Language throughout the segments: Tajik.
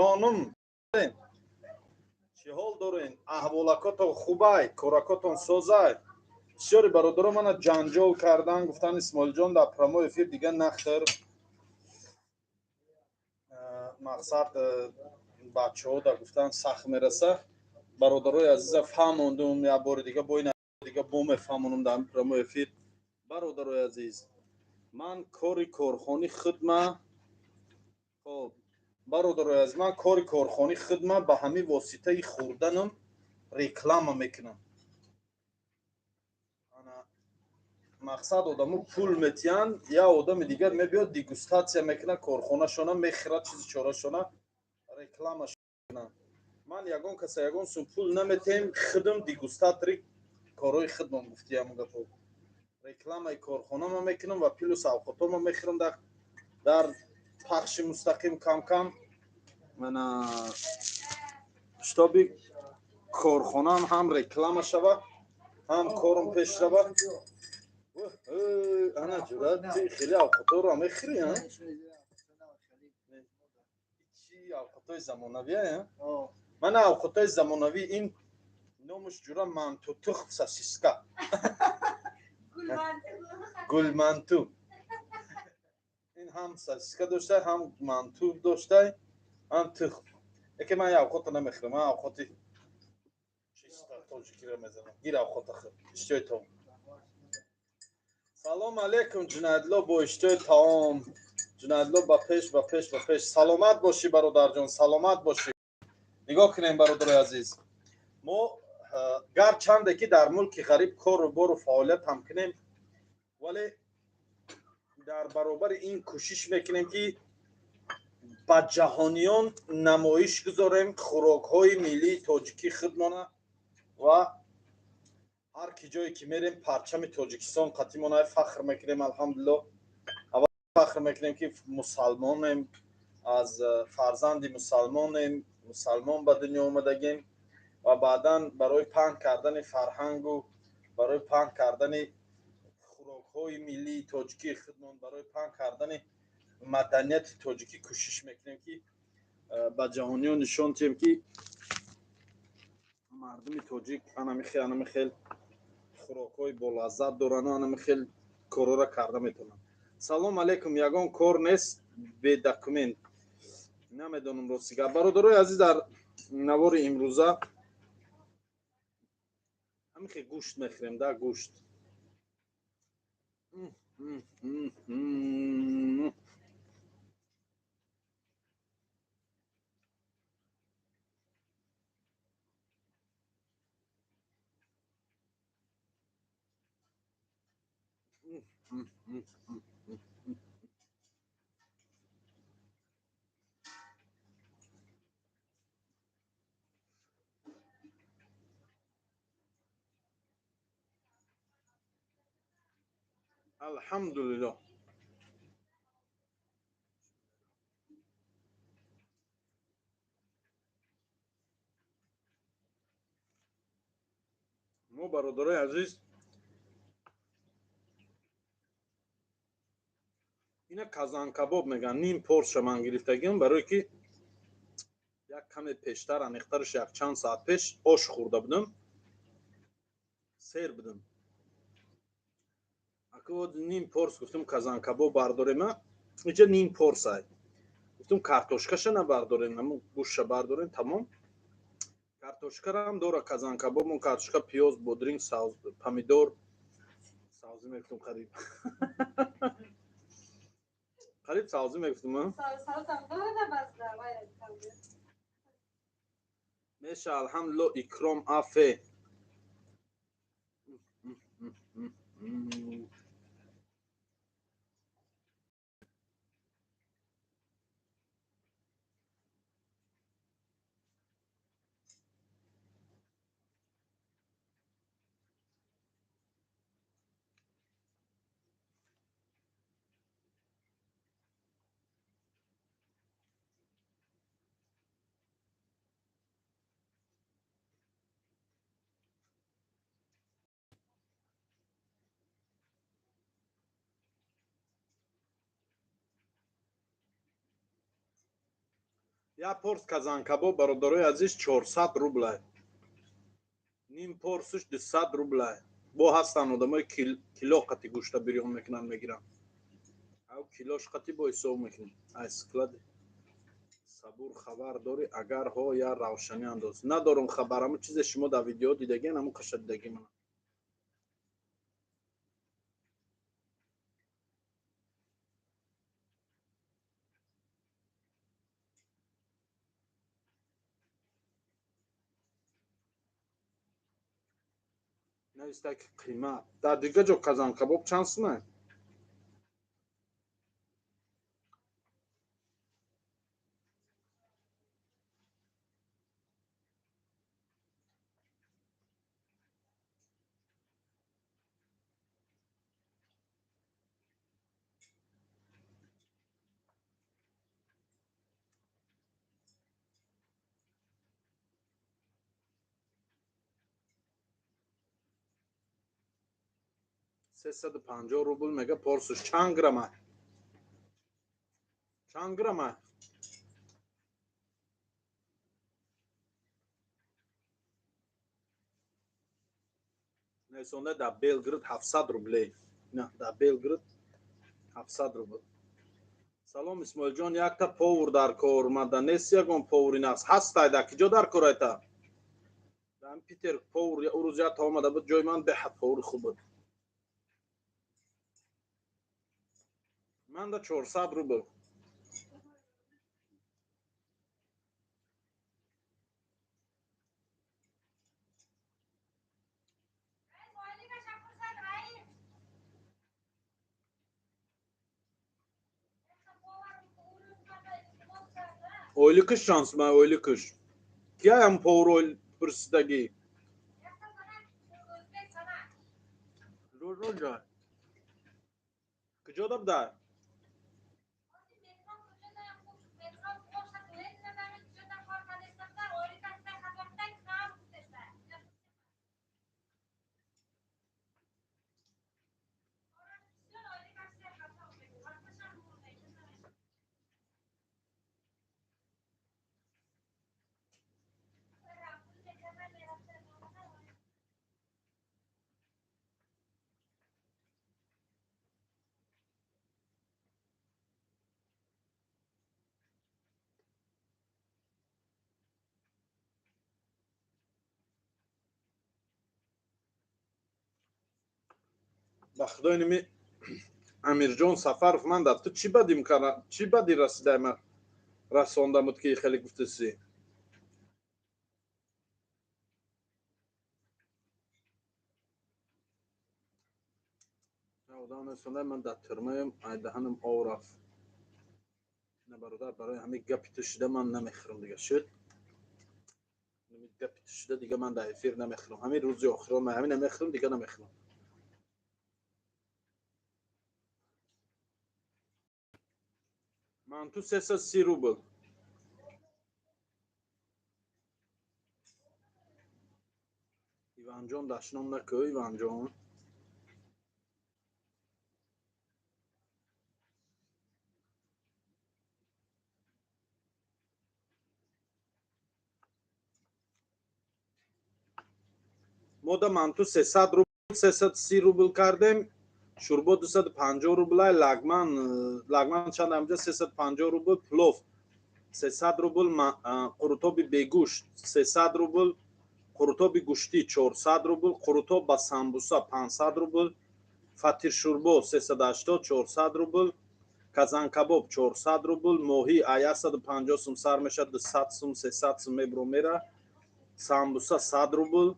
Ҷонум, чӣ ҳол дорен? Аҳволакотон хубай, коракотон созай? Бисёри бародаро мана ҷанҷол кардан, гуфтан Исмоилҷон дар прямой эфир дига нахӯр. Мақсад бачаҳо да гуфтан сахт мераса. Бародарои азиза фаҳмондум, як бори дига бо ин дига бо мефаҳмонам дар прямой эфир. Бародарои азиз, ман кори корхони худма, хоб, бародарои азиз, ман кори корхони худма ба ҳамин воситаи хӯрданам реклама мекунам. Мақсад одамо пул метиҳанд, як одами дигар мебиёд, дегустатсия мекунад, корхонашона мехӯрад, чизи чорашона реклама мекунад. Ман ягон каса ягон сум пул наметиҳем, худам дегустатори корҳои худмон гуфти ҳамон гапо. Рекламаи корхонама мекунам ва плюс авқотома мехӯрам дар пахши мустақим кам-кам. Мана шитоби корхонаам ҳам реклама шава, ҳам корум пеш рава. Ана ҷурат, хеле авқоторо мехӯрӣ, а? Чи авқотои замонавӣ, а? Мана авқотои замонавӣ, ин номуш ҷура манту тухм сосиска. Гулманту. Ин ҳам сосиска доштай, ҳам манту доштай, ҳам тухм. Яке ман авқото намехӯрам, ман авқоти чиста тоҷикиро мезанам. Гир авқота хӯр, иштиҳои таом. Салом алейкум, Ҷунадло, бо иштиҳои таом. Ҷунадло, ба пеш, ба пеш, ба пеш. Саломат бошӣ, бародарҷон, саломат бошӣ. Нигоҳ кунем, бародарои азиз. Мо гарчанде ки дар мулки ғариб кору бору фаъолият ҳам кунем, вале дар баробари ин кӯшиш мекунем, ки ба ҷаҳониён намоиш гузорем хӯрокҳои миллии тоҷикӣ худмона ва ҳар ки ҷое ки мерем, парчами Тоҷикистон қатимона фахр мекунем. Алҳамдулилло, аввал фахр мекунем, ки мусалмонем, аз фарзанди мусалмонем, мусалмон ба дунё омадагем ва баъдан барои паҳн кардани фарҳангу барои паҳн кардани хӯрокҳои миллии тоҷикии худмон, барои паҳн кардани маданияти тоҷикӣ кӯшиш мекунем, ки ба ҷаҳониён нишон диҳем, ки мардуми тоҷик анами хел хӯрокҳои болаззат дорану анами хел корора карда метавонанд. Салом алейкум, ягон кор нест бе документ? Намедонам, рости гап. Бародарои азиз, дар навори имрӯза ҳамихе гӯшт мехӯрем да, гӯшт. Алҳамдулиллоҳ. Мо, бародарои азиз, ина казанкабоб мегӯянд, ним порша ман гирифтагиам, барое ки як каме пештар, аниқтараш якчанд соат пеш ош хӯрда будам, сер будам. Аку ним порс гуфтам казанкабоб бардорема, инҷа ним порсай. Гуфтам картошкаша набардорем, ҳамун гӯшша бардорем, тамом. Картошкарам дора казанкабобмон, картошка, пиёз, бодринг, савз, помидор, савзӣ мегуфтам қариб. Қариб савзӣ мегуфтам, а? Меша, алҳамдулилло, Икром афе. Як порс казанкабоб, бародарои азиз, 400 рублай. Ним порсуш 200 рублай. Бо ҳастанд одамои кило қати гӯшта бирён мекунанд, мегиранд. Ав килош қати бо ҳисоб мекунем. Ай склад Сабур хабар дорӣ? Агар ҳо, я равшанӣ андоз. Надорум хабар, ҳамун чизе шумо дар видео дидагиен, ҳамун қаша дидагӣ мана. Нависта ки қимат. Дар дигар ҷо казанкабоб чанд сумай? 350 рубл мега порсуш. Чанд грамма? Чанд грамма? Несонда дар Белград 700 рублей. На, дар Белград 700 рубл. Салом, Исмоилҷон, якта повар дар кор мада нест, ягон повари нақс ҳастай? Дар киҷо дар кор айта? Дар Питер повар ӯ рӯз якта омада буд ҷои ман, беҳад повари хуб буд. Манда 400 рубл. Ойликиш чанд сумай, ойликиш? Кияям повар пурсидагӣ? Куҷода буда? Ба худои ними Амирҷон Сафаров, ман дар ту чӣ бадим кара, чӣ бади расидай, ман расонда буд ки хеле гуфтаси? Одам расондай, ман дар тюрмаем, айдаҳанам ов рафт. На, бародар, барои ҳамин гапи ту шида ман намехӯрам дига, шуд? Гапи ту шида дига ман дар эфир намехӯрам. Ҳамин рӯзи охирон ман ҳамин намехӯрам, дига намехӯрам. Манту 330 рубл. Иванҷон, дашном накӯ, Иванҷон. Мода манту 300 рубл, 330 рубл кардем. Шӯрбо 250 рублай, лагман, лагман чанд амҷа? 350 рубл, плов 300 рубл, қурутоби бегӯшт 300 рубл, қурутоби гӯштӣ 400 рубл, қурутоб ба самбуса 500 рубл, фатиршӯрбо 380, 400 рубл, казанкабоб 400 рубл, моҳӣ а 150 сум сар мешавад, 200 сум, 300 сум мебро мера, самбуса 100 рубл.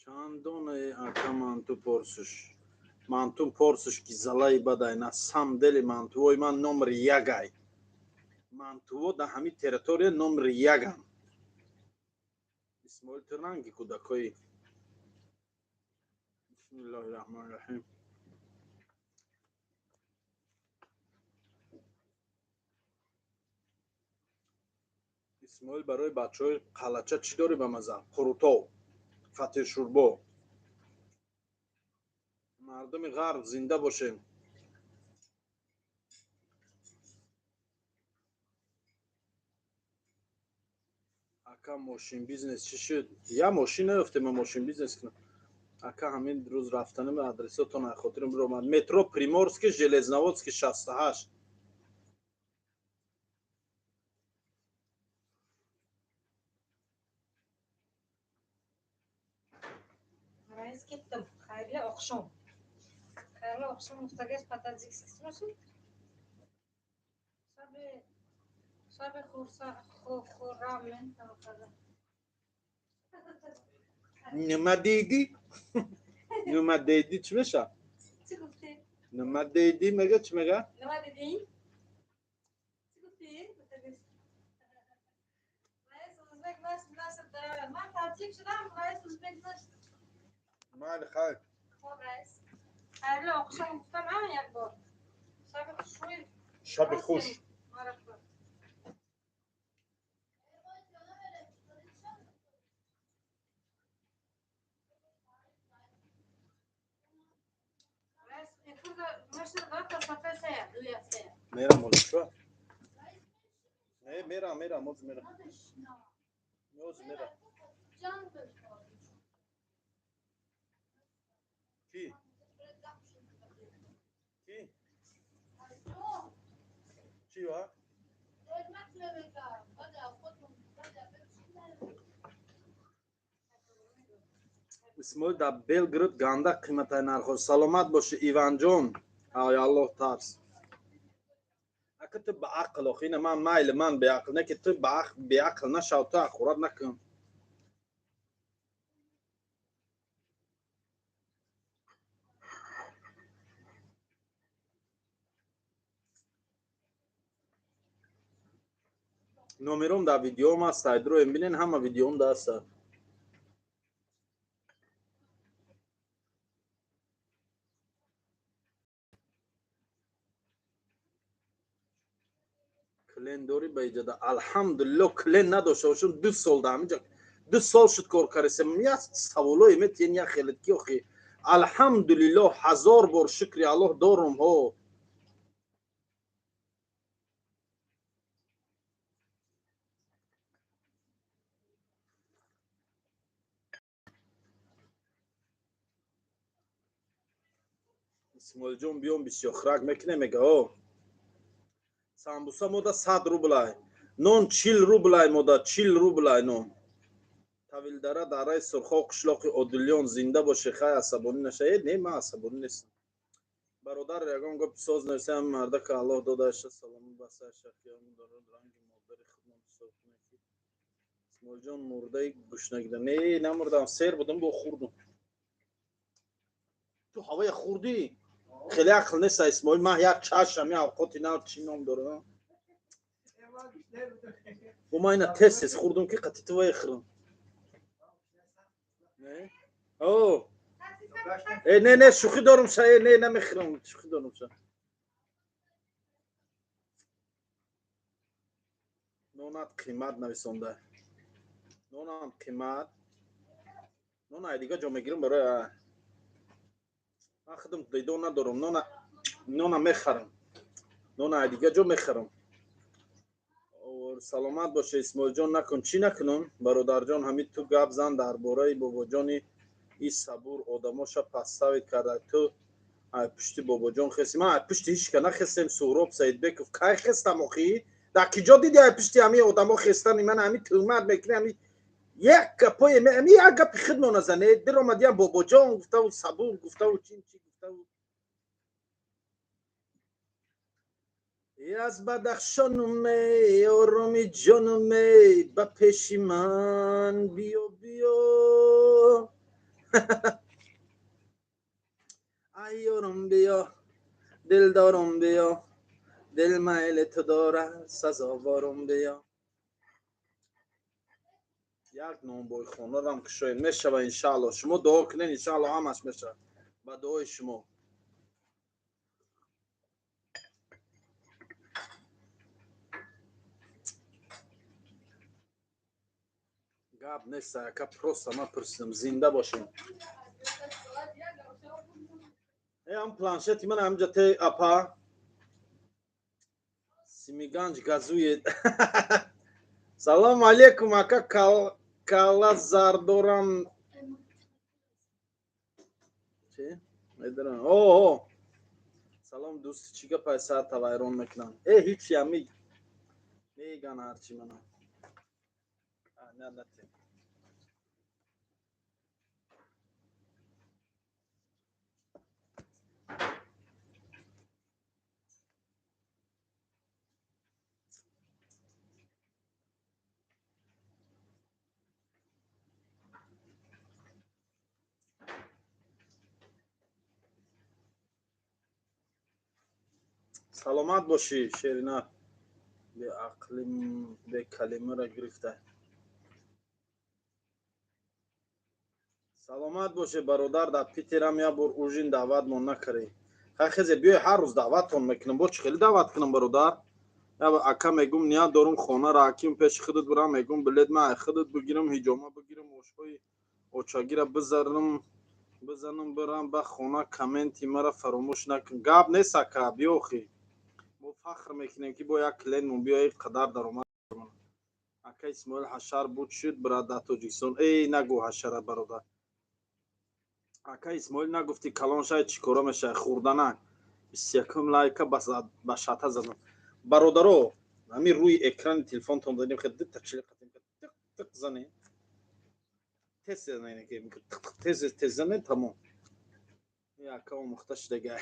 Чанд дона ака манту порсуш? Манту порсуш ки залаи бадай, на самом деле мантувои ман номер ягай. Мантуво дар ҳамин территория номер ягам. Исмоил, ту ранги кӯдакои. Бисмиллоҳи раҳмони раҳим. Исмоил, барои бачаҳои қалача чӣ дорӣ ба маза? Қурутов, фатиршӯрбо. Мардуми ғарб, зинда бошем. Ака, мошин бизнес чӣ шуд? Я мошин наёфтем, ма мошин бизнес кунам. Ака, ҳамин рӯз рафтаним, адресотон хотирам биромад. Метро Приморский, Железноводский, 68. Rais, ketdim. Xayrli oqshom. Xayrli oqshom гуфтагаш по-таджикски чӣ? Шаби шаби хуррам мен. Нима дидӣ? Нима дидӣ, чӣ меша? Чӣ гуфтӣ? Нима дидӣ мега, чӣ мега? Нима дидӣ? Чӣ гуфтӣ? Раис узбек нашд. Ман таджик шудам, раис узбек нашд. Майли, хайр. Хоб, раис. Xayrli oqshom гуфтам, а, як бор. Шаби хушрӯй. Шаби хуш. Марҳабо. Раис, эфирда мешава та сафе сея, дуя сея. Мерам олишва. Не, мерам, мерам, оз мерам. Оз мерам. Ки? Ки? Чӣ ва? Исмоил, дар Белгород ганда қиматай нархо. Саломат бошӣ, Иванҷон. Ай Аллоҳ тарс. Ака, ту ба ақл охи, ина ман майли, ман беақл, не ки ту беақл нашав, ту ақурат накун. Номером дар видеом аст, айдроем бинен, ҳама видеом да аст. Клиент дорӣ ба иҷода? Алҳамдулилло, клиент надошта бошам, 2 сол да ҳаминҷа, 2 сол шуд кор кардесем. Як саволое метиҳен, як хелет ки охи. Алҳамдулилло, ҳазор бор шукри Аллоҳ, дорум ҳо. Исмоилҷон, биём, бисёрхӯрак мекунем, мега. О, самбуса мода 100 рублай, нон 40 рублай, мода 40 рублай нон. Тавилдара, дараи Сурхоб, қишлоқи Одилён, зинда бошӣ. Хай, асабонӣ наша. Э, не, ман асабонӣ нестам, бародар. Ягон гапи соз нависам, мардака Аллоҳ додаша саломат басаша, ранги модари худмон ҳисоб кунед ки. Исмоилҷон, мурдаи гушнагида? Не, намурдам, сер будам, бо хӯрдум. Ту ҳавая хӯрдӣ? Хеле ақл неста, Исмоил. Ман як чашам, я авқоти нав чӣ ном дорам? Бо ман ина тез тез хӯрдум ки қати ту вайхӯрам. О, э, не, не, шӯхӣ дорум ша. Э, не, намехӯрам, шӯхӣ дорум ша. Нонат қимат нависонда. Нонам қимат? Нона ай дига ҷо мегирам. Барои ман худам дидон надорам. Нона мехарам, нона ай дига ҷо мехарам. Саломат боше, Исмоилҷон. Накун, чӣ накунам, бародарҷон? Ҳамин ту гап зан дар бораи бобоҷони и сабур, одамоша подставить карда. Ту ай пушти бобоҷон хести. Ман ай пушти ҳичка нахестем. Суҳроб Саидбеков, кай хестам охӣ? Дар ки ҷо диди ай пушти ҳамин одамо хестани? Ман ҳамин тӯҳмат мекунӣ, ҳами як гапое, ҳами як гапи худмо назане. Диромадиям, бобоҷон гуфтаву сабур гуфтаву чин чи гуфтаву. Аз Бадахшонуме, ороми ҷонуме, ба пеши ман биё, биё. Ай ёром, биё, дилдорум, биё, дил майли ту дорад, сазоворум, биё. Як нонбойхонарам кушоем, мешава, иншаалло. Шумо дуо кунед, иншаалло, ҳамаш мешавад ба дуои шумо. Гап нест, ака, просто ман пурсидам. Зинда бошем. Ам планшети ман ҳамҷа те, апа. Симиганҷ газуед. Салому алейкум, ака. Кала зардорам. Чи медонам? О, салом, дӯсти. Чӣ гапай, сарта вайрон мекунам? Э, ҳичи, ами меган ҳарчи мана. На, саломат бошӣ, шерина. Беақли бекалимаро гирифта. Саломат боше, бародар. Дар Питерам як бор ужин даъватмон накардӣ. Хай, хезе, биёй, ҳар рӯз даъваттон мекунам. Бо чӣ хеле даъват кунам, бародар? Ака, мегум, ният дорум хонаро ҳаким пеши худат бурам. Мегум, билет ма ай худат бигирам, ҳиҷома бигирам, ошҳои очагира бизарам, бизанам, бирам ба хона. Комменти мара фаромӯш накун. Гап нест, ака, биёхи. Мо фахр мекунем, ки бо як клиентмон биёи, қадар даромад. Ака Исмоил, ҳашар буд шуд, брат, дар Тоҷикистон. Эй, нагӯ ҳашара, бародар. Ака Исмоил, нагуфтӣ, калон шай чӣ кора мешавад? Хурданак. 21-ум лайка ба шата задам. Бародаро, ҳамин рӯи экрани телефонтон дадем, дита чилиқатем, тиқ тиқ занем, тез тез тез занем, тамом. Ака омӯхта шудага.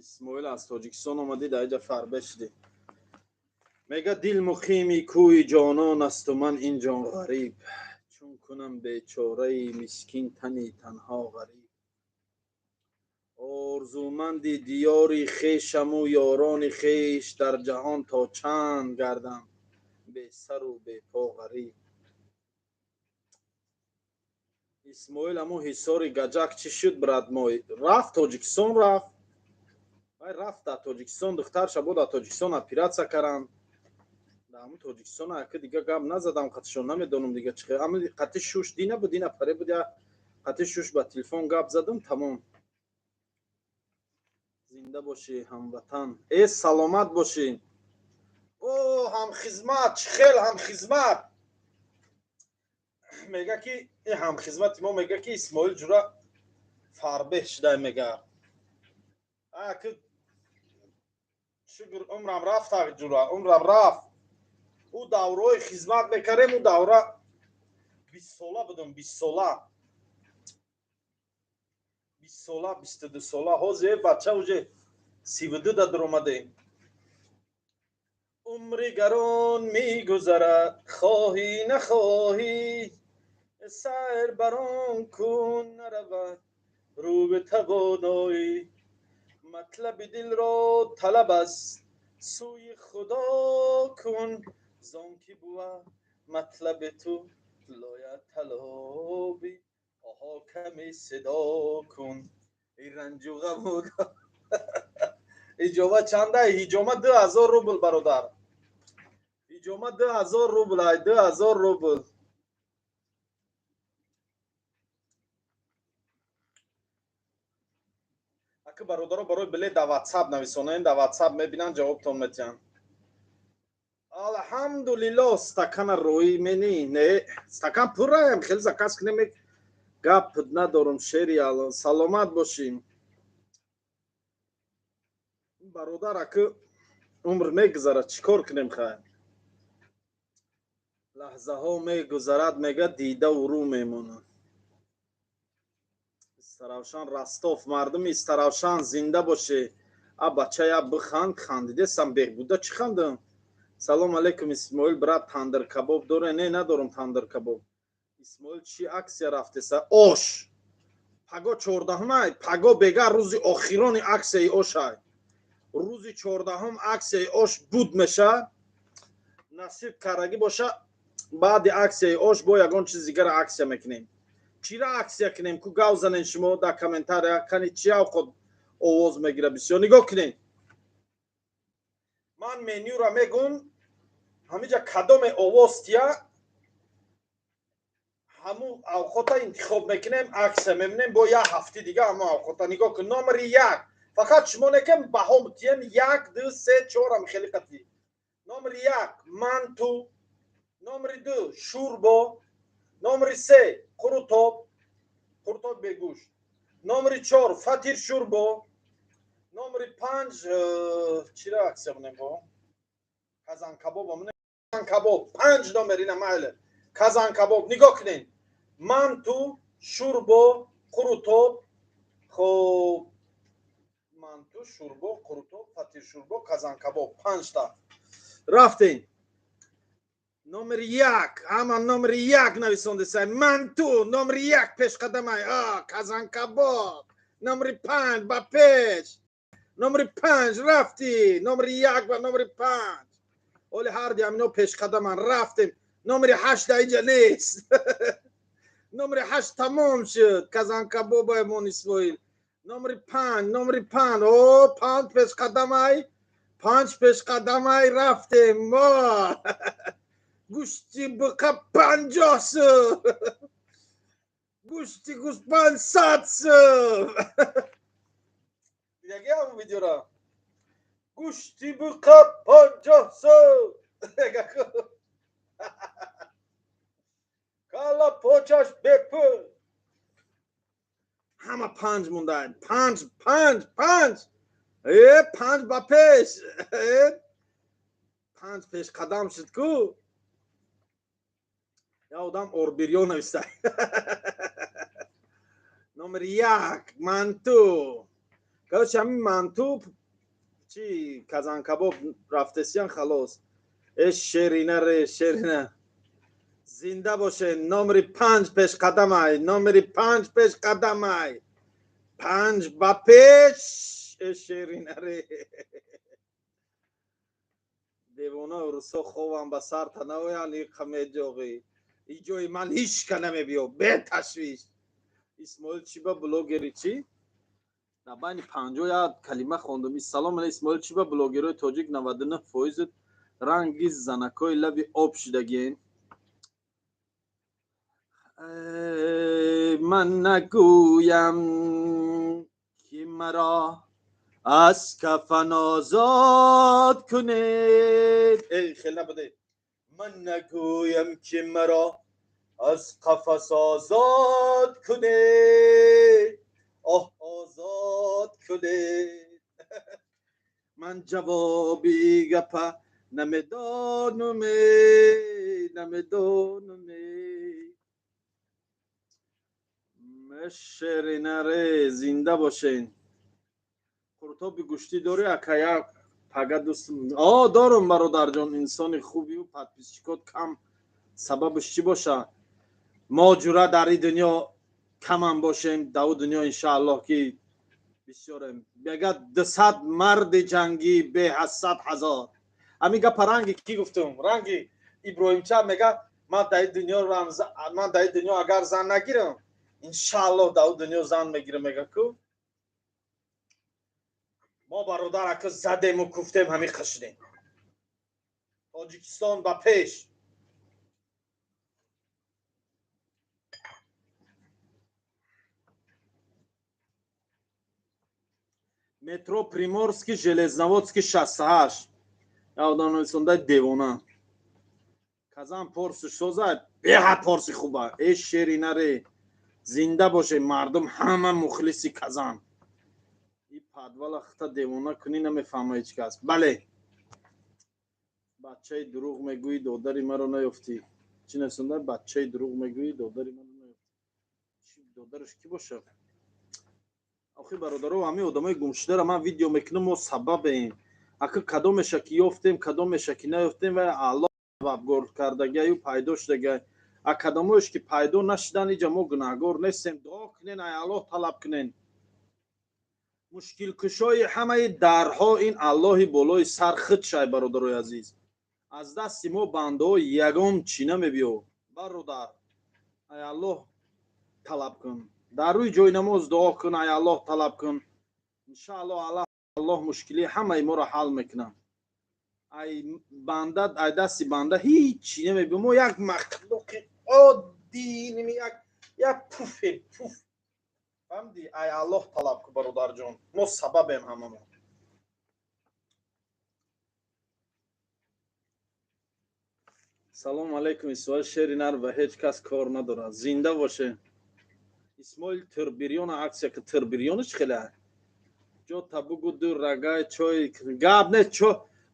Исмоил, аз Тоҷикистон омадӣ, дар иҷа фарбе шудӣ. Мега: дил муқими кӯи ҷонон асту ман ин ҷон ғариб, чун кунам бечораи мискин тани танҳо ғариб. Орзуманди диёри хешаму ёрони хеш, дар ҷаҳон то чанд гардам бесару бепо ғариб. Исмоил, аму ҳисори гаҷак чӣ шуд, брат мой? Рафт, Тоҷикистон рафт. Вай рафт, дар Тоҷикистон духтарша бо дар Тоҷикистон оператсия каранд. Дар ҳамун Тоҷикистон. Ака, дига гап назадам қатишон, намедонам дига чӣ. Қати шуш дина буд, дина паре буд, қати шуш ба телефон гап задам, тамом. Зинда бошӣ, ҳамватан. Э, саломат бошӣ. О, ҳамхизмат, чӣ хел ҳамхизмат. Мега ки э ҳамхизмати мо мега ки Исмоил ҷура фарбеҳ шудай, мега. Аки, шукр, умрам рафт, ҷура, умрам рафт. Ӯ давраҳои хизмат мекардем, ӯ давра 20 сола будам, 20 сола, 20 сола, 22 сола. Ҳозир, бача, уже 32 да дуромадем. Умри гарон мегузарад, хоҳӣ нахоҳӣ, сайр барон кун, наравад рӯ ба тавоноӣ. Матлаби дилро талаб аст сӯи Худо кун, зон ки бувад матлаби ту лояталоби. Оҳо, каме садо кун, эй ранҷу ғаму. Ҳиҷома чанда? Ҳиҷома 2000 рубл, бародар. Ҳиҷома 2000 рубл, ай, 2000 рубл. Аки, бародаро, барои билет дар Ватсап нависонаем, дар Ватсап мебинанд, ҷавобтон метиҳанд. Алҳамдулилло. Стакана роӣ мени? Не, стакан пурраем, хеле заказ кунем. Гап надорум, шери Алло. Саломат бошӣ, бародар. Аки, умр мегузарад, чӣ кор кунем? Хайр, лаҳзаҳо мегузарад, мега, дидаву рӯ мемонад. Истаравшан, Ростов, мардуми Истаравшан, зинда бошӣ. А бачая, биханд, хандидесам, беҳбуда чӣ хандам? Салом алейкум, Исмоил брат, тандир кабоб доре? Не, надорум тандир кабоб. Исмоил, чӣ акция рафтеса? Ош паго 14-умай, паго бега рӯзи охирони аксияи ошай. Рӯзи 14-ум аксияи ош буд меша. Насиб карагӣ боша, баъди аксияи ош бо ягон чиз дигара аксия мекунем. Чира аксия кунем ку, гав занен шумо дар комментария. Кани, чи авқот овоз мегира бисёр? Нигоҳ кунем. Ман менюра мегум, ҳамиҷа кадоме овоз тия, ҳамун авқота интихоб мекунем, аксия мебинем, бо як ҳафти дига ҳамун авқота. Нигоҳ кун, номери як. Фақат шумо некем баҳо тием, як, ду, се, чорам хеле қатӣ. Номери як манту, номери ду шӯрбо, номери се қурутоб, қурутоб бегӯшт, номери чор фатир шӯрбо, номери панҷ чира аксия монем бо? Казанкабоб монем. Казанкабоб, панҷ номер ина майли. Казанкабоб, нигоҳ кунед. Манту, шӯрбо, қурутоб, хоб, манту, шӯрбо, қурутоб, фатир шӯрбо, казанкабоб, панҷта. Рафтем. Номери як, ҳама номери як нависондесай. Манту, номери як пешқадамай. А, казанкабоб. Номери панҷ ба пеш. Номери панҷ рафтӣ. Номери як ва номери панҷ. Оли ҳарди ҳамино пешқадаман, рафтем. Номери ҳашт дар инҷа нест. Номери ҳашт тамом шуд. Казанкабобай мон Исмоил. Номери панҷ, номери панҷ. О, панҷ пешқадамай. Панҷ пешқадамай, рафтем. Мо. Гӯшти буқа 50 сум. Гӯшти гӯспанд 100 сум. Яги ҳам видеора. Гӯшти буқа 50 сум. Кала почаш бепул. Ҳама панҷ мондаанд. Панҷ, панҷ, панҷ. Э, панҷ ба пеш. Э, панҷ пешқадам шуд ку. Я одам орбирё нависта. Номери як манту. Короче, ҳамин манту чи казанкабоб рафтесиян, халос. Э, шерина ре, шерина. Зинда боше. Номери панҷ пешқадамай. Номери панҷ пешқадамай. Панҷ ба пеш. Э, шерина ре. Девона русо ховам ба сар танаоян, иқа меҷоғӣ. Иҷои ман ҳичка намебиё, беташвиш. Исмоил чӣ ба блогери чӣ? Дар байни 50 як калима хондум. Салом ала Исмоил, чӣ ба блогерои тоҷик 99% ранги занакҳои лаби об шудагиен? Ман нагӯям ки маро аз кафан озод кунед. Эй, хел набуде. Ман нагӯям ки маро аз қафас озод кунед. Оҳ, озод кунед. Ман ҷавоби гапа намедонум, намедонум. Шеринаре, зинда бошен. Қуртоби гӯштӣ дорӣ, ака? Як пага дӯст. О, дорум, бародарҷон, инсони хубию подписчикот кам, сабабаш чӣ боша? Мо ҷура дар ин дунё камам бошем, дар ӯ дунё иншааллоҳ ки бисёрем. Мега 200 марди ҷангӣ беҳ аз 100 000. Ҳамин гапа ранги кӣ гуфтум? Ранги Иброҳимча. Мега, ман дар ин дунё, ман дар ин дунё агар зан нагирам, иншааллоҳ дар ӯ дунё зан мегирам, мега ку. Мо, бародар, ака, задему куфтем, ҳамин қашидем. Тоҷикистон ба пеш. Метро Приморский, Железноводский 68. Я одам нависонда, девона. Казан порси соза, беҳад порси хуба. Э, шеринаре, зинда боше, мардум ҳама мухлиси Казан. И подвала хата девона кунӣ, намефаҳма ҳеҷ кас. Бале, бачаи дурӯғ мегӯӣ, додари маро наёфтӣ. Чӣ нависонда? Бачаи дурӯғ мегӯӣ, додари маро наёфтӣ. Додараш кӣ бошад охи? Бародаро, ҳамин одамои гумшударо ман видео мекунам, мо сабабем. Ака, кадомеша ки ёфтем, кадомеша ки наёфтем, ва Аллоҳ сабабгор кардагиаю пайдо шудагиай. А кадомоеш ки пайдо нашудан, иҷа мо гунаҳгор нестем. Дуо кунен, ай Аллоҳ талаб кунен. Мушкилкушои ҳамаи дарҳо ин Аллоҳи болои сар худ шай. Бародарои азиз, аз дасти мо бандаҳо ягон чӣ намебиё. Бародар, ай Аллоҳ талаб кун, дар рӯи ҷои намоз дуо кун, ай Аллоҳ талаб кун. Иншааллоҳ, Аллоҳ мушкилии ҳамаи моро ҳал мекунад. Ай банда, ай дасти банда ҳичи намебӣ. Мо як махлуқи оддӣ, як пуфе пуф. Фаҳмидӣ? Ай Аллоҳ талаб ку, бародарҷон. Мо сабабем ҳамамон. Салом алейкум, Исмоил. Шери нар ба ҳеҷ кас кор надорад. Зинда боше. Исмоил тирбирёна аксия ки тирбирёнаш хеле. Ҷо табугу ду рагай чой гап не чо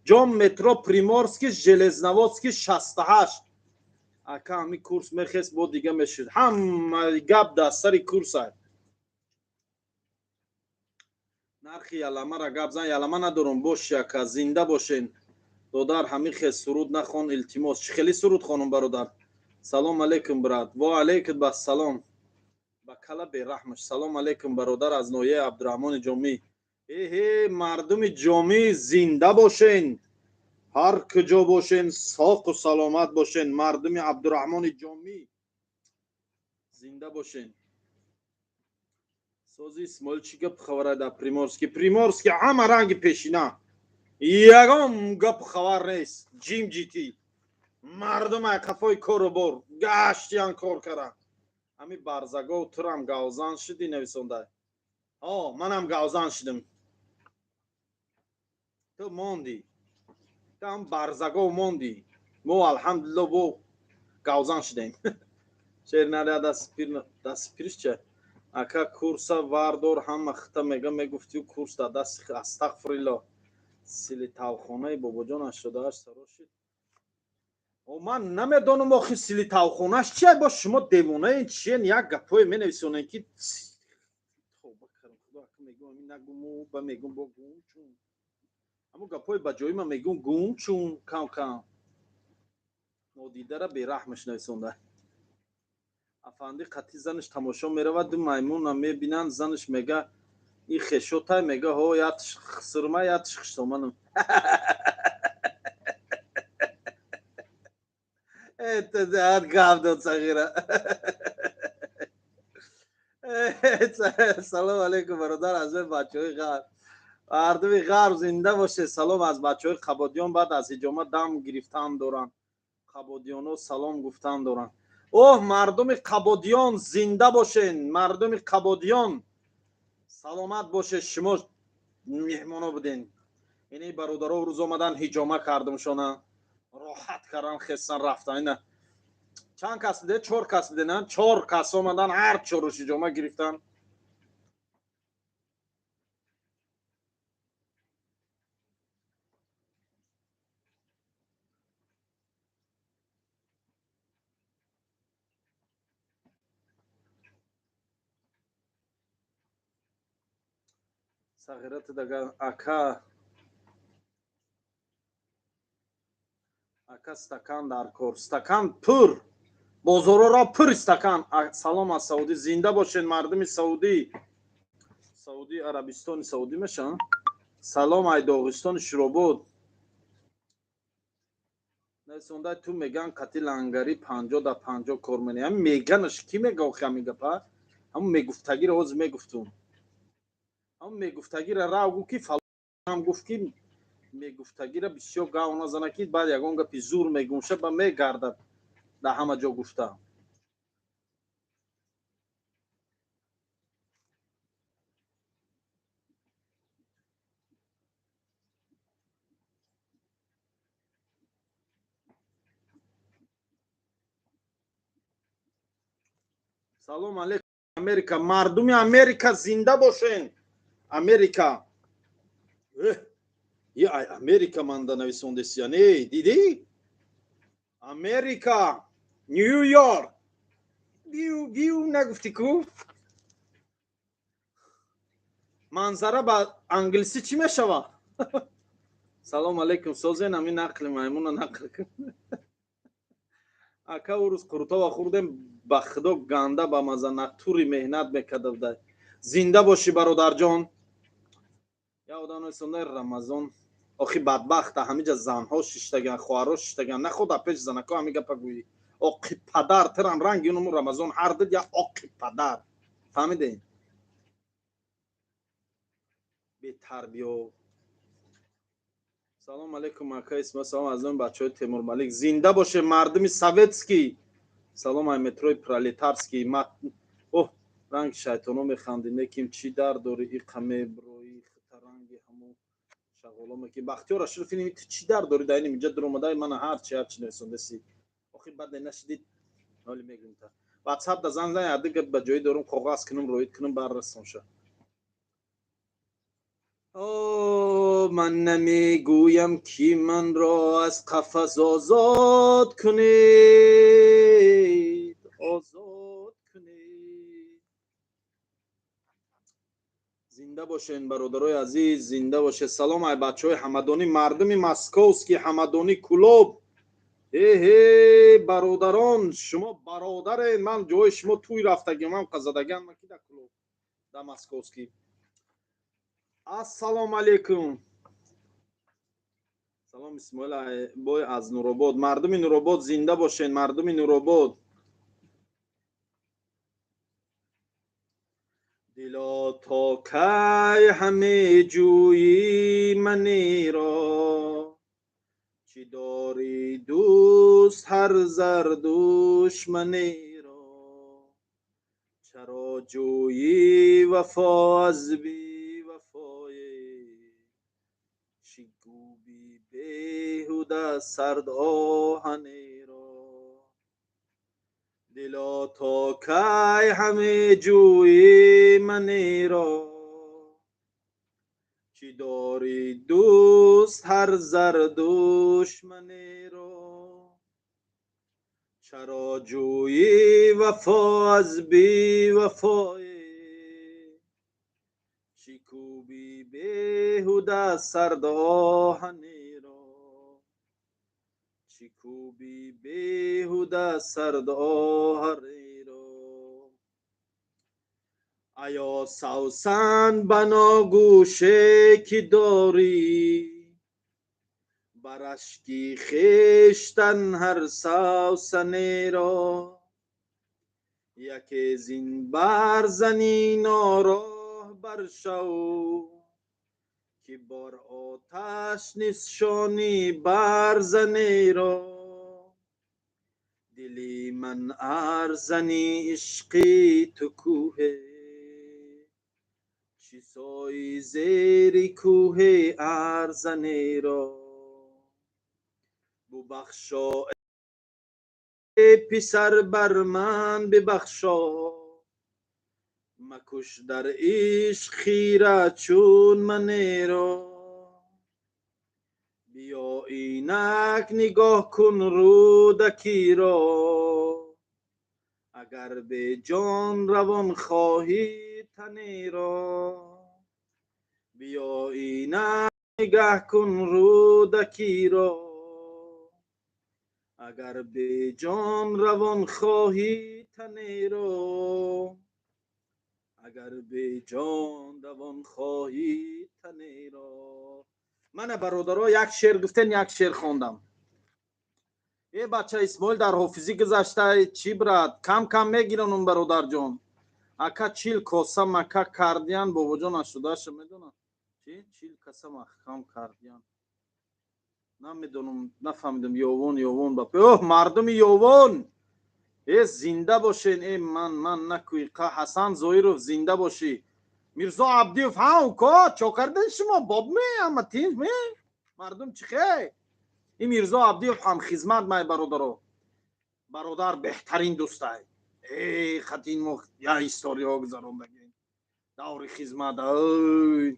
ҷом метро Приморский Железноводский 68. Ака ҳами курс мехест бо дига мешид. Ҳама гап дар сари курс ай. Нархи яламара гап зан, ялама надорам. Боши ака, зинда бошен. Додар, ҳамин хел суруд нахон, илтимос. Чӣ хели суруд хонум, бародар? Салом алейкум, брат. Во алейкум бассалом. Ба кала бераҳмаш. Салом алейкум, бародар, аз ноҳияи Абдураҳмони Ҷомӣ. Эҳе, мардуми Ҷомӣ, зинда бошен. Ҳар куҷо бошен, соқу саломат бошен. Мардуми Абдураҳмони Ҷомӣ, зинда бошен. Сози Исмоил, чӣ гап хабара дар Приморский? Приморский ҳама ранги пешина, ягон гап хабар нест. Ҷим ҷитӣ мардум ай қафои кору бор гаштиян, кор кара. Ҳами барзагов турам гавзан шуди, нависонда. О, манам гавзан шудам, ту мондӣ, ту ҳам барзагов мондӣ. Мо, алҳамдулилло, бо гавзан шудем. Шерналя дасти пириш ча? Ака, курса вардор, ҳама хита мега, мегуфтию курс дар дасти. Астағфирилло. Силитавхонаи бобоҷон 88 саро шид. Ман намедонам, охи силитавхонаш чия? Бо шумо девонаен, чиен? Як гапое менависонен ки тоба кардам, худо, ака мегум ами нагуму ба мегум бо гум чун ҳамун гапҳои ба ҷои ман мегум гум чун кам кам нодидара бераҳмаш нависонда. Афанди қатъи занаш тамошо меравад, ду маймуна мебинанд. Занаш мега: «Ин хешотай?» Мега: «Ҳо, ятш хисирма, ятш хиштоманам». Гап дод сағира. Салом алейкум, бародар, аз бачаҳои ғарб. Мардуми ғарб, зинда бошед. Салом аз бачаҳои Қабодиён. Баъд аз ҳиҷома дам гирифтан доранд қабодиёно, салом гуфтан доранд. Оҳ, мардуми Қабодиён, зинда бошен. Мардуми Қабодиён, саломат бошед. Шумо меҳмоно буден. Ини бародаро рӯз омадан, ҳиҷома кардамшона, роҳат кардан, хестан, рафтан. Ина чанд кас буде? Чор кас буде, на? Чор кас омадан, ҳар чоруш ҳиҷома гирифтан. Сағирати дага ака, ака, стакан дар кор, стакан пур, бозорора пур стакан. Салом аз Саудӣ. Зинда бошед, мардуми Саудӣ. Саудӣ, Арабистони Саудӣ мешаванд. Салом ай Доғистони Шуробод. Нависонда: ту меган қати лангари 50 да 50 кор менӣ. Ҳами меганаш кӣ мега охи? Ҳами гапа, ҳамун мегуфтагиро ҳозир мегуфтум. Ҳамун мегуфтагиро рав гу, ки фалонам гуфт, ки мегуфтагира бисёр гав назана, ки баъд ягон гапи зур мегумша ба мегардад дар ҳама ҷо гуфта. Салом алейкум, Америка. Мардуми Америка, зинда бошен. Америка, е, ай Америка манда нависондесия, не дидӣ? Америка, Нью Йорк, биу биу нагуфтӣ ку? Манзара ба англисӣ чӣ мешавад? Салом алейкум, созен. Ами нақли маймуна нақл кун, ака. Ӯ рӯз қурутова хӯрдем, ба худо, ганда ба маза, натури меҳнат мекарда буда. Зинда бошӣ, бародарҷон. Я одам нависонда: Рамазон охи бадбахта, ҳамиҷа занҳо шиштаган, хоҳаро шиштаган, наход пеш занако ҳами гапа гӯӣ. Оқи падар тирам ранги унуму Рамазон ҳар дид я оқи падар, фаҳмидем? Бетарбиё. Салом алейкум, ака Исмоил, салом аз номи бачаҳои Темурмалик. Зинда боше, мардуми советский. Салом ай метрои Пролетарский. Оҳ, ранги шайтоно механди, неким чӣ дар дори, иқа меброи ранги ҳамо шағоло меки. Бахтиёр Аширов, ин чӣ дар дори, дар ин инҷа дуромадаи мана ҳарчи ҳарчи нависондаси. Охи баъде нашидид, ҳоли мегӯм та. WhatsApp да занг зан, яды гап ба ҷои дорум, коғаз кунум, роид кунум, баррасон ша. О, ман намегӯям, ки манро аз қафас озод кунед, озод кунед. Зинда бошен, бародарои азиз, зинда бошед. Салом ай бачаҳои Ҳамадонӣ, мардуми московский, Ҳамадонӣ, Кулоб. Эҳе, бародарон, шумо бародаре, ман ҷои шумо тӯй рафтагиам, ман қазадагиам ки да Кулоб, да московский. Ассалому алейкум. Салом, Исмоил бой аз Нуробод. Мардуми Нуробод, зинда бошен, мардуми Нуробод. Дило, то кай ҳаме ҷӯӣ манеро, чӣ дорӣ дӯст ҳар зар душманеро, чаро ҷӯӣ вафо аз бевафое, чӣ гӯбӣ беҳуда сард оҳанеро. Дило, то кай ҳаме ҷӯӣ манеро, чӣ дорӣ дӯст ҳар зар душманеро, чаро ҷӯӣ вафо аз бевафое, чӣ кӯбӣ беҳуда сард оҳанеро, чӣ кӯбӣ беҳуда сард оҳанеро. Аё Савсан, баногӯше ки дорӣ, бар ашки хештан ҳар савсанеро, яке зин барзанӣ нороҳ баршав, ки бор оташ нишонӣ барзанеро. Дили ман арзани ишқи ту кӯҳе, чӣ сои зери кӯҳе арзанеро. Бубахшо, эй писар, бар ман бибахшо, макуш дар ишқ хира чун манеро. Биё инак нигоҳ кун Рӯдакиро, агар беҷон равон хоҳӣ танеро. Биё инак нигаҳ кун Рӯдакиро, агар беҷон равон хоҳӣ танеро, агар беҷон равон хоҳӣ танеро. Мана, бародаро, як шеър гуфтен, як шеър хондам. Э, бача Исмоил дар ҳофизӣ гузашта, чӣ, брат, кам кам мегиранум, бародарҷон. Ака, 40 коса мака кардиян, бобоҷон ашудаша медонам чи 40 каса маҳкам кардиян, намедонам, нафаҳмидам. Ёвон, ёвон ба оҳ, мардуми Ёвон, э, зинда бошен. Э, ман накӯи қа. Ҳасан Зоиров, зинда бошӣ. Мирзо Абдиев, ҳа, уко, чо карден шумо, бобме, ама тинҷ ме, мардум чӣ хе? Ин Мирзо Абдиев ҳам хизмат май, бародаро, бародар, беҳтарин дӯстай. Э, хатин мо я историҳо гузарондагем даври хизмат. Ой,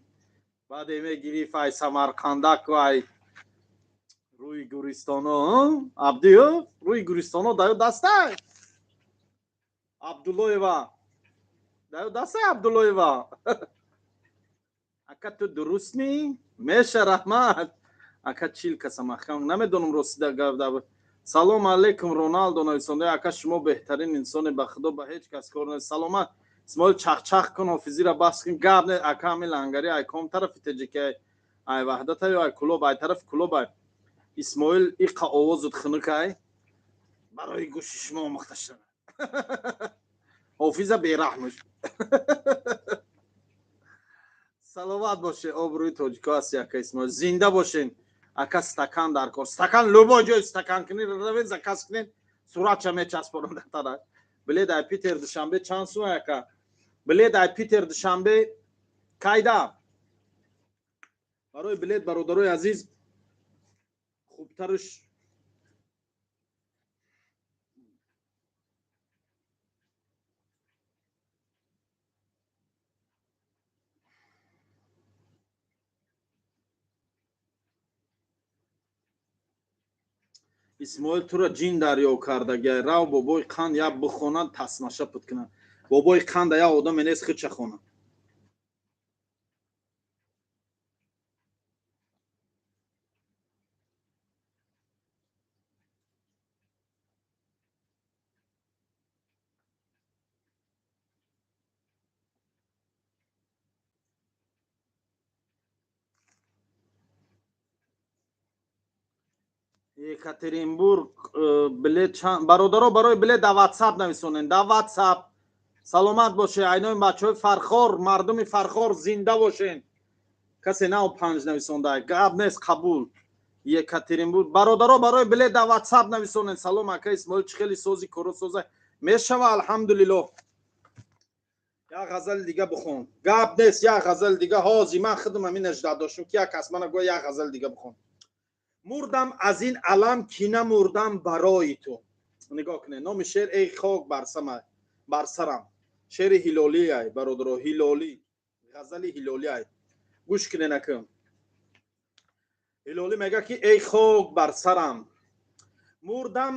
баъде мегириф ай Самарқандак, ай рӯи гуристоно. Абдиев рӯи гуристоно даю дастай. Абдуллоева даю дастай. Абдуллоева, ака, ту дурустми? Меша, раҳмат, ака. 40 каса маҳкам, намедонам, ростида гап. Салом алейкум, Роналдо нависонда. Ака, шумо беҳтарин инсоне, ба худо, ба ҳеҷ кас кор нест. Саломат. Исмоил, чахчах кун, ҳофизира бас кун, гап не. Ака, ҳами лангари ай ком тарафи теҷики, ай Ваҳдата ё ай Кулоб, ай тарафи Кулоб ай. Исмоил, иқа овозут хунукай, барои гӯши шумо омӯхта шуда. Ҳофиза бераҳмуш. Саломат боше, обрӯи тоҷико ҳасти, ака Исмоил, зинда бошен. Ака, стакан дар кор. Стакан любой ҷой стакан кунӣ, равед, заказ кунед, суратша мечаспонам дар тара. Билет ай Питер Душанбе чанд сум, ака? Билет ай Питер Душанбе кайда? Барои билет, бародарои азиз, хубтарш Исмоил, тура ҷин дарё кардагай. Рав, бобои қанд як бихонад, тасмаша пут кунад. Бобои қанда як одаме нест, хича хонад. Екатеринбург билет чанд, бародаро? Барои билет дар Ватсап нависонен, дар Ватсап. Саломат боше, айнои бачаҳои Фархор, мардуми Фархор зинда бошен. Касе нав панҷ нависонда, гап нест, қабул. Екатеринбург, бародаро, барои билет дар Ватсап нависонен. Салом, ака Исмоил, чӣ хеле сози коро соза мешава, алҳамдулиллоҳ. Як ғазали дига бихон. Гап нест, як ғазали дига. Ҳози ман худам ҳамин ажда доштам, ки як кас мана гӯя, як ғазали дига бихон. Мурдам аз ин алам, ки намурдам барои ту. Нигоҳ кунед, номи шеър «Эй хок бар сарам». Шеъри Ҳилолиай, бародаро, Ҳилолӣ, ғазали Ҳилолиай. Гӯш кунед акм. Ҳилолӣ мега, ки эй хок бар сарам, мурдам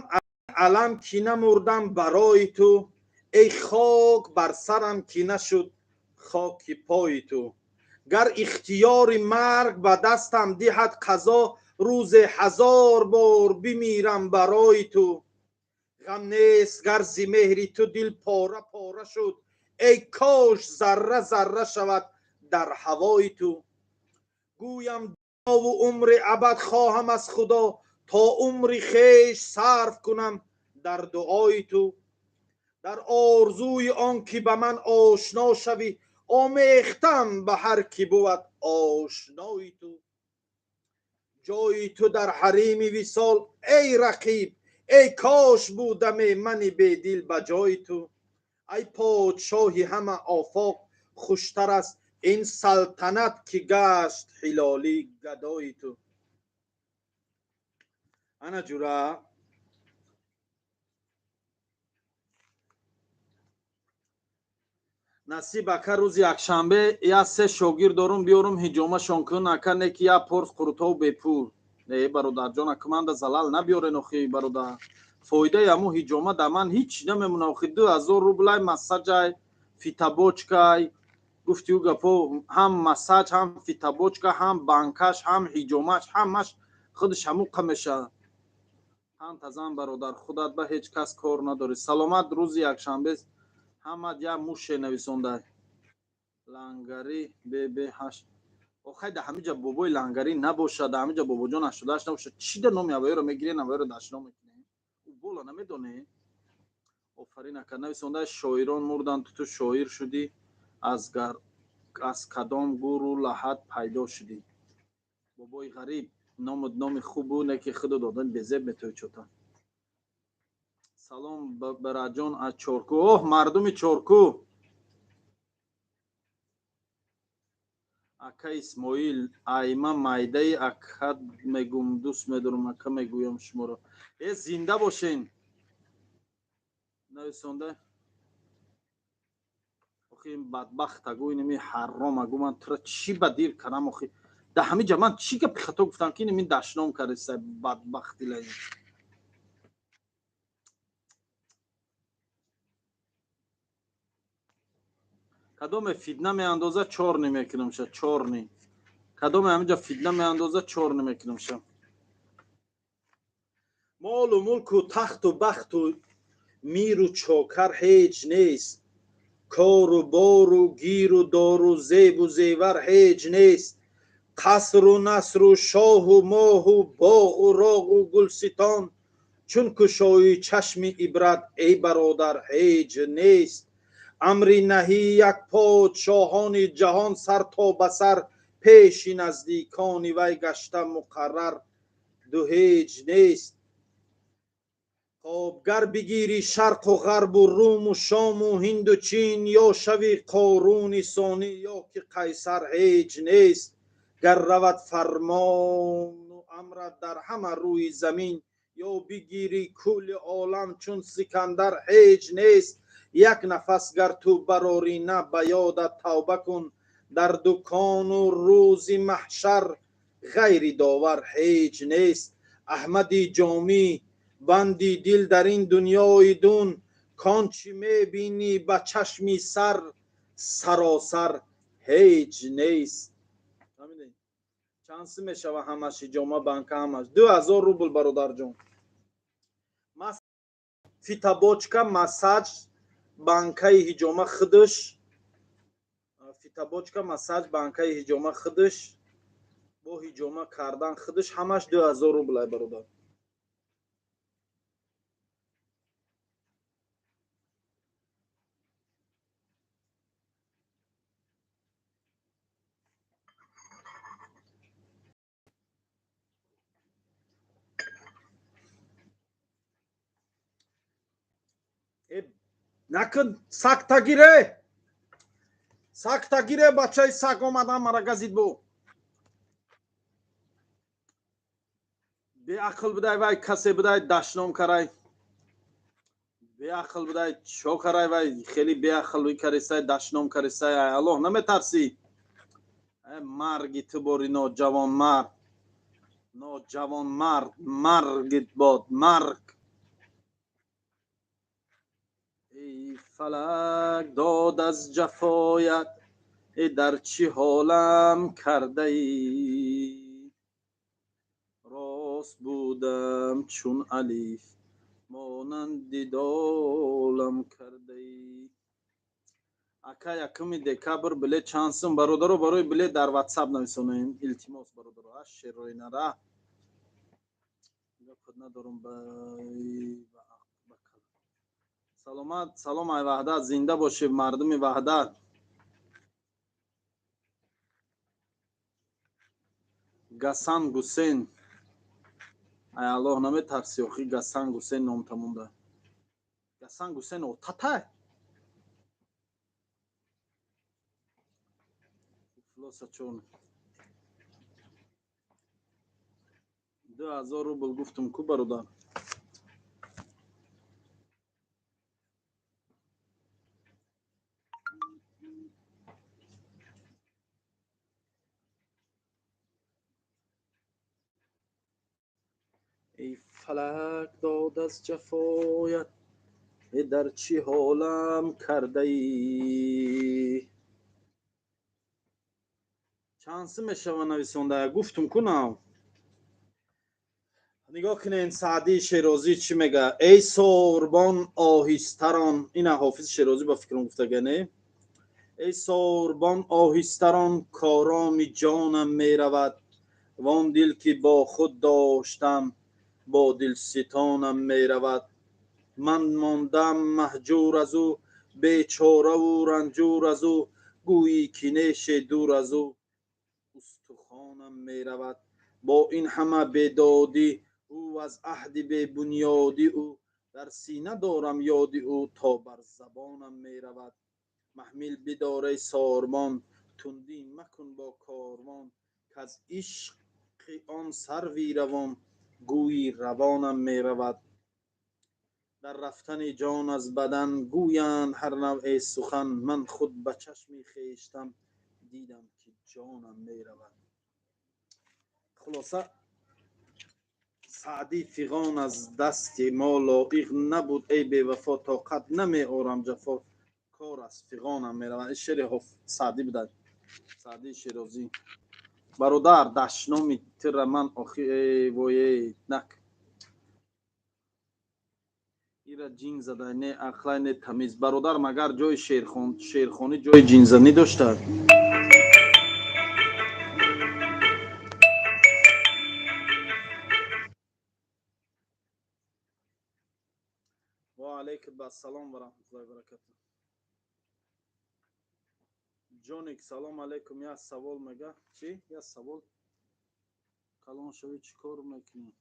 алам, ки намурдам барои ту, эй хок бар сарам, ки нашуд хоки пои ту. Гар ихтиёри марг ба дастам диҳад қазо, рӯзе ҳазор бор бимирам барои ту. Ғам нест, гар зи меҳри ту дил пора пора шуд, эй кош зарра зарра шавад дар ҳавои ту. Гӯям ву умри абад хоҳам аз Худо, то умри хеш сарф кунам дар дуои ту. Дар орзуи он ки ба ман ошно шавӣ, омехтам ба ҳар кӣ бувад ошнои ту. Ҷои ту дар ҳарими висол, эй рақиб, эй кош будаме мани бедил ба ҷои ту. Ай подшоҳи ҳама офоқ, хуштар аст ин салтанат, ки гашт Ҳилолӣ гадои ту. Ана ҷура. Насиб ака, рӯзи якшанбе я се шогирд дорум, биёрум, ҳиҷомашон кун, ака? Не ки я порс қурутов бепул. Не, бародарҷон, ака, манда залал набиёрен охи, бародар. Фоидаи ҳамун ҳиҷома дар ман ҳеҷ намемона охи. 2000 рублай массажай, фитобочкай. Гуфти ӯ гапо, ҳам массаж, ҳам фитобочка, ҳам банкаш, ҳам ҳиҷомаш, ҳамаш худаш ҳамуқа мешавад. Ҳам тазан, бародар, худат ба ҳеҷ кас кор надорӣ. Саломат, рӯзи якшанбе ҳамад як муше нависонда. Лангари бб8 охай, да ҳамиҷа бобои Лангарӣ набошад, да ҳамиҷа бобоҷон 88 набошад. Чӣ да номи авоиро мегирен, авоиро дашно мекунем? Ӯ бола намедонӣ. Офарин, ака. Нависонда: шоирон мурданд, ту шоир шудӣ, аз кадом гуру лаҳат пайдо шудӣ? Бобои ғариб, номуд номи хубу не, ки худу додан безеб метои чота. Салом, бараҷон, аз Чорку. Оҳ, мардуми Чорку. Ака Исмоил, айма майдаи ака мегум, дӯст медорам, ака, мегӯям шуморо. Э, зинда бошен. Нависонда: охи, ин бадбахт агу, инами ҳарром агу, ман тура чӣ ба дир кардам охи? Да ҳамиҷа ман чӣ гапи хато гуфтам, ки инами дашном кардиса, бадбахти лаин? Кадоме фитна меандоза, чорни мекунамша, чорни. Кадоме ҳамиҷа фитна меандоза, чорни мекунамша. Молу мулку, тахту бахту, миру чокар ҳеҷ нест, кору бору, гиру дору, зебу зевар ҳеҷ нест, қасру насру, шоҳу моҳу, боғу роғу гулситон, чун кушои чашми ибрат, эй бародар, ҳеҷ нест. Амри наҳӣ як подшоҳони ҷаҳон сар то ба сар пеши наздикони вай гашта муқаррар. ду ҳеҷ нест. Хоб, гар бигирӣ шарқу ғарбу руму шому ҳинду чин, ё шави Қоруни сонӣ, ё ки Қайсар, ҳеҷ нест. Гар равад фармону амрат дар ҳама рӯи замин, ё бигирӣ кулли олам чун Сикандар, ҳеҷ нест. Як нафас гар ту барорӣ, на ба ёдат тавба кун, дар дукону рӯзи маҳшар ғайри довар ҳеҷ нест. Аҳмади Ҷомӣ, банди дил дар ин дунёи дун, кон чӣ мебинӣ ба чашми сар, саросар ҳеҷ нест. Чанд сум мешава ҳамаш ҳиҷома, банка ҳамаш? 2000 рубл, бародарҷон. Фитобочка, массаж, банкаи ҳиҷома худаш, фитобочка, массаж, банкаи ҳиҷома худаш, бо ҳиҷома кардан худаш, ҳамаш 2000 рубл, ай бародар. Накун, сагта гире, сагта гире, бачаи саг омадан мара газид. Бу беақл будай, вай касе будай, дашном карай, беақл будай, чо карай, вай хеле беақл карисай, дашном карисай. Ай Аллоҳ наметарсӣ? Марги ту бори, ноҷавонмард, ноҷавонмард, маргит бод, марг. Эй фалак, дод аз ҷафоят, э дар чӣ ҳолам кардаӣ? Рост будам чун алиф, монанди долам кардаӣ. Ака, 1 декабр билет чанд сум? Бародаро, барои билет дар Ватсап нависонем, илтимос, бародаро. А шерои нара надорум. Саломат, салом, ай Ваҳдат, зинда бошед, мардуми Ваҳдат. Гасан Гусен, ай Аллоҳ наметарсӣ охи? Гасан Гусен номта монда. Гасан Гусен отатай ифлоса чон. 2000 рубл гуфтум ку, бародар. Эй фалак, дод аз ҷафоят, э дар чӣ ҳолам кардаӣ? Чанд сум мешава нависонда? Гуфтум ку нав. Нигоҳ кунед, Саъдии Шерозӣ чӣ мега: «Эй сорбон, оҳистарон». Ина Ҳофизи Шерозӣ ба фикрам гуфтага, не? «Эй сорбон, оҳистарон, короми ҷонам меравад. Вон дил ки бо худ доштам, бо дилситонам меравад. Ман мондам маҳҷур аз ӯ, бечораву ранҷур аз ӯ, гӯӣ ки неше дур аз ӯ устухонам меравад. Бо ин ҳама бедодӣ ӯ, аз аҳди бебунёди ӯ, дар сина дорам ёди ӯ, то бар забонам меравад. Маҳмил бидор, эй сорбон, тундӣ макун бо корвон, каз ишқи он сарви равон гӯйи равонам меравад. Дар рафтани ҷон аз бадан гӯянд ҳар навъе сухан, ман худ ба чашми хештан дидам, ки ҷонам меравад». Хулоса, Саъдӣ, фиғон аз дасти мо лоиқ набуд, эй бевафо, тоқат намеорам ҷафо, кор аз фиғонам меравад. Ин шери Саъдӣ будад, Саъдии Шерозӣ. Бародар, дашноми тира ман охи вое нак. Ира ҷин зада, не ақлай, не тамиз. Бародар, магар ҷои шерхонӣ ҷои ҷинзанӣ доштад? Ва алайкум ассалом ва раҳматуллоҳи ва баракатуҳ. Ҷоник, салом алайкум, як савол мега. Чӣ? Як савол. Калон шавӣ, чӣ кор мекунӣ?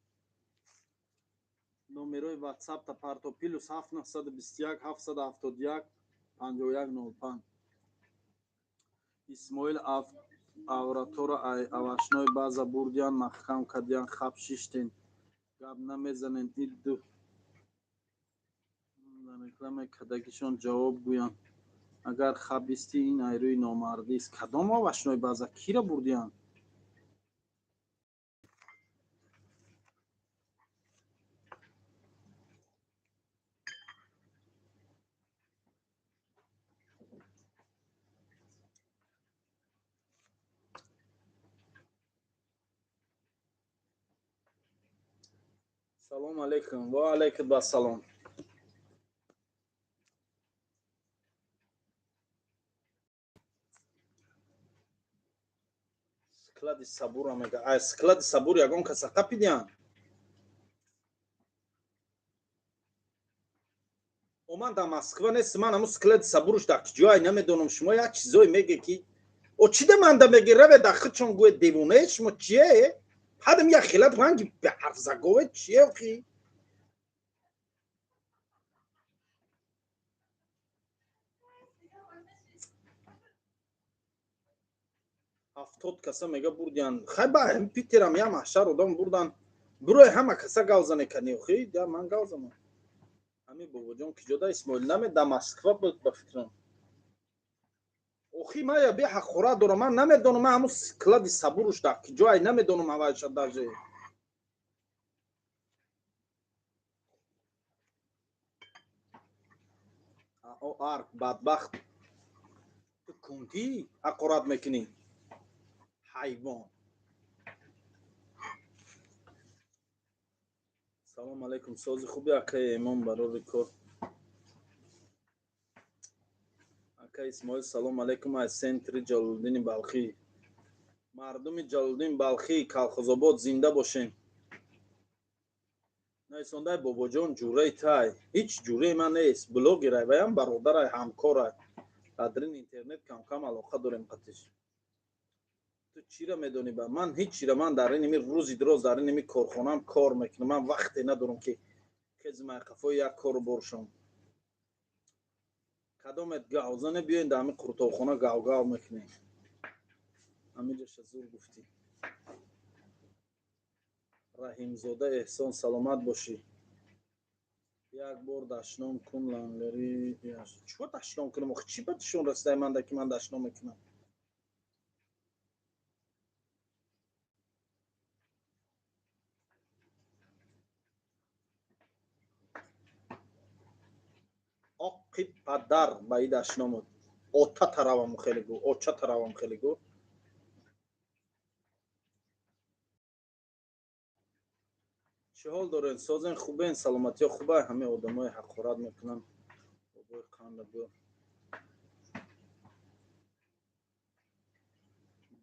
Номерои ватсапта парто: +7 921 771 51 05. Исмоил, авратора ай овощной база бурдиян, маҳкам кардиян, хаб шиштен, гап намезанен. Иду реклама кардагишон ҷавоб гӯянд. Агар хаб истӣ, ин айрӯи номардист. Кадом овощной база, кира бурдиян? Салом алейкум. Ва алейкум ассалом. Склади Сабура мега. Ай склади Сабур ягон каса қапидиян? О, ман дар Москва нест, ман ҳамун склади Сабуруш дар киҷое намедонам. Шумо як чизое меге, ки о чида манда меге, раве дар худшон гӯе. Девонае шумо чие? Ҳадам як хелат ранги ҳарфзагове чие охи? 70 каса мега бурдиян. Хай, ба Питерам я маҳшар одам бурдан. Бурои ҳама каса гав зане кани охи, я ман гав занам. Ҳами бобоҷон киҷода? Исмоил наме да Москва буд ба фикрам. Охи, ман я беҳаққорат дорам, ман намедонам, ман ҳамун склади Сабуруш дар киҷоай намедонам ҳавайша даже. О, арк бадбахт, ту кунтӣ ҳақорат мекунӣ, ҳайвон. Салом алейкум, сози хуби, акаи Эмон, барори кор. Ака Исмоил, салом алейкум аз центри Ҷалолуддини Балхӣ. Мардуми Ҷалолуддин Балхӣ, Калхозобод, зинда бошен. Нависондай бобоҷон ҷураи тай. Ҳеҷ ҷураи ман нест, блогерай, ваям бародарай, ҳамкорай. Дар ин интернет камкам алоқа дорем қатиш. Ту чира медонӣ ба ман? Ҳеҷ чира. Ман дар ин рӯзи дроз дар ин корхонаам кор мекунам. Ман вақте надорам, ки хези майқафои як кору боршам. Кадомет гавзане, биёен дар ҳамин қуртобхона гавгав мекунем. Ҳамиҷаша зур гуфтӣ. Раҳимзода Эҳсон, саломат бошӣ. Як бор дашном кун лангари. Чӣ дашном кунам охи? Чӣ ба дишон расидай манда, ки ман дашном мекунам? Оқи падар ба и дашному ота таравам хеле гу, оча таравам хеле гу. Чӣ ҳол доред? Созен, хубен, саломатиё хуба? Ҳамаи одамои ҳақорат мекунанд, бобои қанда бу.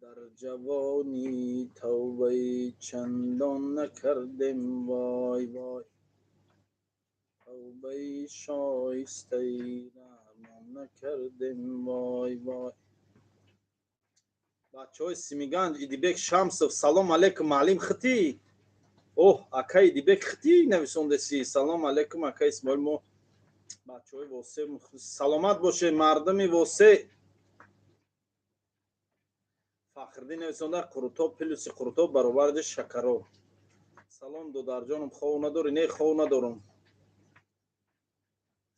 Дар ҷавонӣ тавбаи чандон накардем, вой вой, тавбаи шоистаи раҳмон накардем, вой вой. Бачаҳои Симиганҷ, Идибек Шамсов, салом алейкум. Маълим хитӣ? Оҳ, ака Идибек хитӣ нависондаси. Салом алейкум, ака Исмоил, мо бачаҳои Восе. Саломат бошед, мардуми Восе. Фахриддин нависонда: қурутоб плюси қурутоб баробари шакароб. Салом, додарҷоном, хов надорӣ? Не, хов надорам.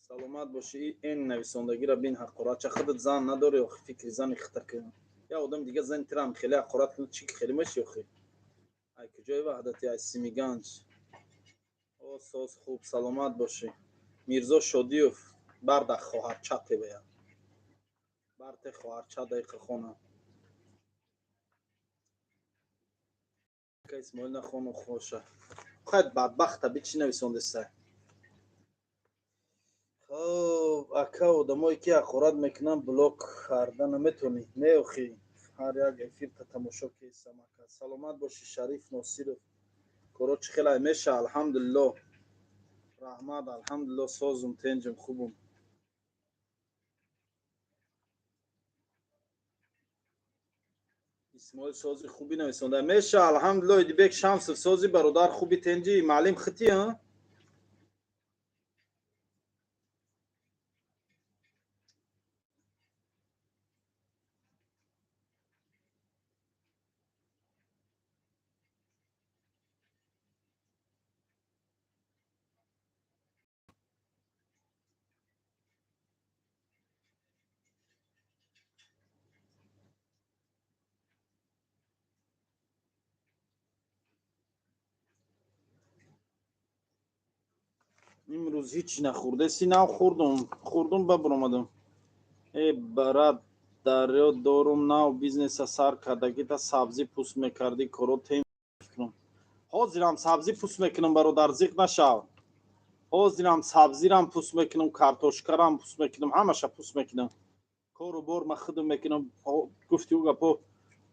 Саломат бошӣ. Ин нависондагиро бин, ҳақоратча. Худат зан надорӣ охи, фикри зани хита кун. Я одами дига зани тирам хеле ҳақорат кун, чӣ хеле меши охи? Ай куҷои Ваҳдати, ай Симиганҷ. О, соз, хуб, саломат бошӣ. Мирзо Шодиев, барда хоҳарчате бая, барте хоҳарча дақиқа хона. Исмоил нахону хоша. Хайд, бадбахта би, чӣ нависондеса? Хоб, ака, одамое ки ҳақорат мекунанд, блок карда наметавонӣ? Не охи, ҳар як эфирта тамошо кесам, ака. Саломат бошӣ. Шариф Носиров, коро чӣ хелай меша? Алҳамдулилло, раҳмат, алҳамдулилло, созум, тенҷум, хубум. Исмоил сози хуби нависонда меша. Алҳамдулилло, Идибек Шамсов, сози бародар, хуби, тенҷи, маълим хити, а? Имрӯз ҳеҷ нахӯрдаси, нав хӯрдум, хӯрдум, ба биромадам. Э, брат, дарё дорум, нав бизнеса сар кардагита, сабзӣ пӯст мекардӣ, коро тем. Ҳозирам сабзӣ пӯст мекунам, бародар, зиқ нашав. Ҳозирам сабзирам пӯст мекунам, картошкарам пӯст мекунам, ҳамаша пӯст мекунам. Кору бор ма худам мекунам. Гуфти ӯ гапо,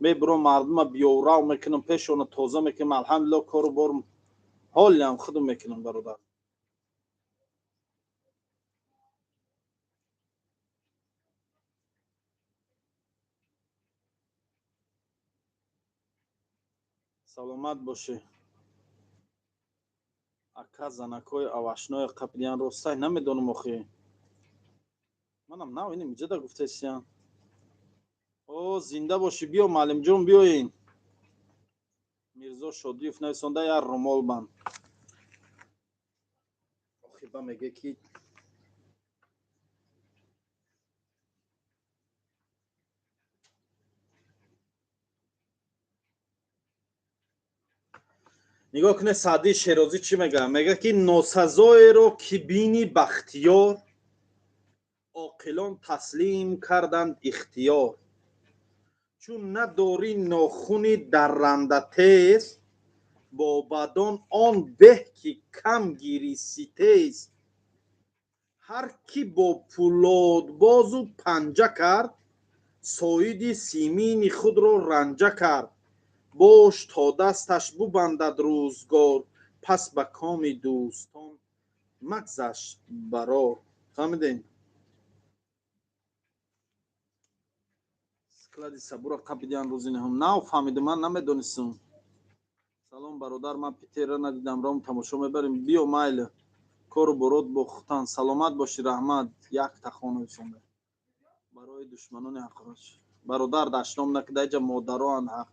мебурам, мардума биёрав мекунам, пешона тоза мекунам. Алҳамдулилло, кору бор ҳолиам худам мекунам, бародар. Саломат бошӣ, ака. Занакҳои авашное қапидиян, ростай намедонам охи, манам нав инем иҷода гуфтесиян. О, зинда бошӣ, биё, маълимҷон, биёин. Мирзо Шодиев нависонда: як румол банд. Охи, ба меге ки нигоҳ кунед, Саъдии Шерозӣ чӣ мега? Мега ки носазоеро ки бини бахтиёр, оқилон таслим карданд ихтиёр. Чун надорӣ нохуни дарранда тез, бо бадон он беҳ ки кам гирӣ ситез. Ҳар кӣ бо пӯлодбозу панҷа кард, соиди симини худро ранҷа кард. Бош то дасташ бубандад рӯзгор, пас ба коми дӯстон магзаш барор. Фаҳмидем? Склади сабура қапидиан рӯзи неҳум, нав фаҳмидам, ман намедонистам. Салом, бародар, ман Питерра надидам, ром тамошо мебарем. Биё, майли, кору борот бохтан. Саломат бошӣ, раҳмат. Як тахону исонда барои душманони ҳақроч. Бародар, дашном накида, иҷа модароанд. Ҳақ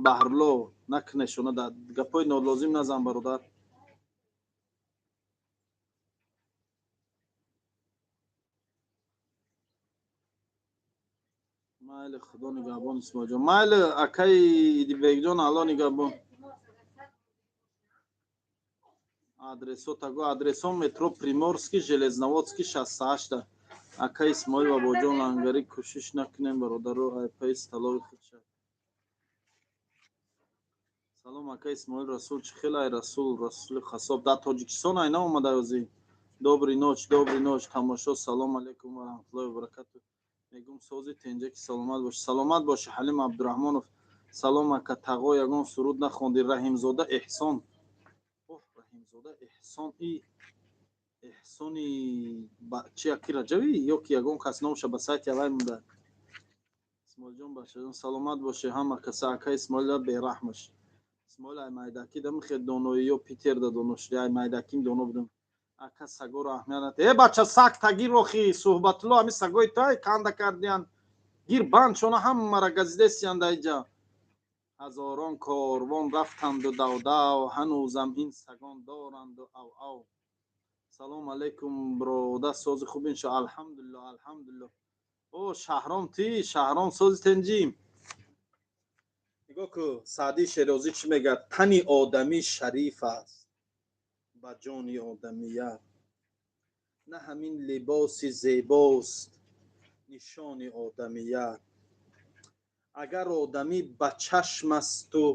баҳрло накунешона, гапҳои нолозим назан, бародар. Майли, худо нигаҳбон, Исмоилҷон. Майли, акаи Идибекҷон, Алло нигаҳбон. Адресо таго, адресо: метро Приморский, Железноводский, 68-та. Ака Исмоил, бабоҷон, лангарӣ кӯшиш накунем, бародаро, айпаи столови худша. Салом, ака Исмоил. Расул чӣ хел ай? Расул, Расули хасоб дар Тоҷикистон ай, наомада ӯзи. Добрый ночь, добрый ночь, тамошо. Салом алейкум ва раҳматуллоҳи ва баракату. Мегум, сози, тенҷаки, саломат боши. Саломат боши, Ҳалим Абдураҳмонов. Салом, ака Тағо, ягон суруд нахонди. Раҳимзода Эҳсон, оҳ, Раҳимзода Эҳсон, и Эҳсони чи, аки Раҷавӣ ё ки ягон кас номша ба сайти авай монда. Исмоилҷон, бачаҷон, саломат боши ҳама каса. Ака Исмоила бераҳмаш. Исмоил ай майдакӣ дамихе доноӣ ё Питер да доно шуди? Ай майдаким доно будам. Ака, сагоро аҳамият нат. Э, бача, саг тагир охи. Суҳбатулло, ҳами сагои тай канда кардиян, гир банд шона, ҳамара газидесиян даиҷа. Ҳазорон корвон рафтанду давдав, ҳанӯзам ин сагон доранду ав ав. Салом алейкум, бирода, сози, хуб, иншо. Алҳамдулилло, алҳамдулилло. О, Шаҳром, ти Шаҳром, сози, тенҷӣ. Нигоҳ ку, Саъдии Шерозӣ чӣ мегӯяд: тани одамӣ шариф аст ба ҷони одамият, на ҳамин либоси зебост нишони одамият. Агар одамӣ ба чашм асту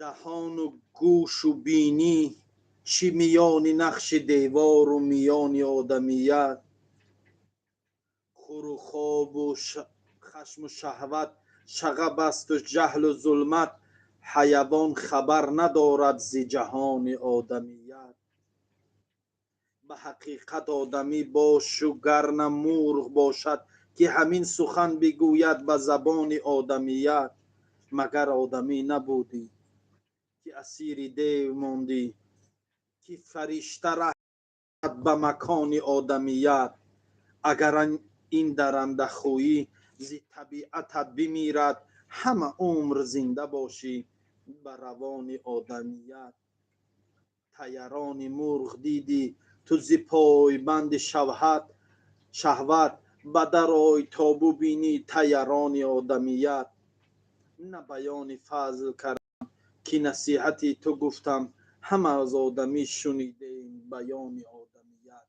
даҳону гӯшу бинӣ, чӣ миёни нақши девору миёни одамият? Хуру хобу хашму шаҳват шағаб асту ҷаҳлу зулмат, ҳайавон хабар надорад зи ҷаҳони одамият. Ба ҳақиқат одамӣ бошу, гар на мурғ бошад. Ки ҳамин сухан бигӯяд ба забони одамият? Магар одамӣ набудӣ, ки асири дев мондӣ, ки фаришта раҳад ба макони одамият? Агар ин дарандахӯӣ зи табиатат бимирад, ҳама умр зинда бошӣ ба равони одамият. Таярони мурғ дидӣ ту зи пойбанди шаҳват, ба дарой то бубинӣ таярони одамият. На баёни фазл кардам, ки насиҳати ту гуфтам, ҳама аз одамӣ шунидем баёни одамият.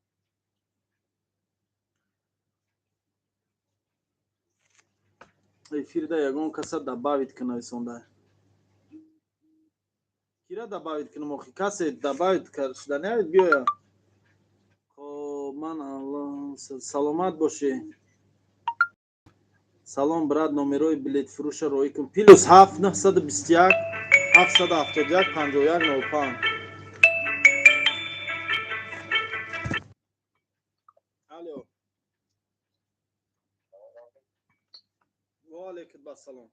Эфирда ягон каса добавить ки нависонда. Кира добавить кунам охи? Касе добавить шуда наявид, биёя. Хоб, ман Аллоҳ, саломат бошӣ. Салом, брат, номерои билетфурӯша роӣ кун. +7 921 771 51 05. Алло, ва алейкум ассалом.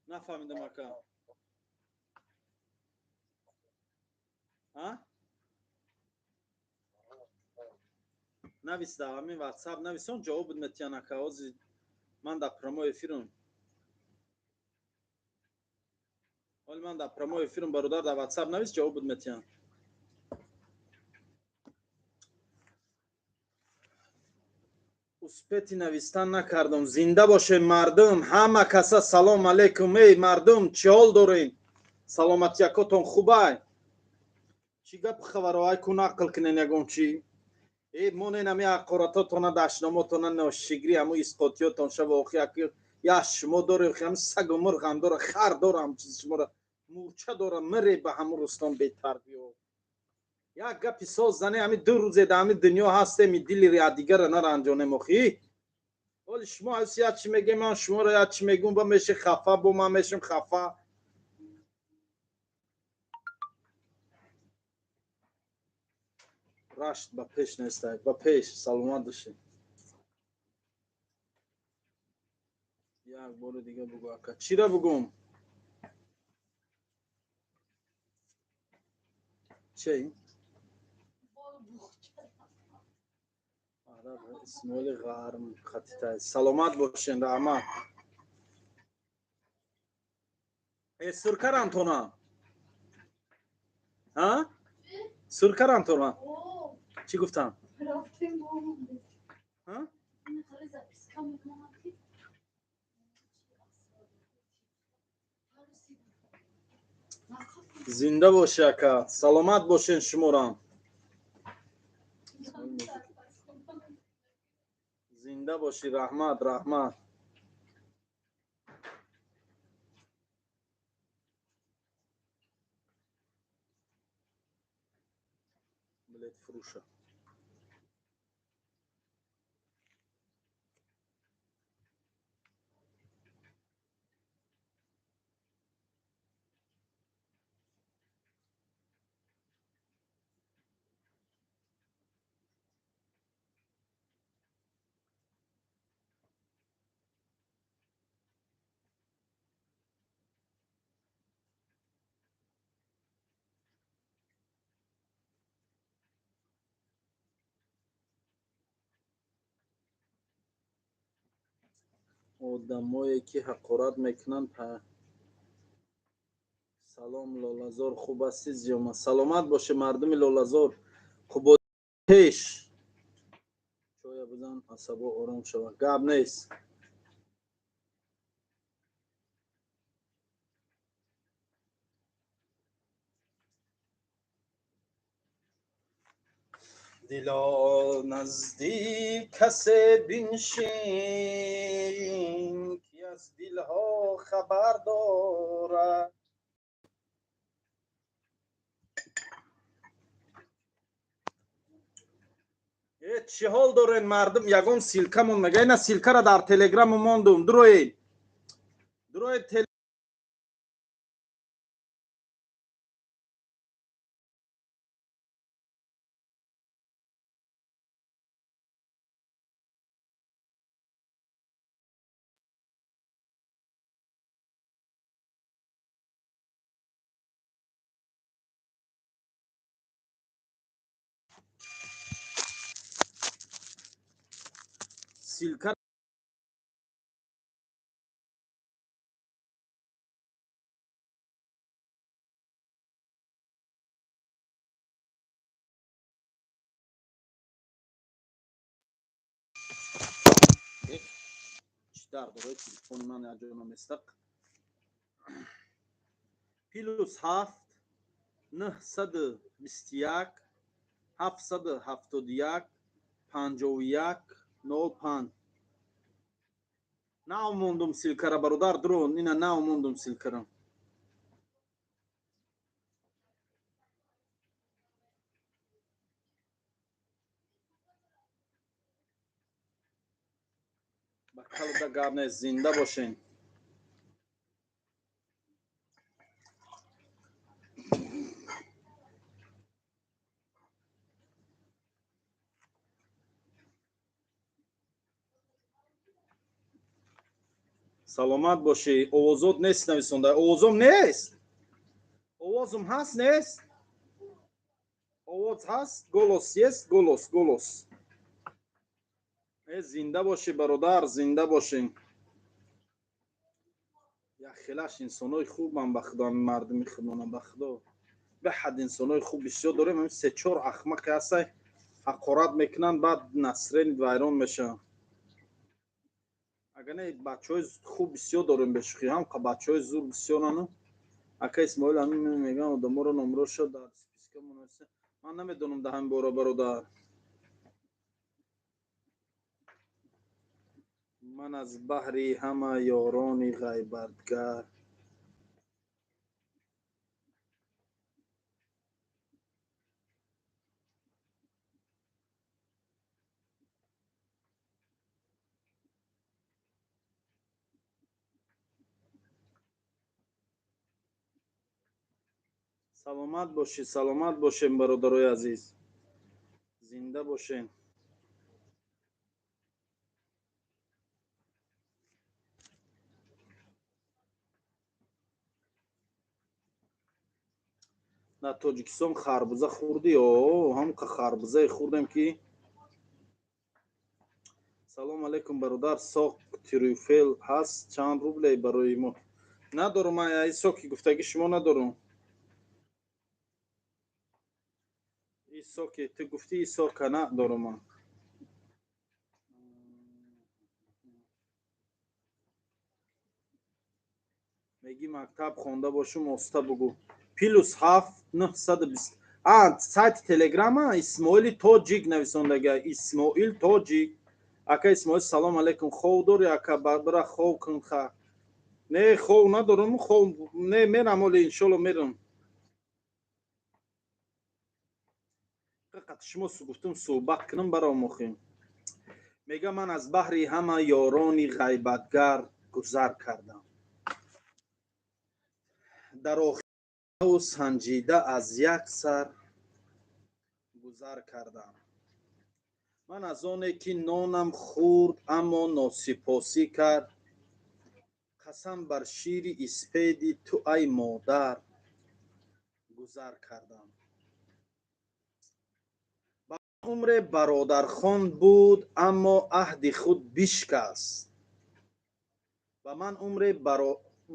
Нафаҳмидам, ака. А навис, дар ҳамин Ватсап нависон, ҷавоб метиҳан, ака. Ҳози ман дар прямой эфирам. Ҳоли ман дар прямой эфирам, бародар, дар Ватсап навис, ҷавоб метиҳан. Успеть навистан накардам. Зинда бошед, мардум, ҳама каса салом алейкум. Эй мардум, чӣ ҳол дорем? Саломатиякотон хубай? Чӣ гап, хабаро ай ку, нақл кунен ягон чӣ. Э, монен ами ҳақоратотона, дашномотона, ношигри, ҳаму исқотиётон шава. Охи, я шумо дорем, ҳам сагу мурғам дора, хар дорам, чиз шумора мурча дора, мире ба ҳаму рустон бетарбиё. Як гапи соз зане. Ҳами 2 рӯзе да ҳами дунё ҳастем, дили якдигара наранҷонем охи. Оли шумо ҳаст як чӣ мегем, ман шуморо як чӣ мегум, ба меши хафа, бо ман мешим хафа. Рашт ба пеш нестай, ба пеш, саломат бошед. Як бори дига бугӯ, ака. Чира бугум? Чей? Исмоили ғарм хатитай. Саломат бошен, раҳмат. Э, суркарам тона, а суркарам тона, чӣ гуфтам? Рафтем. А? Записка мемонад ки. Зинда бошӣ, ака, саломат бошен шуморам. Зинда бошӣ, раҳмат, раҳмат. Билет фурӯша. Одамое ки ҳақорат мекунанд. Салом, Лолазор, хуб ҳастӣ? Зиёма, саломат боше. Мардуми Лолазор, пеш чоя бизан, асабо ором шавад, гап нест. Дило, назди касе биншин, ки аз дилҳо хабар дорад. Э, чӣ ҳол дорен, мардум? Ягон ссылка мон мега? Ина ссылка ра дар Телеграму мондум, дуроед, дуроед. Ссылка чӣ дард дорад телефони ман, яҷонам истақ. +7 921 771 51 05. Нав мондум ссылка ра, бародар, дрон ина нав мондум ссылка ра. Ба калда гап нест, зинда бошен. Саломат бошӣ. Овозот нест нависонда. Овозом нест, овозум ҳаст, нест? Овоз ҳаст, голос есть, голос, голос. Зинда бошӣ, бародар, зинда бошӣ. Як хелаш инсонои хубам, ба худо, мардуми худмона, ба худо, беҳад инсонои хуб бисёр дорем. Ҳамин се-чор ахмақе ҳастай, ҳақорат мекунанд, баъд настроение вайрон мешавад. Агар не, бачаҳои хуб бисёр дорем, бешӯхӣ ҳам бачаҳои зур бисёрану. Ака Исмоил, ҳамин мегӯям, одаморо номроша дар списка монависа. Ман намедонам дар ҳамин бора, бародар. Ман аз баҳри ҳама ёрони ғайбатгар Саломат бошед, саломат бошем, бародарои азиз, зинда бошем. Дар Тоҷикистон харбуза хӯрдӣ? О, ҳамқа харбузае хӯрдем ки. Салом алейкум, бародар, сок трюфель ҳаст? Чанд рубле барои мо? Надорум ман ай соки гуфтагӣ шумо, надорум. И соки ту гуфтӣ, и сока надорум ман. Мегӣ мактаб хонда бошум, оста бугӯ. +7 920. А, сайти Телеграма Исмоили Тоҷик нависондага, Исмоил Тоҷик. Ака Исмоил, салом алейкум, хов дорӣ, ака? Бира хов кун. Ха, не, хов надорум, хов не, мерам оли, иншолло, мерам. Фақат шумо гуфтум суҳбат кунам, баром охим. Мега, ман аз баҳри ҳама ёрони ғайбатгар гузар кардам. Дар охиру санҷида аз як сар гузар кардам. Ман аз оне ки нонам хӯрд, аммо носипосӣ кард, қасам бар шири испеди ту, ай модар, гузар кардам. Ба умре бародархон буд, аммо аҳди худ бишкаст. Ба ман умре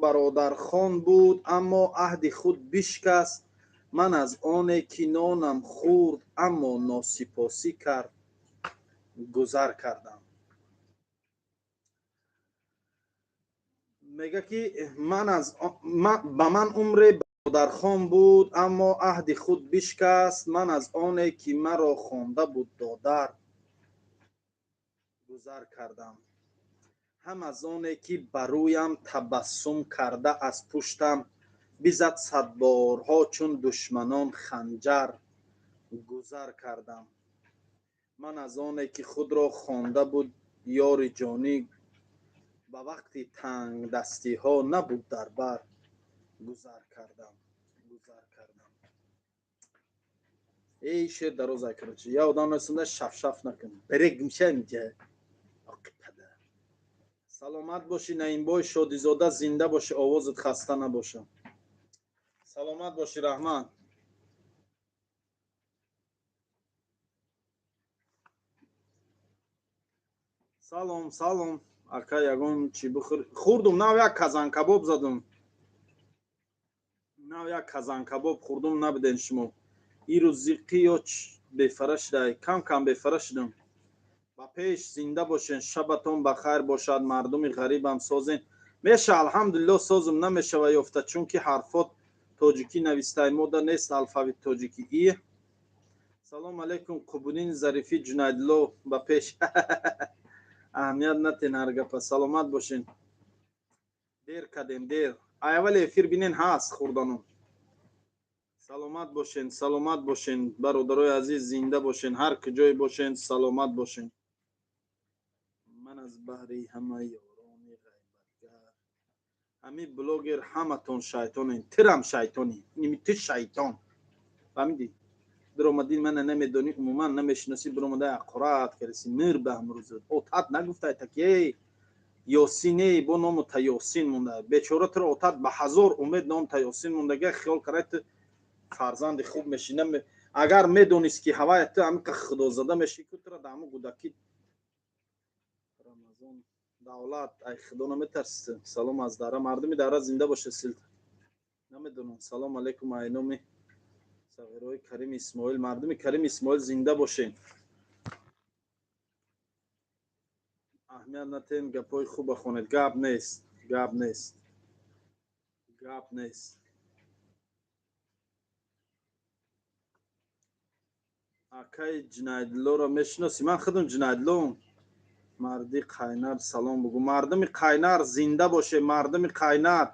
бародархон буд, аммо аҳди худ бишкаст. Ман аз оне ки нонам хӯрд, аммо носипосӣ кард, гузар кардам. Мега ки ман аз ба ман умре бародархон буд, аммо аҳди худ бишкаст. Ман аз оне ки маро хонда буд додар, гузар кардам. Ҳам аз оне ки ба рӯям табассум карда, аз пуштам бизад садборҳо чун душманон ханҷар, гузар кардам. Ман аз оне ки худро хонда буд ёри ҷонӣ, ба вақти тангдастиҳо набуд дар бар, гузар кардам, гузар кардам. Эй, шер дарозай, короче, я одам насунда, шафшаф накун, берег мша инҷа. Саломат бошӣ, Наимбой Шодизода, зинда бошӣ, овозат хаста набоша. Саломат бошӣ, раҳмат. Салом, салом, ака, ягон чӣ бихӯр. Хӯрдум, нав як казанкабоб задум, нав як казанкабоб хӯрдум. Набиден шумо ирӯз зиққӣ ё бефара шудай? Кам кам бефара шудам. Ба пеш, зинда бошен, шабатон ба хайр бошад. Мардуми ғарибам созен. Меша, алҳамдулилло, созум. Намешава ёфта, чунки ҳарфот тоҷикӣ навистай, мода нест алфавит тоҷикӣ. И салом алейкум, Қубудин Зарифӣ, Ҷунайдулло, ба пеш. Аҳамият натен ҳар гапа. Саломат бошен. Дер кардем, дер. Аввали эфир бинен, ҳаст хӯрданум. Саломат бошен, саломат бошен, бародарои азиз, зинда бошен, ҳар куҷое бошен, саломат бошен. Ман аз баҳри ҳама ёрони ғайбатгар, ҳами блогер, ҳаматон шайтонен. Тирам шайтонӣ, ними ту шайтон, фаҳмидӣ? Биромадин, мана намедонӣ, умуман намешиносӣ, биромада аққурат кардаси. Мир ба ҳамрӯза отат нагуфтай таки Ёсине, бо ному та Ёсин монда. Бечора, туро отат ба ҳазор умед ном та Ёсин мондага, хиёл карай ту фарзанди хуб мешӣ. Агар медонист, ки ҳавая ту ҳамиқа худозада мешӣ, ку тура дар ҳамун гудакӣ. Рамазон Давлат, ай худо наметарсӣ? Салом аз дара, мардуми дара зинда боша. Силт намедонам. Салом алейкум, айноми сағирои Карими Исмоил, мардуми Карими Исмоил, зинда бошен. Аҳамият натен, гапҳои хуба хонед. Гап нест, гап нест, гап нест. Акаи Ҷунайдуллоро мешиносӣ? Ман худам Ҷунайдуллом. Марди Қайнар салом бугӯ. Мардуми Қайнар, зинда боше. Мардуми Қайнар,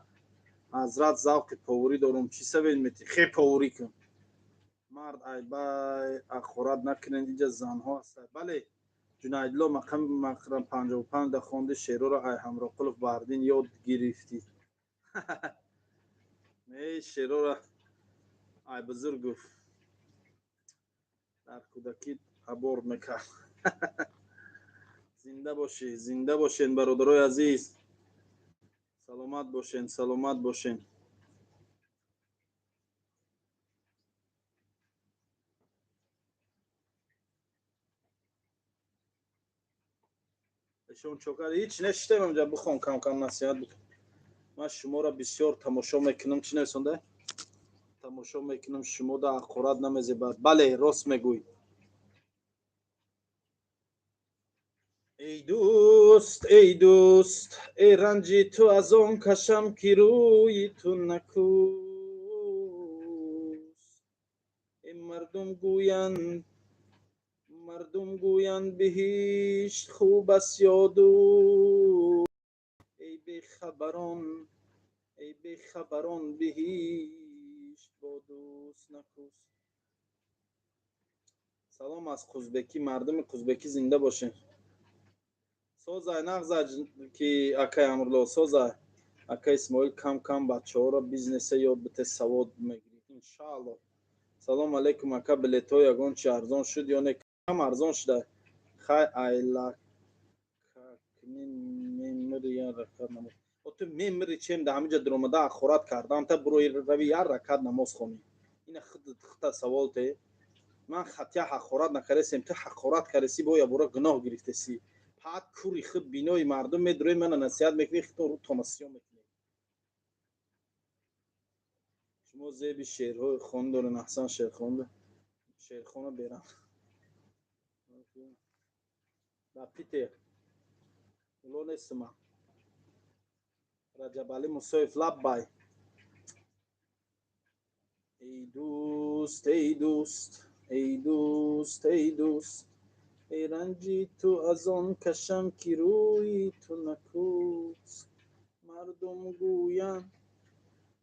ҳазрат, завқи поварӣ дорум, чӣ савел метӣ? Хе, поварӣ кун. Мард айбай, ақорат накунед, инҷа занҳо ҳастанд. Бале, Ҷунайдулло, мақами мақрам 55 да хонди. Шеърро ай Ҳамроқулов Баҳриддин ёд гирифтӣ? Не, шеърро ай бузург гуфт, дар кӯдакӣ аборт мекард. Зинда бошӣ, зинда бошен, бародарои азиз, саломат бошен, саломат бошен. Эшон чокар ҳеч нешитем, амҷа бихон, кам кам насиҳат бикун. Ман шуморо бисёр тамошо мекунам. Чӣ нависонда? Тамошо мекунам, шумо да ақорат намезебад. Бале, рост мегӯй. Эй дӯст, эй дӯст, эй ранҷи ту аз он кашам, ки рӯи ту накӯст. Эй мардум гӯянд, мардум гӯянд, биҳишт хуб аст ё дӯст. Эй бехабарон, эй бехабарон, биҳишт бо дӯст накӯст. Салом аз Қузбекӣ, мардуми Қузбекӣ, зинда бошед. Созай, нағза ки, акай Амрулло, созай. Ака Исмоил, кам кам бачаҳоро бизнеса ёд бите, савод мегирӣ, иншаалло. Салом алейкум, ака, билетҳо ягон чи арзон шуд ё не? Кам арзон шуда. Хай, айлакакни мемири, як ракат намоз. О, ту мемири, чем да ҳамиҷа дуромада ақорат кардам, та бурои рави, як ракат намоз хонӣ. Ина худта савол те. Ман хатя ҳақорат накардесем, ту ҳақорат кардеси, бо ябора гуноҳ гирифтеси. Паат кури худ бинои мардум медурои, мана насиҳат мекунӣ, худтон рӯтона сиём мекунӣ. Шумо зеби шеърҳои хон дорен. Аҳсан, шеърхонда, шеърхона берам дар Питер. Уло нестима. Раҷабалӣ Мусоев, лаббай. Эй дӯст, эй дӯст, эй дӯст, эй дӯст, эй ранҷи ту аз он кашам, ки рӯи ту накӯст. Мардум гӯянд,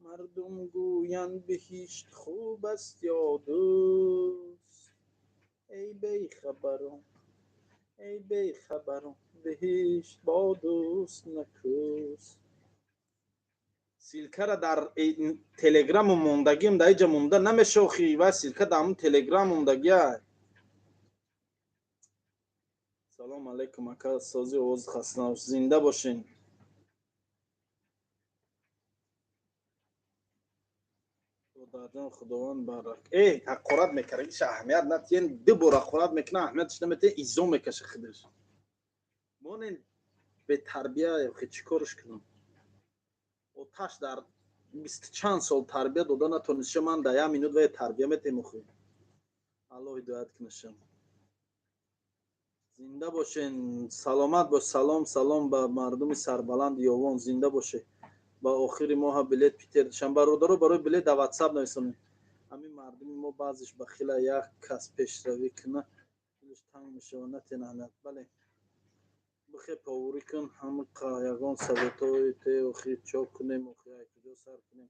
мардум гӯянд, биҳишт хуб аст ё дӯст. Эй бехабарон, эй бехабарон, биҳишт бо дӯст накӯст. Ссылка ра дар Телеграму мондагим, дар иҷа монда намешохӣ ва ссылка дар ҳамун Телеграм мондагия. Салом алейкум, ака, сози, овоз, хаста набош, зинда бошен. Додарҷон, Худованд барак. Э, ҳақорат мекард, иш аҳамият натиен, ду бор ҳақорат мекуна, аҳамиятш намете, изо мекаша худаш. Монен бетарбия, чӣ корш кунам? Оташ дар бисту чанд сол тарбия дода натонистша, ман дар як минут вай тарбия метем охи. Аллоҳ ҳидоят кунашам. Зинда бошен, саломат бош. Салом, салом ба мардуми сарбаланди Ёвон, зинда боше. Ба охири моҳа билет Питер дишам. Бародаро, барои билет дар Ватсап нависонед. Ҳамин мардуми мо баъзеш бахила, як кас пешравӣ куна, дилш танг мешава, натенаҳнад. Бале, бихе повурӣ кун, ҳамқа ягон советҳои те охи, чо кунем охи, ай куҷо сар кунем?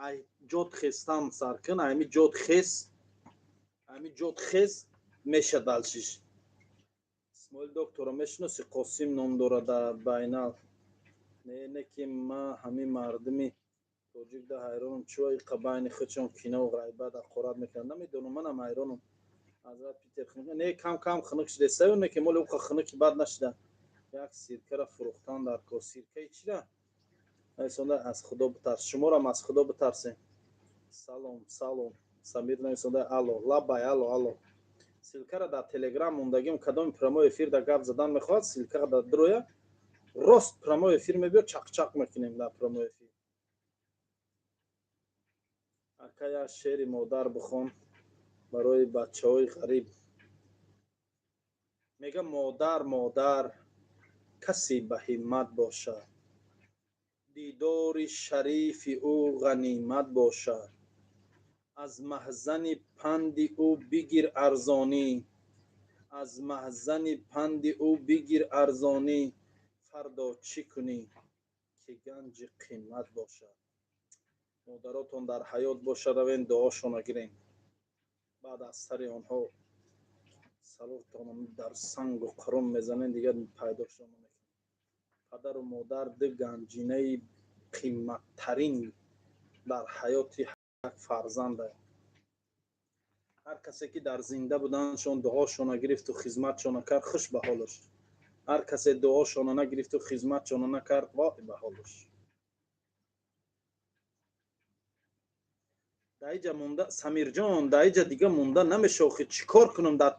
Ай ҷод хестан сар кун, ами ҷод хес, ами ҷод хес меша далшиш. Исмоил доктора мешиноси? Қосим ном дорад дар Байнал. Не, не, ки ма ҳамин мардуми тоҷик да ҳайронам, чӯ иқа байни худшон кинаву ғайбат, ҳақорат мекунанд, намедонам, манам ҳайронам. Ҳазрат Питер не, кам кам хунук шуда, не ки моли уқа хунуки бад нашуда. Як сиркара фурӯхтан дар кор. Сиркаи чира нависонда? Аз Худо битарс, шуморам аз Худо битарсем. Салом, салом. Самир нависонда: алло, лабай, алло, алло. Ссылкара дар Телеграм мондагим, кадоми прямой эфир да гап задан мехоҳад, ссылкара дар дроя, рост прямой эфир мебиёд, чақчақ мекунем дар прямой эфир. Ака, як шеъри модар бихон барои бачаҳои ғариб. Мега: модар, модар, касе ба ҳиммат бошад, дидори шарифи ӯ ғанимат бошад. Аз маҳзани панди ӯ бигир арзонӣ, аз маҳзани панди ӯ бигир арзонӣ, фардо чӣ кунӣ, ки ганҷи қимат бошад. Модаротон дар ҳаёт боша, равен дуошона гирем. Баъд аз сари онҳо салотона дар сангу қурум мезанем, дигар пайдошон намекунем. Падару модар ду ганҷинаи қиматтарин дар ҳаёти як фарзанда. Ҳар касе ки дар зинда буданашон дуошона гирифту хизматшона кард, хуш ба ҳолаш. Ҳар касе дуошона нагирифту хизматшона накард, вой ба ҳолаш. Даиҷа монда, Самирҷон, даиҷа дига монда намеша охи, чӣ кор кунам? Дар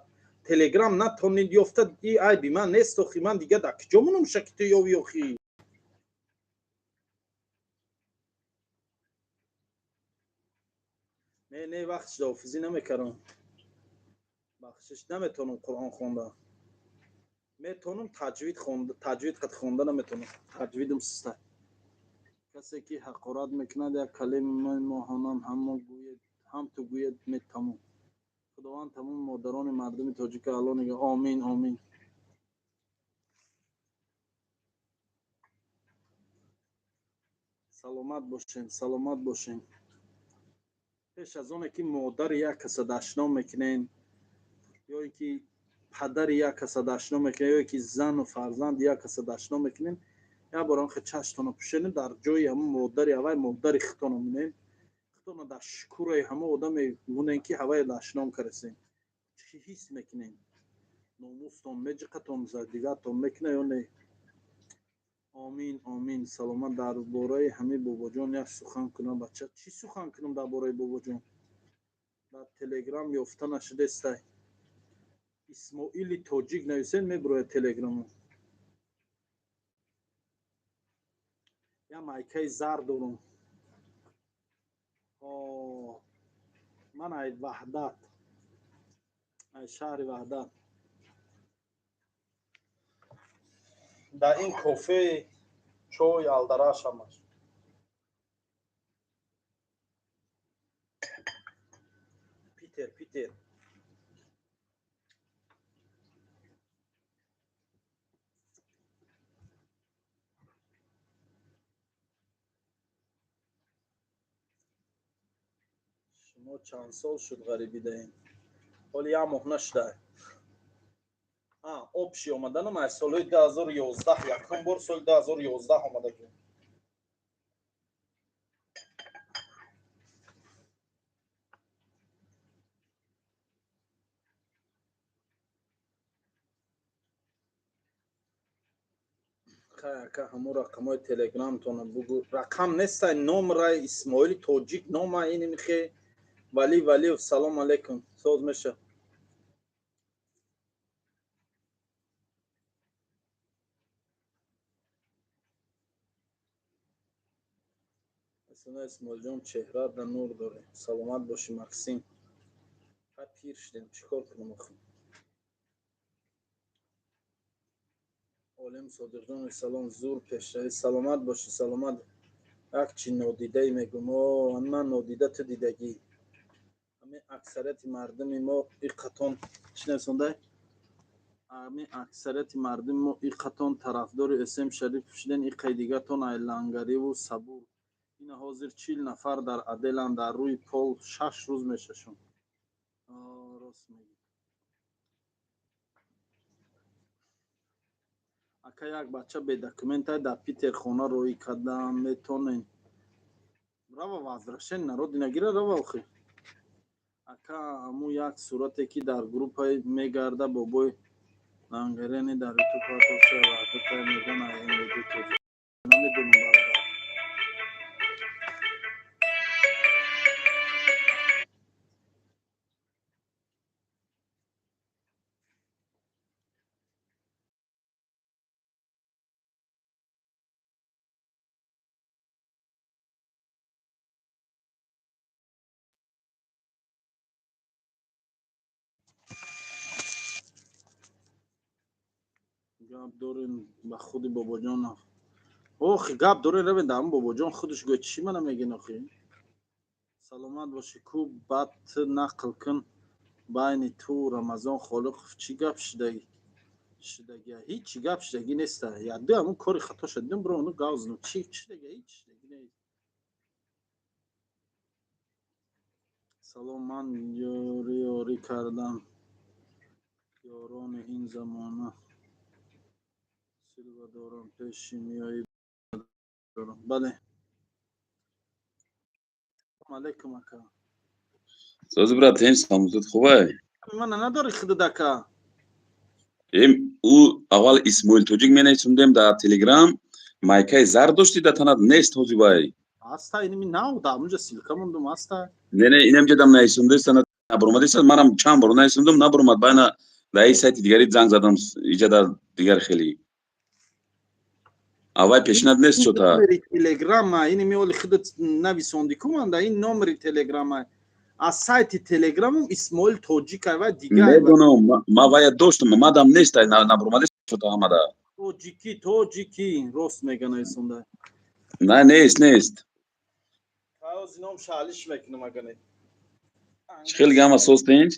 Телеграм натонид ёфта, и айби ман нест охи, ман дига дар куҷо монам ша, ки ту ёви охи? Не, не, вақт шуда, ҳофизӣ намекардам, бахшиш, наметавонам Қуръон хонда. Метавонам таҷвид хонда, таҷвид қат хонда наметавонам, таҷвидам суста. Касе ки ҳақорат мекунад, як калимаи моҳонам ҳамо гӯед, ҳам ту гӯед, метамом. Худованд тамоми модарони мардуми тоҷика алло нига. Омин, омин. Саломат бошем, саломат бошем. Пеш аз оне ки модари як каса дашном мекунен, ё ин ки падари як каса дашном мекунен, ё ин ки зану фарзанди як каса дашном мекунен, як бор онхе чаштона пӯшенем, дар ҷои ҳамон модари ҳавай модари худтона монем, худтона дар шукураи ҳамон одаме монем, ки ҳавай дашном карасем. Чӣ ҳис мекунем? Номустон меҷиқатон, дигартон мекуна ё не? Омин, омин, саломат. Дар бораи ҳамин бобоҷон як сухан кунам, бача. Чӣ сухан кунам дар бораи бобоҷон? Дар Телеграм ёфта нашудестай. Исмоили тоҷик нависен, мебурояд Телеграмо. Як майкаи зар дорам. Ман ай Ваҳдат, ай шаҳри Ваҳдат. Дар ин кофе чой алдараш ҳамаш. Питер, Питер. Шумо чанд сол шуд ғарибӣ даем? Ҳоли як моҳ нашуда. Общий омаданам аз солҳои 2011, якум бор соли 2011 омадагим. Хай, ака, ҳамон рақамҳои Телеграмтона бугӯ. Рақам нестай, номрай Исмоили тоҷик нома инихе. Вали Валиев, салом алейкум, соз меша. Нависонда, Исмоилҷон, чеҳраат да нур дорӣ. Саломат бошӣ, Максим. Ҳа, пир шудем, чӣ кор кунем охи? Олим Содиқҷон, салом, зур пешравӣ, саломат бошӣ, саломат. Як чи нодидае мегум, о ман нодида, ту дидагӣ. Ҳамин аксарияти мардуми мо иқатон чӣ нависондай? Ҳамин аксарияти мардуми мо иқатон тарафдори СМ Шарипов шуден, иқаи дигатон ай лангариву Сабур. Ина ҳозир 40 нафар дар отделанд, дар рӯи пол 6 рӯз мешашон. Рост мегӣ, ака. Як бача бедокументай, дар Питер хона роӣ кардам, метонен рава возвращение народ нагира, рава охи. Ака, ҳамун як сурате ки дар группаи мегарда, бобои лангарене дар ютуб меган, МВД тоҷик, намедонам, бародар. Гап дорем ба худи Бобоҷон, охи, гап дорем, равем дар ҳамн Бобоҷон худаш гӯяд, чӣ мана мегӯен охи. Саломат бошӣ. Ку баъд ту нақл кун, байни ту Рамазон Холиқов чӣ гап шудагия? Ҳичи гап шудагӣ неста. Якду ҳамун кори хато шудидим, бро, ону гав зинам. Чӣ шудагия? Ҳич шудагӣ нест. Салом, ман ёрӣ кардам ёрони ин замона, силва дорам, пеши миёи дорам. Бале, алейкум, ака. Сози, брат, тинч, саломатит хубай? Мана надори худат, ака? Эм, ӯ аввал Исмоил Тоҷик менависондем дар Телеграм, майкаи зард дошти дар танат, нест ҳози вай. Аста, иними нав дар онҷа ссылка мондум, аста. Не, не, инам ҷадам нависондеста, набаромадеста, манам чанд бор нависондум, набаромад. Байна дар ин сайти дигари занг задам, иҷа дар дигар хеле. Аввай пешинат нест чота. Номери телеграма иними оли худат нависонди ку, ман дар ин номери телеграма аз сайти телеграмум Исмоил Тоҷик ай ва дигар. Медонам, ма вая доштам, мадам нест, набаромадест чота ҳамада. Тоҷикӣ, тоҷикӣ, рост мега, нависонда. На, нест, нест. Ҳози ном шаҳлиш мекунам, агар не. Чӣ хеле гама, соз, тинч?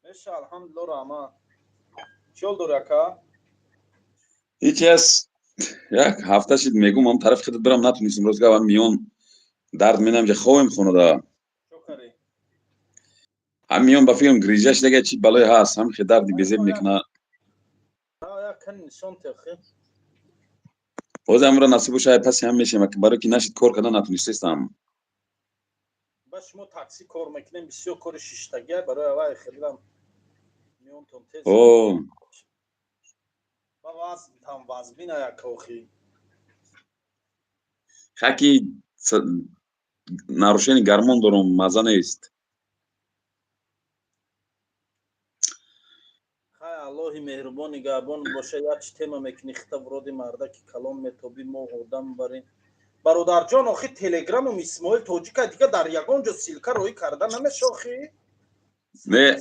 Меша, алҳамдулилла, раҳмат. Чӣ ҳол дори, ака? Ҳеч ас, як ҳафта шид, мегум ам тарафи худат бирам, натунистем. Рост гап, миён дард менам, ҷа ховем хонада. Чо карӣ? Ҳам миён ба фикрам грижа шидага, чи балое ҳаст, ҳам хе дарди безеб мекуна. Як кани нишон техи. Ҳозир амро насиб боша, паси ҳам мешем, барои ки нашид, кор кардан натунистестам. Ба шумо такси кор мекунем, бисёр кори шиштагия, барои авай хелам миёнтон тез. О. Ба вазн там вазмина як охи. Хаки нарушение гормон дорум, маза нест. Хай, Аллоҳи меҳрубон нигаҳбон боша. Як чи тема мекунӣ, хита вроде мардаки калон метобӣ, мо одам барем. Бародарҷон, охи, телеграмум Исмоил Тоҷика, дига дар ягон ҷо ссылка роӣ карда намеша, охи? Не.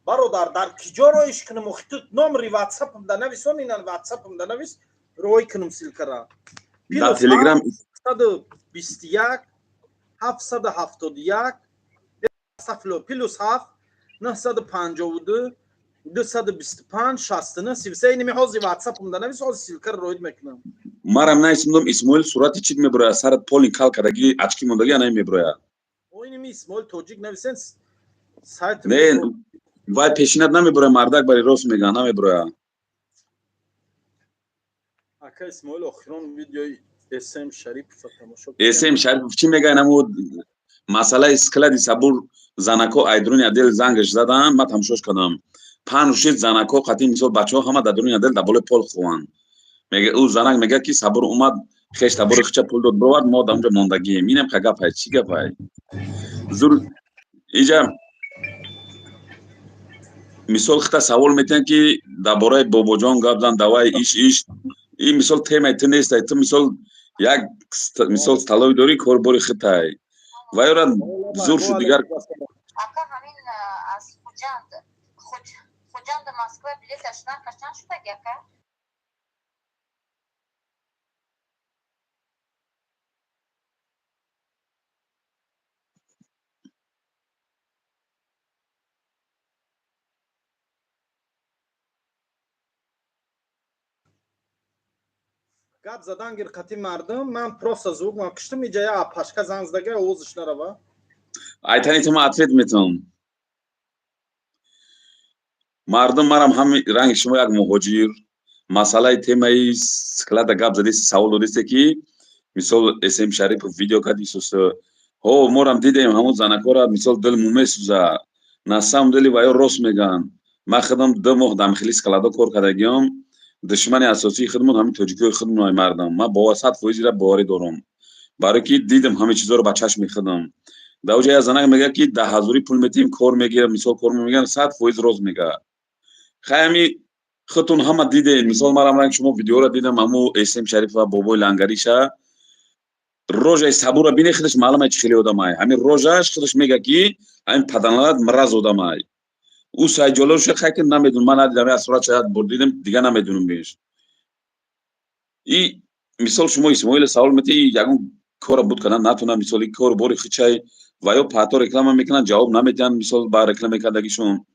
Бародар, дар киҷо роиш кунам, охи? Ту номери ватсапам да нависон, инан ватсапам да навис, роӣ кунам ссылкара. Дар Телеграм. 21 771, +7 952 225 69 33. Иними ҳозир ватсапам да навис, ҳозир ссылкара роид мекунам. Марам наисмдом Исмоил, сурати чит мебурояд, сарат полный кал кардаги, очки мондаги, ана мебурояд. О, иними Исмоил Тоҷик нависен, сайт. Не, вай пешинат намебурояд, мардак, бари рост мегӯяд, намебурояд. Ака Исмоил, охирон видеои СМ Шарипова тамошо. СМ Шарипов чӣ мегӯяд? Намуд масъалаи склади Сабур, занако айдруни отдел зангаш задан, ман тамошош кардам. Панҷ шид занако қатъи, мисол, бачаҳо ҳама дар дуруни отдел дар болои пол хованд. Мега, ӯ занак мегӯяд, ки Сабур омад, хеш табори хича пул дод, бировард, мо дар онҷо мондагием. Инам ка гапай, чӣ гапай? Зур иҷа, мисол, хита савол метиҳанд, ки дар бораи Бобоҷон гап зан, давай иш иш. Ин, мисол, темаи ту нестай. Ту, мисол, Як мисол столовый дорӣ, корбори хитай. Ва ёра зур шуд дигар. Ака, ҳамин аз Хуҷанд, Хуҷанду Москва билеташ нархаш чанд шудаги, ака? Гап задан гир қати мардум, ман просто звук ман киштим, иҷа я апашка занг задага, овозиш нарава. Айтани ту ман ответ метавам. Мардум, марам ҳами ранги шумо як муҳоҷир. Масъалаи темаи склада гап задеси, савол додесте, ки мисол СМ Шарипов видео кард исус. Ҳо, морам дидем ҳамун занакора, мисол дилму месӯза. На самом деле ва ё рост мегӯянд. Ман худам 2 моҳ дамхели складо кор кардагиём. Душмани асосии худмон ҳамин тоҷикои худмон ай мардам. Ман бовар 100% ира боварӣ дорам. Барое ки дидам ҳамин чизоро ба чашми худам. Дар оҷа як занак мегӯяд, ки 10 ҳазорӣ пул метиҳем, кор мегирам, мисол кор мегирам, 100% рост мегӯяд. Хай, ҳами худтон ҳама дидем, мисол марам ранг шумо видеоро дидам, ҳаму СМ Шарифа бобои лангариша. Рожаи Сабура бине, худаш маълум ай чӣ хеле одамай. Ҳамин рожааш худаш мегӯяд, ки ҳамин паданалат мраз одамай. Ӯ сайҷолоша хай ки намедонам, ман надидам, як сурат шояд бур дидам, дигар намедонам беш. И мисол шумо Исмоила савол метиҳӣ, ягон кора буд кардан натонад, мисол и кор бори хичай ва ё паҳто реклама мекунанд, ҷавоб намедиҳанд, мисол ба реклама кардагишон.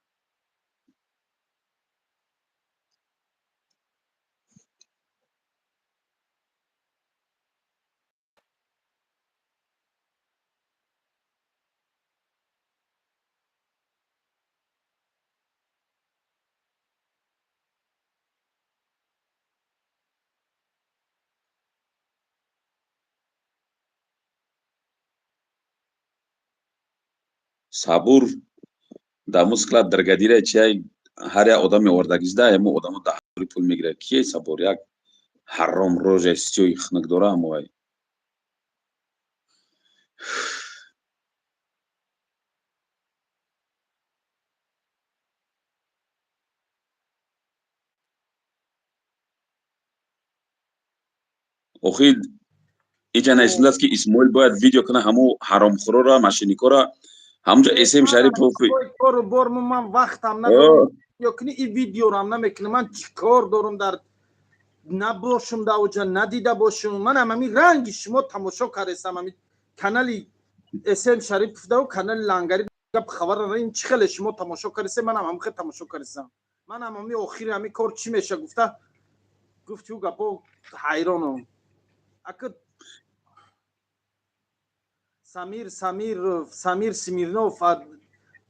Сабур дар мо склад бригадира чиай, ҳар як одаме овардагизда, ҳамо одамо 10 ҳазорӣ пул мегирад. Кие Сабур? Як ҳаром рожаи сиёи хунук дора ҳамоай. Охир иҷа нависондааст, ки Исмоил бояд видео кунад ҳамо ҳаромхӯрора, мошенникора. Ҳамунҷо СМ Шарипов. Кору бор ман вақтам надорам ё кини и видеорам намекунам. Ман чӣ кор дорам, дар набошум, дар оҷа надида бошум. Манам ҳамин ранги шумо тамошо кардесам, ҳамин канали СМ Шарипов дав, канали лангари гап хабар ин чӣ хеле шумо тамошо кардесе, манам ҳам хел тамошо кардесам. Манам ҳамин охири ҳамин кор чӣ меша гуфта гуфти ӯ гапо ҳайронам. Ака Самир, Самир, Самир Смирнов,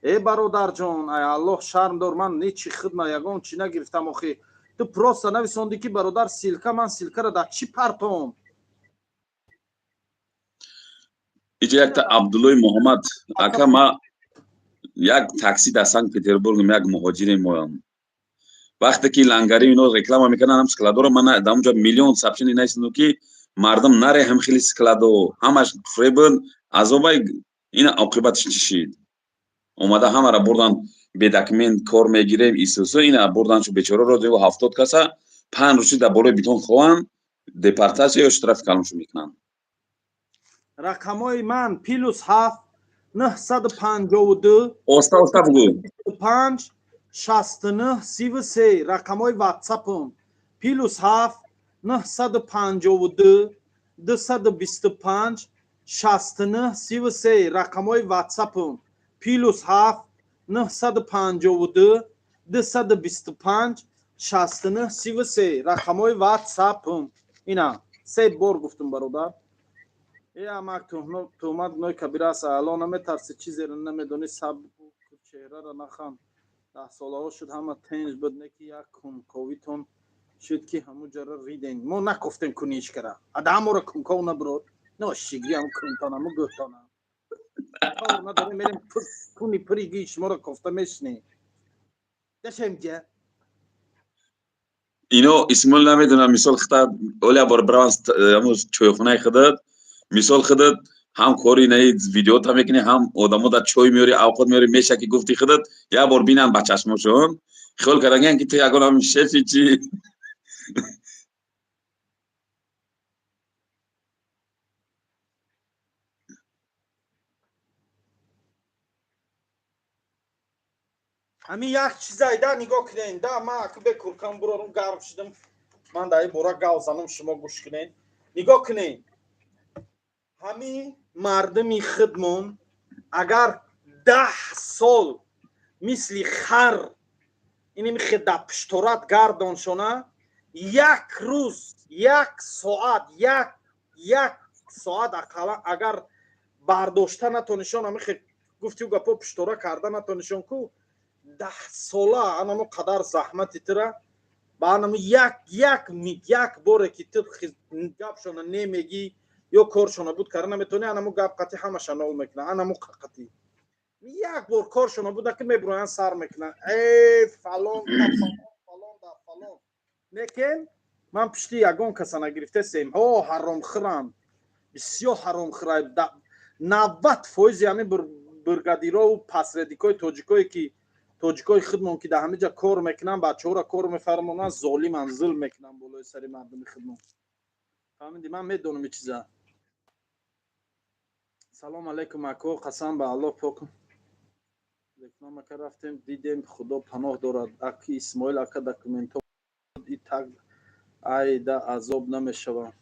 э бародарҷон, ай Аллоҳ шарм дор, ман нечи хидма ягон чӣ нагирифтам. Охи ту просто нависондӣ, ки бародар ссылка, ман ссылкаро дар чӣ партом? Иҷа якта Абдуллои Муҳаммад: ака, ма як такси дар Санкт Петербургм, як муҳоҷире моям. Вақте ки лангари ино реклама мекунанд ҳам складоро, ман дар онҷа миллион сообщение нависондам, ки мардум наре ҳам хели складо, ҳамаш фребн, азобай. Ина оқибаташ чӣ шид? Омада ҳамаро бурдан, бе документ кор мегирем, исусу ина бурдан шу бечораро, 70 каса 5 рӯзи дар болои бетон хованд, депортация ё штраф калоншу мекунанд. Рақамҳои ман +7 952 Оста оста бугӯ. 5 69 33, рақамҳои ватсапам +7 952 225 69 33, рақамҳои ватсапам +7 952 225 69 33, рақамҳои ватсапам. Ина се бор гуфтум, бародар. Э амак, туҳмат гуноҳи кабира аст. Ало наметарси, чизеро намедонӣ, саб чеҳраро нахан. 10 солаҳо шуд, ҳама тенҷ буд, не ки як кунковитон шуд, ки ҳамун ҷара риден. Мо накофтем куни ишкара ада ҳаморо кунков набурод ношигри ҳам кунтонаму гӯҳтонам кор надорем, мерем куни пириги шуморо кофта мешинем дашемҷа. Ино Исмоил намедонам, мисол хита оля бор браван ҳамун чойхонаи худат, мисол худат ҳам кори наи видеота мекунӣ, ҳам одамо дар чой меёри, авқот меёри, меша ки гуфти худат як бор бинанд ба чашмошон, хиёл кардагиян, ки ту ягон ҳам шефи чӣ. Ҳамин як чизай да, нигоҳ кунен да. Ман аку бекуркам бурорум, гарм шудам. Ман дар ин бора гав занам, шумо гӯш кунен, нигоҳ кунен. Ҳамин мардуми худмон агар 10 сол мисли хар иними хеда пишторат гардоншона, як рӯз, як соат, як соат ақаллан агар бардошта натонишон, ҳамихе гуфтиу гапо пиштора карда натонишон ку, 10 сола анамо қадар заҳмати тира ба анамо як боре ки ту гапшона немегӣ ё коршона буд карда наметавонӣ, анамо гап қатӣ ҳамаша нол мекунад. Анамо қатӣ як бор коршона буда ки мебуроянд, сар мекунанд: э, фалон да фалон, фалон да фалон. Лекин ман пишти ягон каса нагирифтесем. Ҳо, ҳаромхӯранд, бисёр ҳаромхӯрай. 90 фоизи ҳамин бригадирову посредникои тоҷикое ки тоҷикои худмон ки дар ҳамин ҷа кор мекунанд, бачаҳоро кор мефармонанд, золиманд, зулм мекунанд болои сари мардуми худмон. Фаҳмиди? Ман медонам ин чиза. Салом алейкум, ако. Қасам ба Аллоҳ, пок реклама рафтем, дидем, Худо паноҳ дорад. Аки Исмоил ака, документҳо и так айда азоб намешавам.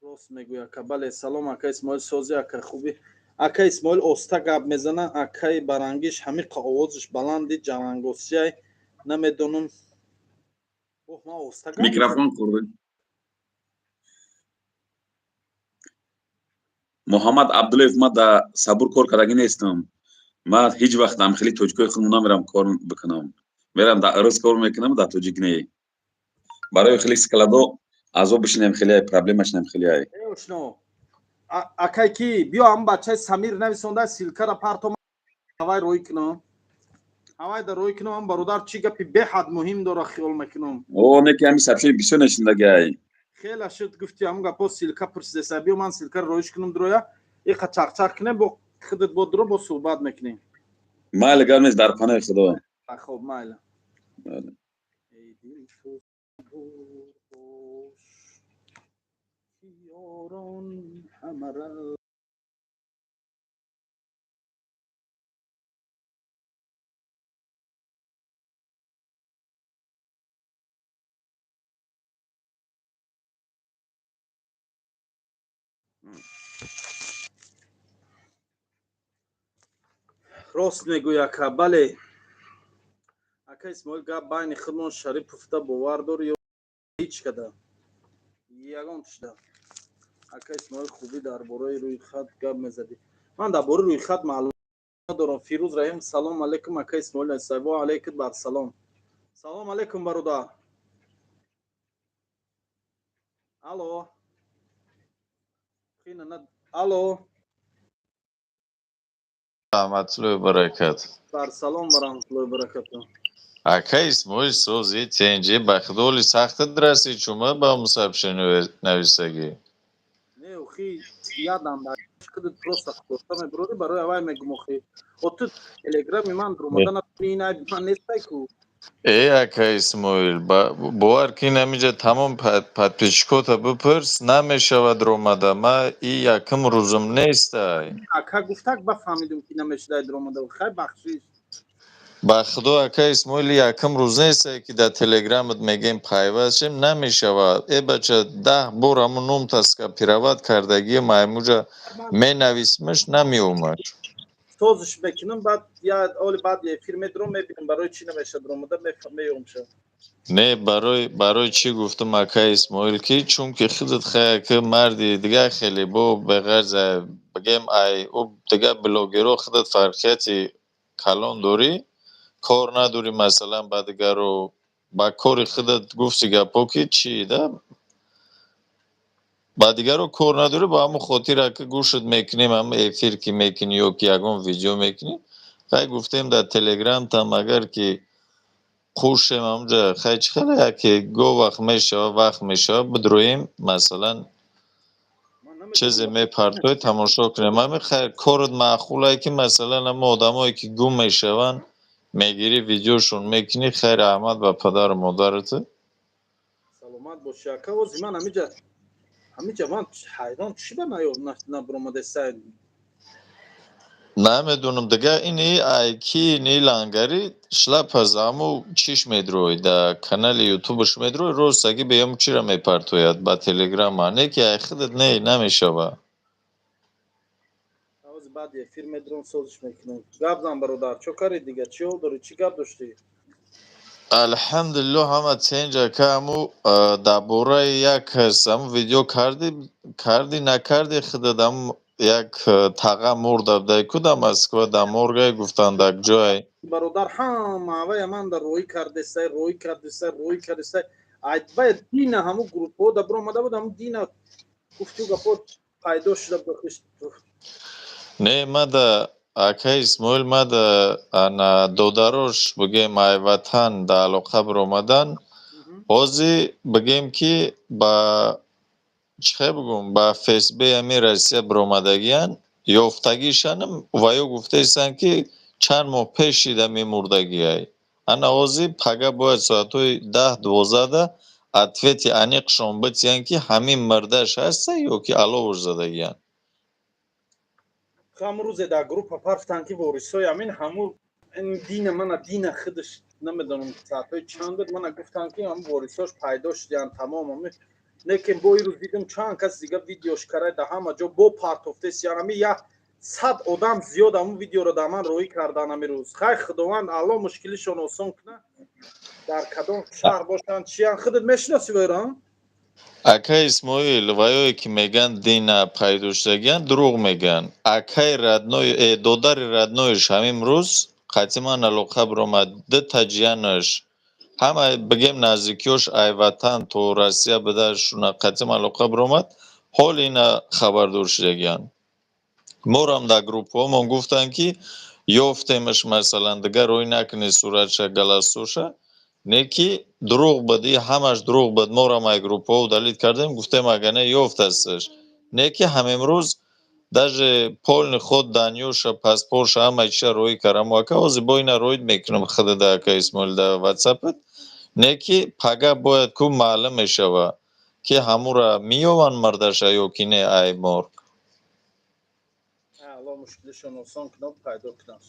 Рост мегӯй, ака, бале. Салом, ака Исмоил, сози, ака, хуби? Ака Исмоил оста гап мезана, акаи барангиш ҳамиқа овозиш баланди ҷалангосияй, намедонам. Оҳ, ман оста гап Микрофон хӯрда. Муҳаммад Абдуллоев, ман дар Сабур кор кардагӣ нестам. Ман ҳеҷ вақт ам хеле тоҷикои худмо намерам кор бикунам. Мерам дар Ирис кор мекунам, дар тоҷик не. Барои хеле складо азоб бишинем, хеле проблемашнем, хеле ай. Ошно акай ки биё, ҳам бачаи Самир нависонда, ссылкара партом, ҳавай рӯй кунам, ҳавай да рӯй кунам. Ҳам бародар чӣ гапи беҳад муҳим дора, хиёл мекунам. О, не ки ҳами сообщение бисёр нешиндаги ай. Хела шуд, гуфти ҳамн гапо, ссылка пурсидеса. Биё, ман ссылкара роиш кунам, дуроя иқа чақчақ кунем, бо худат бо дуро бо суҳбат мекунем. Майли, гап нест, дар паноҳи Худо. Хоб, майла. Бале. Эй дил, ту сабур бош, ки ёрон ҳамара. Рост мегӯй, ака, бале. Ака Исмоил, гап байни худмон, Шариповда бовар дор ё ҳеҷ када ягон тушда? Ака Исмоил, хубӣ, дар бораи рӯйхат гап мезадӣ. Ман дар бораи рӯйхат маълумот дорам. Фирӯз Раҳим, салом алейкум, ака Исмоил. Ва алейкум бар салом. Салом алейкум, бародар. Алло, алло. Раҳматуллоҳи баракат. Бар салом ва раҳматуллоҳи баракату. Ака Исмоил, сози, тенҷи, ба худоли сахтат расид, чума ба мусабши нависагӣ? Не, охи, ядам дар худат просто худоста мебурори, барои авай мегум. Охи, о, ту телеграми ман дуромада натуни, ин айби ман нестай ку. Э, ака Исмоил, бовар кин, ҳамиҷа тамом подписчикота бипурс, намешавад ромада. Ма и якум рӯзум нестай. Ака гуфтак, бафаҳмидум ки намешудай дуромада. Хай, бахшиш. Ба худо, ака Исмоил, якум рӯз нестай, ки дар телеграмат мегем пайваст шем, намешавад. Э, бача, 10 бор ҳамун номта скопировать кардагӣ, маймуҷа менависмаш, намеомад. Созиш мекунам, баъд я оли баъд эфир медурам, мебинам барои чӣ намешад дуромада, меёмша. Не, барои чӣ гуфтам, ака Исмоил, ки чунки худат хая ки марди дигар хеле бо беғарз бигем, ай ӯ дигар блогерҳо худат фарқияти калон дорӣ, кор надорӣ, масалан, ба дигару ба кори худат гуфти гапҳо ки чӣ да ба дигару кор надорӣ. Ба ҳамон хотир, ака, гӯшат мекунем, ҳам эфир ки мекунӣ ё ки ягон видео мекунӣ, хай, гуфтем, дар телеграмтам агар ки хушем ҳамҷа, хай, чӣ хеле яке го вақт мешава, вақт мешава, бидроем, масалан, чизе мепартои, тамошо кунем. Ҳами хайр, корат маъқулае, ки масалан ҳама одамое ки гум мешаванд, мегирӣ, видеошон мекунӣ. Хайр, раҳмат ба падару модарат. Саломат бошӣ, ака. Ози ман ҳамиҷа ман ҳайрон, чӣ ба набуромадесай. Намедонам, дига ини айки ини лангари шлапа заму чиш медрой, да канали ютубаш медрой, ростаги беям чира мепартояд ба телеграма, не ки ай худат не намешава. Ҳози баъди эфир медром, созиш мекунем. Гап зан, бародар, чо кари дига, чӣ ҳол дорӣ, чӣ гап доштӣ? Алҳамдулилло, ҳама тенҷа каму. Дар бораи як кас ҳаму видео кардӣ, кардӣ накардӣ худат, ҳаму як таға мурда будай ку дар Москва, дар моргай гуфтанд, дар ҷой. Бародар, ҳама авая ман дар роҳӣ кардесай, роҳӣ кардесай, роҳӣ кардесай. Айбай дина ҳаму группҳо да биромада буд, ҳаму дина гуфту гапҳо пайдо шуда буд. Не, мада, акаи Исмоил, мада ана додарош, бигем, ай ватан дар алоқа биромадан. Ҳозир бигем ки ба чӣ хел бигӯм, ба ФСБ ҳами Россия биромадагиян, ёфтагишанам ва ё гуфтаистанд, ки чанд моҳ пеш шида мемурдагиай. Ана ҳозир пага бояд соатҳои 10-12да ответи аниқшон битиҳанд, ки ҳамин мирдаш ҳаста ё ки аловуш задагиян. Ҳам рӯзе дар группа парфтанд, ки ворисои ҳамин ҳаму дина мана дина худаш намедонам соатҳои чанд буд, мана гуфтанд, ки ҳаму ворисош пайдо шудиянд, тамом. Ҳами лекин бо ирӯз дидам, чанд кас дига видеош карай, дар ҳама ҷо бо партофтесиян. Ҳами 100 одам зиёд ҳамун видеоро дар ман роҳӣ кардан ҳами рӯз. Хай, Худованд Алло мушкилишон осон кунад. Дар кадом шаҳр бошанд, чиян, худат мешиноси вайрон? Акаи Исмоил, ваёе ки мегӯянд дина пайдо шудагиян, дурӯғ мегӯянд. Акаи родной, додари родноиш ҳамин рӯз қатъиман алоқа биромад, дута ҷиянаш, ҳама бигем наздикиёш ай ватан то Россия бидашуна қатъиман алоқа биромад, ҳол ина хабардор шудагиян. Морам дар группҳомон гуфтанд, ки ёфтемаш, масалан, дигар рӯй накунед суратша, голосоша, не ки дурӯғ буд, и ҳамаш дурӯғ буд. Морам ай группҳо удалить кардем, гуфтем, агар не ёфтасташ, не ки ҳамимрӯз даже полный ход данныеша, паспортша, ҳама чиша роҳӣ кардам. Ака, ҳозир бо ина роҳид мекунам худада, ака Исмоил, дар ватсапат, не ки пага бояд ку маълум мешава, ки ҳамура меёванд мардаша ё ки не ай морг. Алло мушкилишон осон кунад, пайдо кунад.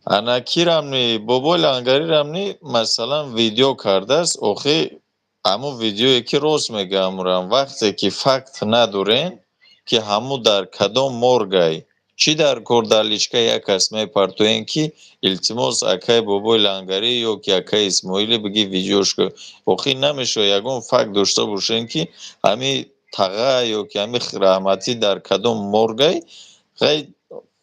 Ана кирамни, бобои лангарирамни, масалан, видео кардааст. Охи, ҳамун видеое ки рост мегӯям, вақте ки факт надорен, ки ҳамун дар кадом моргай, чӣ дар кор дар личка як кас мепартоен, ки илтимос, акаи бобои лангарӣ ё ки акаи Исмоиле бигӣ видеош ку. Охи, намешавад, ягон факт дошта бошем, ки ҳами таға ё ки ҳами раҳматӣ дар кадом моргай. Ғай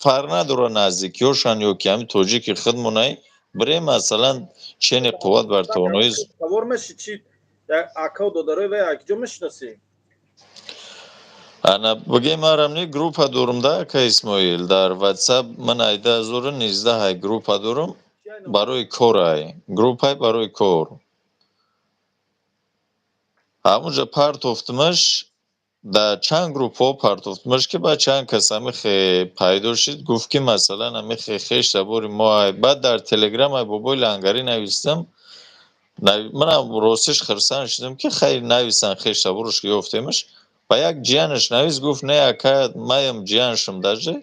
фарқ надорад, наздикиёшан ё ки ҳами тоҷики худмонай, бирем, масалан, чени қувват бар тавонои. Савор меши чи, акау додарои вай акиҷо мешиносӣ? Ана бигем, марамни группа дорум да, ака Исмоил, дар ватсап ман айда 1019 группа дорум барои корай, группай барои кор. Ҳамунҷа партофтмаш, дар чанд группҳо партофтмаш, ки ба чанд кас ҳамихе пайдо шид, гуфт, ки масалан ҳамихе хеш табори мо. Баъд дар телеграм ай бобои лангарӣ навистам. Манам ростиш хирсан шудам, ки хайр нависан, хеш табораш ки ёфтемаш. Ба як ҷиянаш навист, гуфт: «Не, ака, маям ҷияншам, даже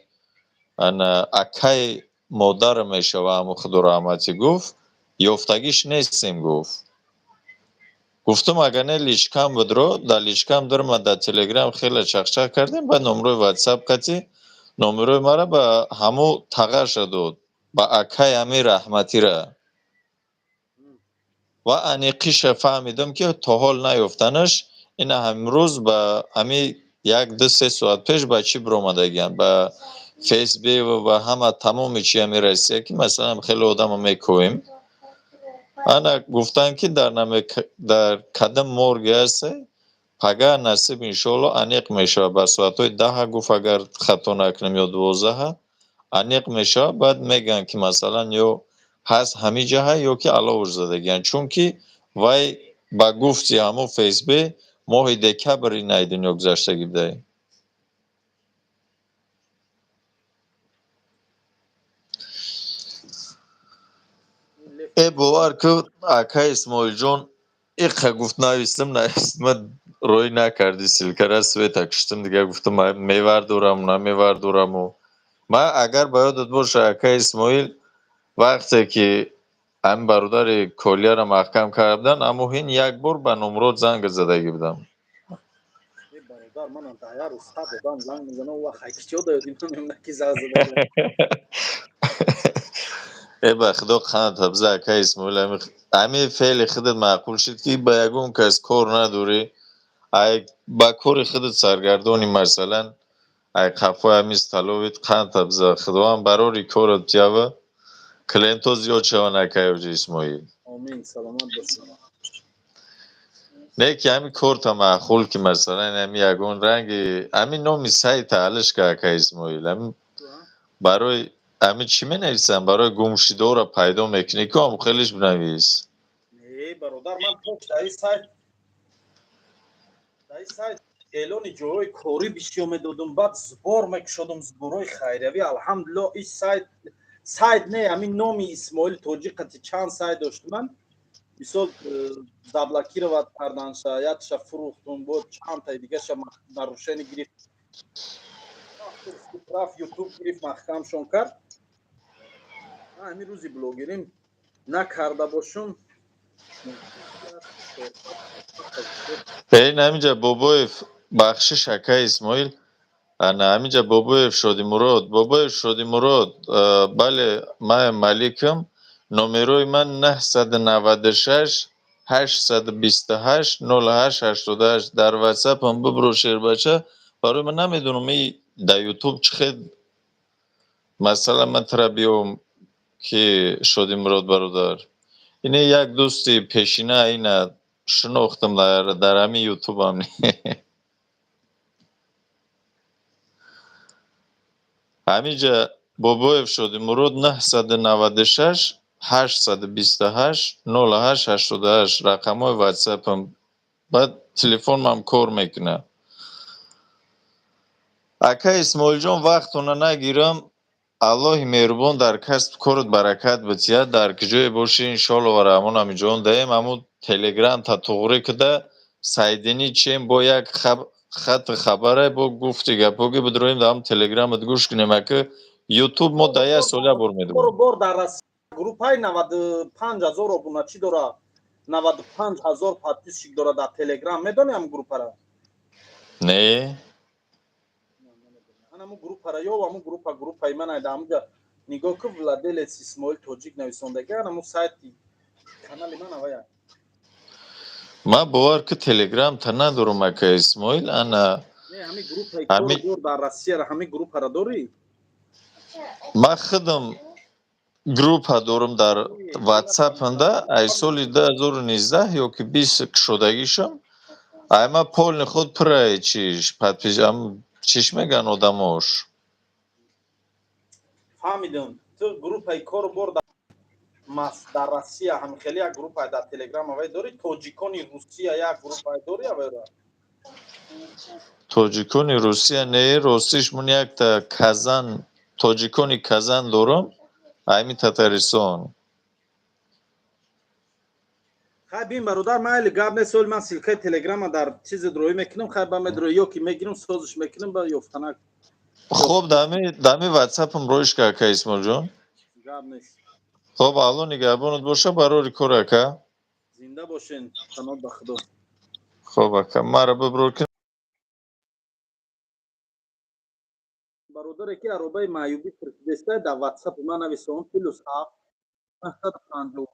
ана акаи модарам мешава, ҳаму худо раҳматӣ», гуфт, «ёфтагиш нестем», гуфт. Гуфтам, агар не, личкам будро, дар личкам дурма, дар телеграм хеле чақчақ кардем, баъд номерои ватсап қатӣ номерои мара ба ҳаму тағаша дод, ба акаи ҳами раҳматира. Ва аниқиша фаҳмидам, ки то ҳол наёфтанаш. Ина ҳамрӯз ба ҳами як ду се соат пеш ба чӣ биромадагиям, ба ФСБ ва ҳама тамоми чи ҳами Россия, ки масалан хеле одамо мекӯем. Ана гуфтанд, ки дар кадом морге ҳасте, пага насиб, иншоалло, аниқ мешавад. Ба соатҳои 10-а гуфт, агар хато накунам, ё 12-а аниқ мешавад. Баъд мегӯянд, ки масалан ё ҳаст ҳамин ҷаҳа, ё ки аловуш задагиянд, чунки вай ба гуфти ҳамун ФСБ моҳи декабр ин ай дунё гузаштагӣ будай. Бовар ку, акаи Исмоилҷон, иқа гуфт навистам, навистам, рӯй накарди ссылкара, света куштам, дигар гуфтам, мевардораму намевардораму. Ман агар ба ёдат боша, ака Исмоил, вақте ки ҳамин бародари Колияро маҳкам кардан, аммо ҳин як бор ба номрод занг задагӣ будам. Бародар, манам дар як рӯз 100 одам занг мезанам, вақт ҳайкичо даёд, имам ки занг зада. Э, ба худо қанд табза, ака Исмоил, ҳамин феъли худат маъқул шуд, ки ба ягон кас кор надорӣ, ай ба кори худат саргардонӣ, масалан, ай қафои ҳамин столовит. Қанд табза, худованд барори корат ҷава, клиентҳо зиёд шаванд, акай ҳоҷи Исмоил. Омин, саломат бошед. Не ки ҳамин корта маъқул, ки масалан ҳамин ягон ранги ҳамин номи сайта алиш ка, ака Исмоил, ҳамин барои ҳамин чӣ менависам, барои гумшидора пайдо мекунӣ ку, ҳам хелиш бинавис. Не, бародар, ман пеш дар ин сайт эълони ҷойҳои корӣ бисёр медодум, баъд сбор мекушодум, сборҳои хайриявӣ. Алҳамдулилло, ин сайт не, ҳамин номи Исмоил Тоҷик қати чанд сайт доштум ман, мисол, заблокировать карданша, якша фурӯхтум, бо чандтаи дигаша нарушение гирифт, рафт Ютуб гирифт, маҳкамшон кард. Ҳамин рӯзи блогерим накарда бошум. Ин ҳаминҷа Бобоев, бахшиш, ака Исмоил, ана ҳаминҷа Бобоев Шодимурод, Бобоев Шодимурод, бале, ман Маликам, номерои ман 996 828 08 88, дар ватсапам бибро, шербача. Барои ман намедонам, и дар Ютуб чӣ хел, масалан, ман тара биём, ки Шодимурод бародар, ине як дӯсти пешина, ина шинохтам дар ҳамин Ютубам. Ҳаминҷа Бобоев Шодимурод, 996 828 08 88, рақамҳои ватсапам, баъд телефонмам кор мекунад. Ака Исмоилҷон, вақтона нагирам, Аллоҳи меҳрубон дар касбу корат баракат битиҳад, дар куҷое бошӣ, иншоалло ва раҳмон ҳамиҷон даем. Ҳамун Телеграм та туғрӣ кида сайдинӣ чем бо як хати хабаре бо гуфти гапо, ки бидроем дар ҳамун телеграмат гӯш кунем. Ака, Ютуб мо дар як сол як бор медорем. Бор дар Россия группаи 95 000 обуначӣ дора, 95 000 подписчик дора дар Телеграм. Медонӣ ҳам группара? Не. Ҳамун группара ё ҳамун группа, группаи ман ай, дар ҳамунҷа нигоҳ ку, владелец Исмоил Тоҷик нависондаги, ҳамун сайти канали ман авая. Ман бовар ки Телеграм та надорам, ака Исмоил, ана. Не, ҳамин группаи кор дар Россияра, ҳамин группара дорӣ? Ман худам группа дорам дар ватсапанда, ай соли 2019 ё ки 20 кушодагишам, ай ма полный худ пурай чиш подпис, чиш мегӯянд одамош. Фаҳмидам, ту группаи кору бор дар Россия, ҳам хеле як группа дар Телеграм авай дорӣ, тоҷикони Русия як группа дорӣ авайра? Тоҷикони Русия не, ростиш мун якта Казан, тоҷикони Казан дорам, айми Татарисон. Хай бин, бародар, майли, гап нест, оли ман ссылкаи Телеграма дар чизи дроӣ мекунам, хай ба медроӣ ё ки мегирам, созиш мекунам ба ёфтанак. Хоб, дами ватсапам роиш ка, ака Исмоилҷон. Гап нест. Хоб, Алло нигаҳбонат боша, барори кор, ака. Зинда бошен, паноҳ ба Худо. Хоб, ака, мара биброр ки. Бародаре ки аробаи маъюбӣ фирфидеста, дар ватсапи ман нависон: +7 950.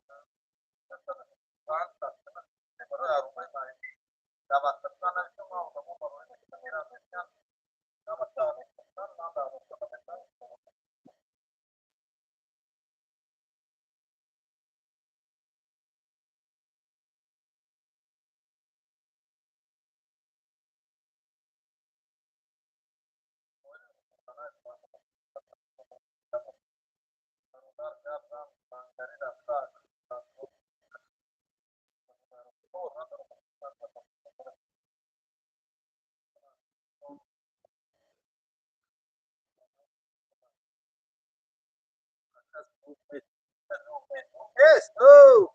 Барои аробаи маъюбӣ дар ватсапи ман нависон, ман одамо барои мерам, мебинам. Ман дар Yes, oh!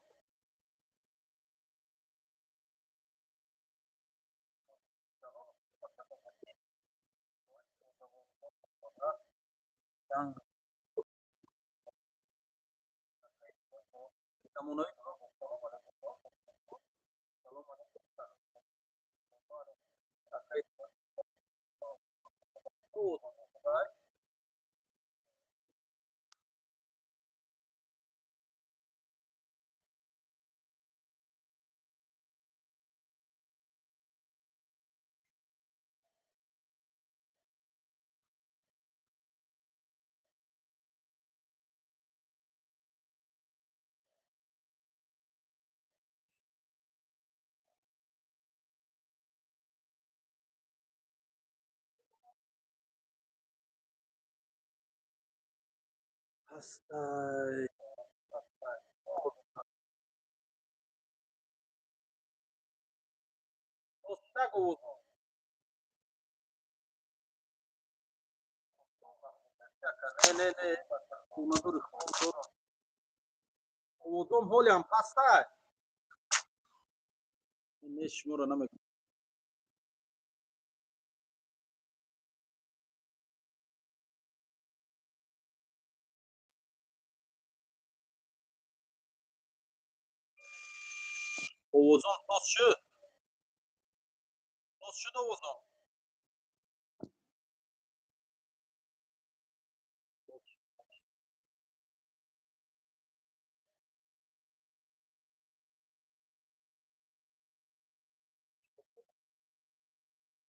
Ҳастай. Не, не, хонадори хоб дорам. Овозом ҳолиам пастай. Не, шуморо намегӯям. Овозом тоз шуд. Тоз шуд овозом.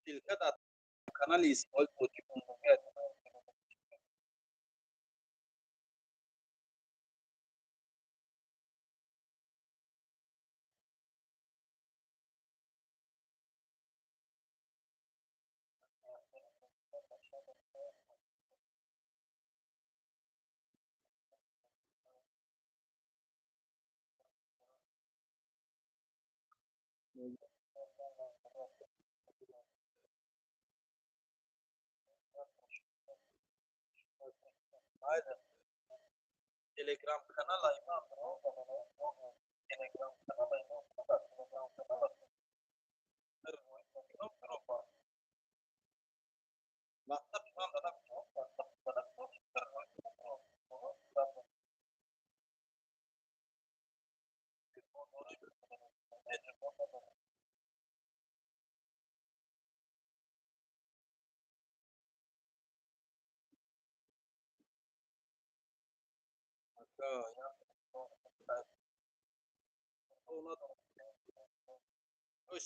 Ссылка дар канали Исмоил Тоҷик. Телеграм канала имам, Телеграм канала имам, Телеграм канала. WhatsApp имам дада, WhatsApp дада.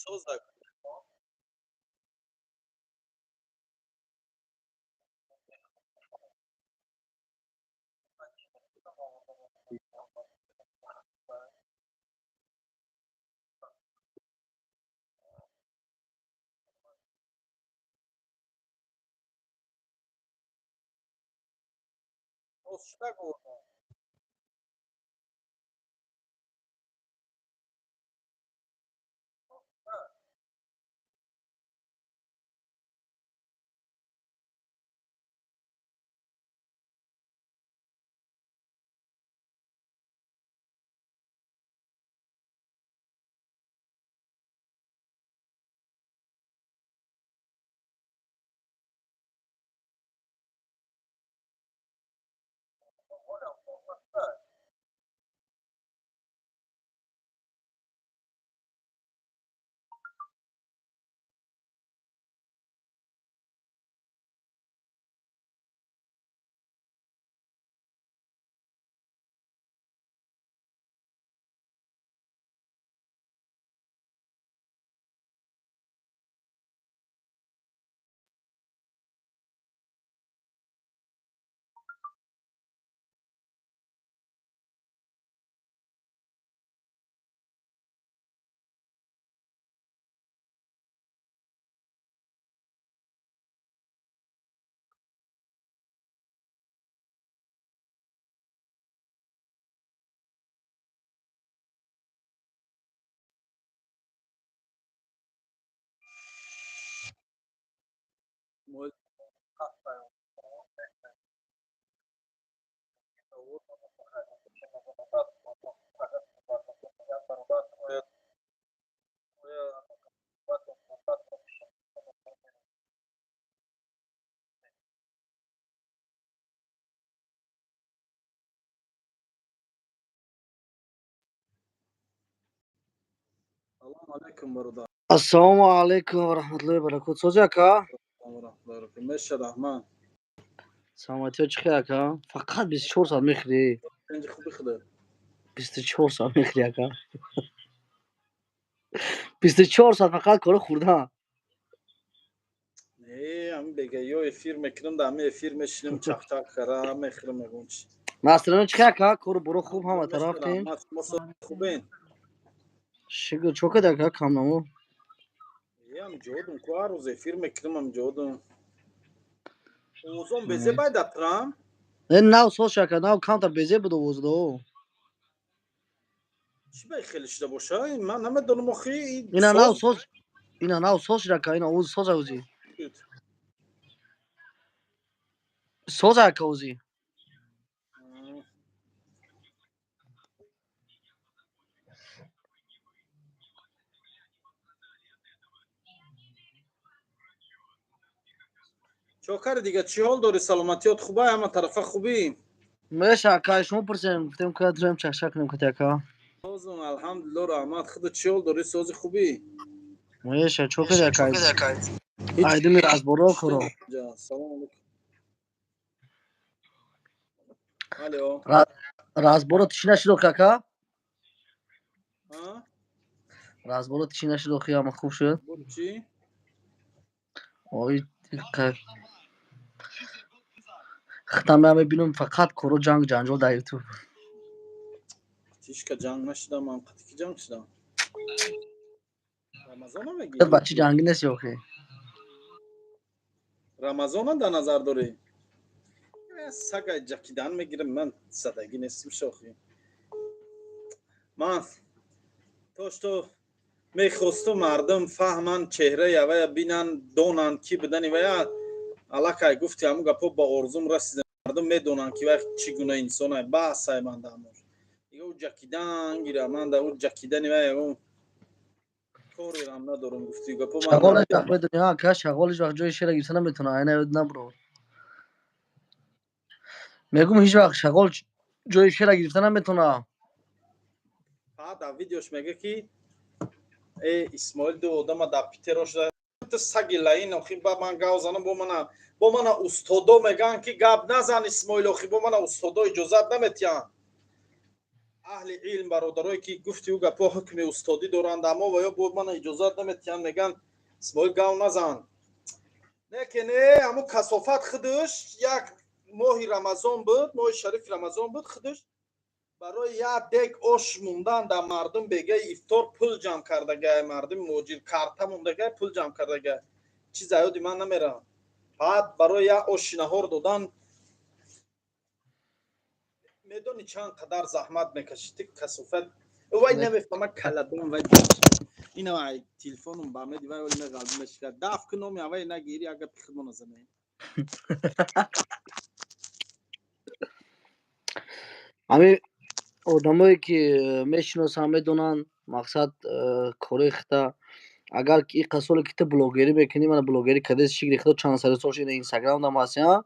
Созак. Шуда гурдам. Салому алайкум, бародар. Ассалому алайкум ва раҳматуллоҳи ва баракоту. Сози, ака? Меша, раҳмат. Саломатиё чӣ хел, ака? Фақат 24 соат мехӯрӣ. Инҷи хуби худо. 24 соат мехӯрӣ, ака. 24 соат фақат коро хӯрдан. Не, ами бега ё эфир мекунам, да ами эфир мешинем, чақчақ кара мехӯрам, мегум чи. Настроение чӣ хел, ака? Кору боро хуб, ҳама тараф тем? Раҳмат, шумо хубен? Шукр, чо кад, ака, камнамо? Ам ҷодум ку, ҳар рӯз эфир мекунам, ам ҷодум. Овозон безе байда трам? Э, нав соз, ака, нав камтар безе буд овоздо. Чӣ бай хеле шуда боша? Ман намедонам охи. Ина нав соз, ина нав соз шуда, ака, ина овоз соз овози. Соз, ака, овози. Чокари дига, чӣ ҳол дорӣ? Саломатиёт хуба, ҳама тарафа хубӣ? Меша, ака, шумо пурсем, гуфтем ка дурем чақчақ кунем кати, ака. Созум, алҳамдулилло, раҳмат. Худо, чӣ ҳол дорӣ? Сози, хубӣ? Меша, чо кади, ака? Айдими разборо коро. Салому алайкум. Алло. Разборо чӣ нашид, ака? Разборо чӣ нашид, охи, ҳама хуб шуд? Чӣ? Ой, хитам мебинам, фақат коро ҷанг ҷанҷол дар ютуб. Тишка ҷанг нашидам, ман қатики ҷанг шудам. Рамазона мегӣ? Бачи ҷангӣ нест охи. Рамазона дар назар дорӣ? Сага ҷакидан мегирам, ман задагӣ нестим, шохи. Ман то что мехосту мардум фаҳманд, чеҳраи авая бинанд, донанд ки будани вая. Аллакай гуфти, ҳамун гапҳо ба орзум расидам. Мардум медонанд, ки вай чӣ гуна инсонай. Басай, ман дамош дига ӯ ҷакидан гира, ман да ӯ ҷакидани вай ягон корерам надорам, гуфти гапҳо. Шағол ҳеҷ вақт, медони, ака, шағол ҳеҷ вақт ҷои шера гирифта наметавона, айна ёд набро. Мегум, ҳеҷ вақт шағол ҷои шера гирифта наметавона. Дар видеош мега, ки э Исмоил ду одама дар Питеро шуда, саги лаин. Охи, ба ман гав занам, бо мана устодо мегӯянд, ки гап назан, Исмоил. Охи, бо мана устодо иҷозат наметиҳанд, аҳли илм, бародарое ки гуфти ӯ гапҳо ҳукми устодӣ доранд, аммо ва ё бо мана иҷозат наметиҳанд, мегӯянд, Исмоил гав назан. Не ки не, ҳамун касофат худаш як моҳи Рамазон буд, моҳи шарифи Рамазон буд, худаш барои як дег ош мондан дар мардум бегаи ифтор пул ҷамъ кардагай, мардуми муҳоҷир карта мондагай, пул ҷамъ кардагай. Чиза ёди ман намерам. Баъд барои як оши наҳор додан медони чанд қадар заҳмат мекашӣ ти, касофат. Вай намефаҳма, каладон вай. Ина ай телефонум ба меди, вай оли меғалби мешикад. Даф ку, номи авай нагири, ага пихмо назане. Ҳами одамое ки мешиносанд, медонанд, мақсад, кораи хита. Агар ки иқа соле ки ту блогерӣ мекунӣ, мана блогерӣ кардеси, шикри худо, чанд сари сол шуда Инстаграм дам ҳасти, а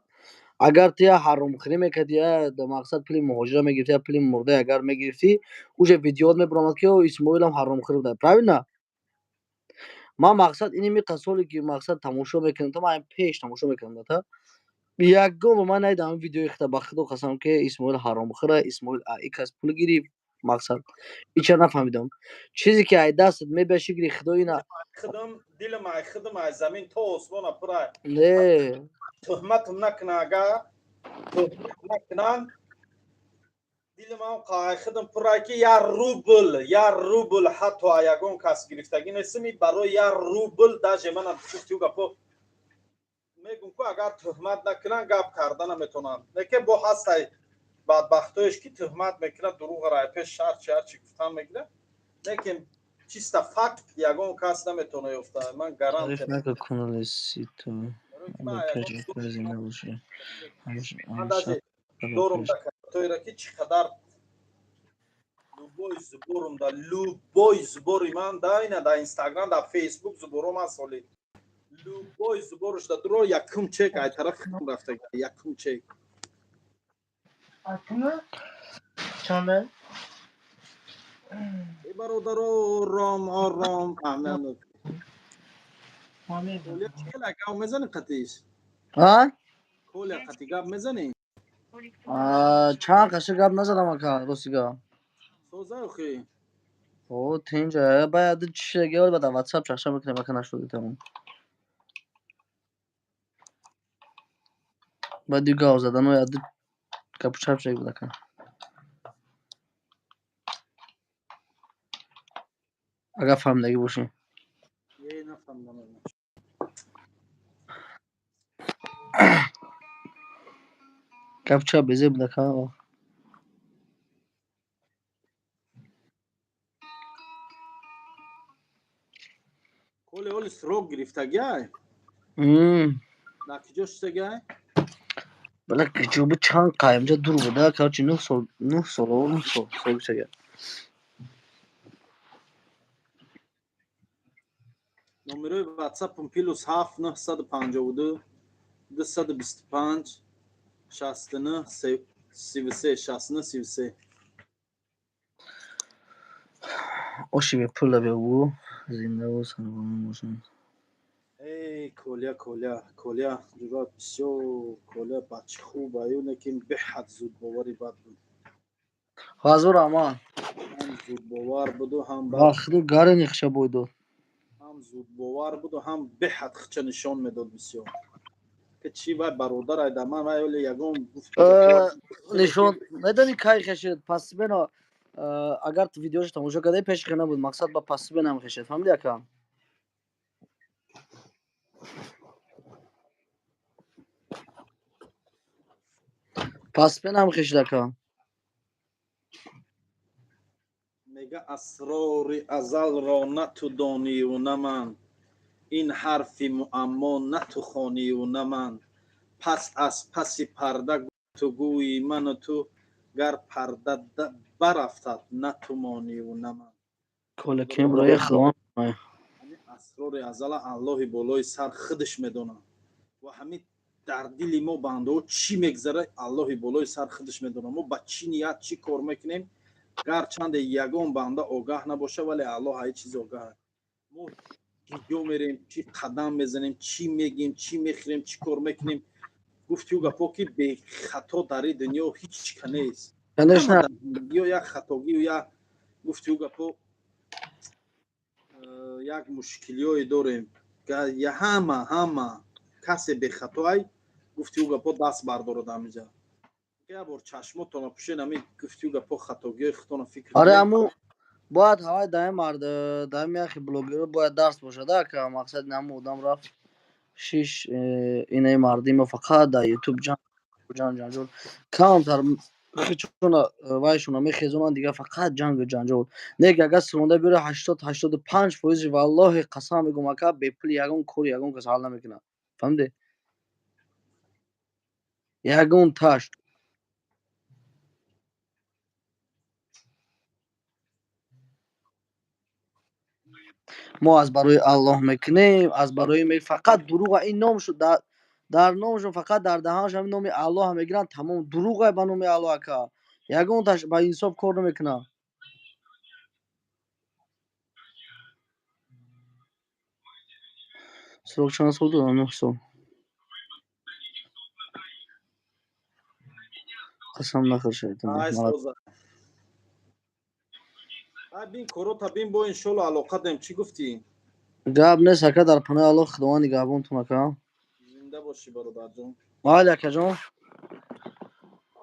агар ту я ҳаромхӯрӣ мекардӣ, я мақсад пули муҳоҷира мегирифтӣ, я пули мурда агар мегирифтӣ, уже видеоот мебаромад, ки о Исмоилам ҳаромхӯр буда, правильно? Ман мақсад ини миқа соле ки мақсад тамошо мекунам, то ман пеш тамошо мекунам, та ягон ман надидам видеои хита, ба худо қасам, ки Исмоил ҳаромхӯра, Исмоил и кас пул гирифт. Мақсад ича нафаҳмидам. Чизе ки ай дастат мебия, шикри худо, ина. Худам дилам ай худам ай замин то осмона пурай. Не. Туҳматам накуна, агар туҳмат накунанд, дилам ай худам пурай, ки 1 рубл, 1 рубл ҳатто ай ягон кас гирифтагӣ нестам. И барои 1 рубл даже мана гуфти гапо мегум ку, агар туҳмат накунанд, гап карда наметавонанд. Лекин бо ҳастай бадбахтоеш, ки туҳмат мекунад, дурӯғара ай пеш ҳарчи ҳарчи гуфтан мегирад, лекин чиста факт ягон кас наметавона ёфта, ман гарант. Ман даже дорум документҳоеро, ки чӣ қадар любой сборум да, любой сбори ман да, ина да Инстаграм, да Фейсбук сбором аст. Оли любой сборуш да дуро якум чек ай тарафи рафта, якум чек. Акна чанда? Эй бародаро, ором, ором. Аҳмад. Коля чӣ хела гап мезанӣ қатиш? А? Коля қати гап мезанӣ? Чанд қаша гап назадам ака, рости гап. Соза охи. О, тинҷа, баяд чӣ шидаги, баъд WhatsApp чахша мекунем ака, нашуди тамом. Баъди гав задану яд гапу чап шидаги буд ака. Агар фаҳмидагӣ бошӣ. Е, нафаҳмидам. Гапу чап безеб буд ака. Коля оли срок гирифтагиай? Дар киҷо шудагиай? Бала киҷо буд, чанд қаимҷа дур буда, короче, 9 сол, 9 сол, 9 сол срок гирифтагиай. Номерои WhatsApp-м +7 952 225 69 33 69 33. Оши бепула бегу, зиндаву сарбаланд бошанд. Эй, Коля, Коля, Коля, ҷуръат бисёр, Коля бачи хуб аю, лекин беҳад зудбовари бад буд. Ҳазор раҳмат. Ҳам зудбовар буду, ҳам Ба худо гарани хиша бой дод. Ҳам зудбовар буду, ҳам беҳад хича нишон медод бисёр. Ки чӣ вай бародар айда, ман вай оли ягон гуфт. Нишон медонӣ кай хешид? Пасбено агар видеошо тамошо кардаи, пеши хе набуд, мақсад ба пасбенам хешид. Фаҳмиди ака? Пасбенам хешид ака. Мега асрори азалро на ту дониву на ман, ин ҳарфи муаммо на ту хониву на ман, пас аз паси парда гуфтугӯи ману ту, гар парда барафтад, на ту мониву на ман. Коля кем роя худованд. Ҳамин асрори азала Аллоҳи болои сар худаш медонад ва ҳамин дар дили мо бандаҳо чӣ мегзарад, Аллоҳи болои сар худаш медонад. Мо ба чӣ ният чӣ кор мекунем, гарчанде ягон банда огаҳ набоша, вале Аллоҳ ҳай чиз огаҳ аст. Мо киҷо мерем, чӣ қадам мезанем, чӣ мегем, чӣ мехӯрем, чӣ кор мекунем, гуфтию гапо ки бехато дар ин дунё ҳеҷ ка нест. Конечно. Ҳама дар зиндагиё як хатогию, як гуфтию гапо, як мушкилиёе дорем. Я ҳама касе бехатоай, гуфтию гапо, даст бардорад ҳамиҷа. Як бор чашмотонро пӯшед, ҳамин гуфтию гапо хатогиёи худтонро фикр Аре, кунед. аму бояд ҳавай даи мард, даи яхи блогеро бояд дарс бошад, ака, мақсад ин одам рафт шиш, инаи марди мо фақат дар ютуб ҷанг, ҷанг, ҷанҷол, камтар хичона вайшона мехезонанд, дигар фақат ҷангу ҷанҷол. Не, агар суронда биёра, 80, 85 фоизи, валлоҳи қасам мегӯм ака, бепули ягон кори ягон кас ҳал намекунад. Фаҳмиде? Ягон таш. Мо аз барои Аллоҳ мекунем, аз барои фақат дурӯға ин ном шуд дар номшон, фақат дар даҳаншон ҳамин номи Аллоҳ мегиранд, тамом дурӯғай ба номи Аллоҳ ака. Ягонташ ба инсоф кор намекунад. Срок чанд сол додам? 9 сол. Қасам нахӯр, шайтон. Ай, соза. Ай, бин корота бин, бо иншолло алоқа дем. Чӣ гуфтӣ? Гап нест ака, дар паноҳи Аллоҳ, Худованд нигаҳбонтон ака. Зинда бошӣ, бародарҷон. Майли акаҷон.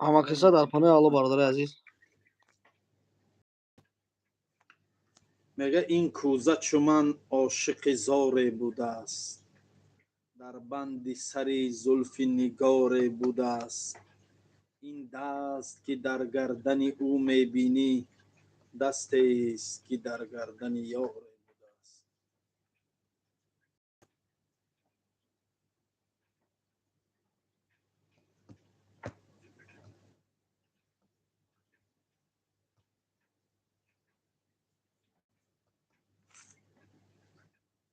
Ҳамакаса дар паноҳи Аллоҳ, бародари азиз. Мега ин кӯза чу ман ошиқи зоре будааст, дар банди сари зулфи нигоре будааст, ин даст ки дар гардани ӯ мебинӣ, дастест ки дар гардани ёре будааст.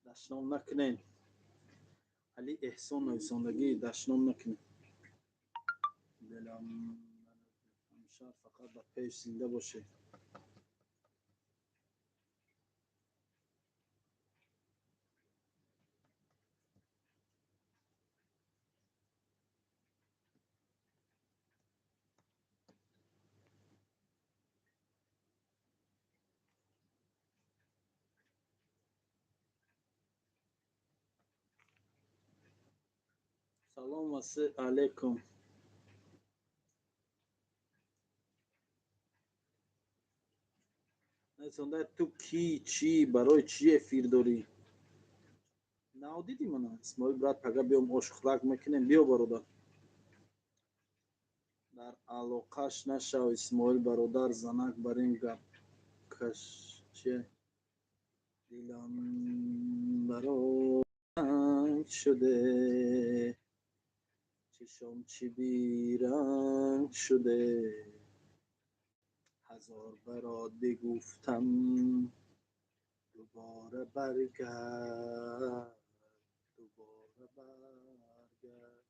Дашном накунем. Али Эҳсон нависондагӣ, дашном накунем. Дилам ҳамшар фақат ба пеш, зинда бошед. Салом алейкум. Нависонда ту кӣ, чӣ, барои чӣ эфир дорӣ? Нав дидӣ мана? Исмоил брат, пага биём, ошхӯрак мекунем, биё, бародар. Дар алоқаш нашав, Исмоил бародар, занак бар ин гапкаш чие? Дилам бароранг шуде, чишом чӣ биранг шуде, ҳазор барот бигуфтам, дубора баргард, дубора баргард.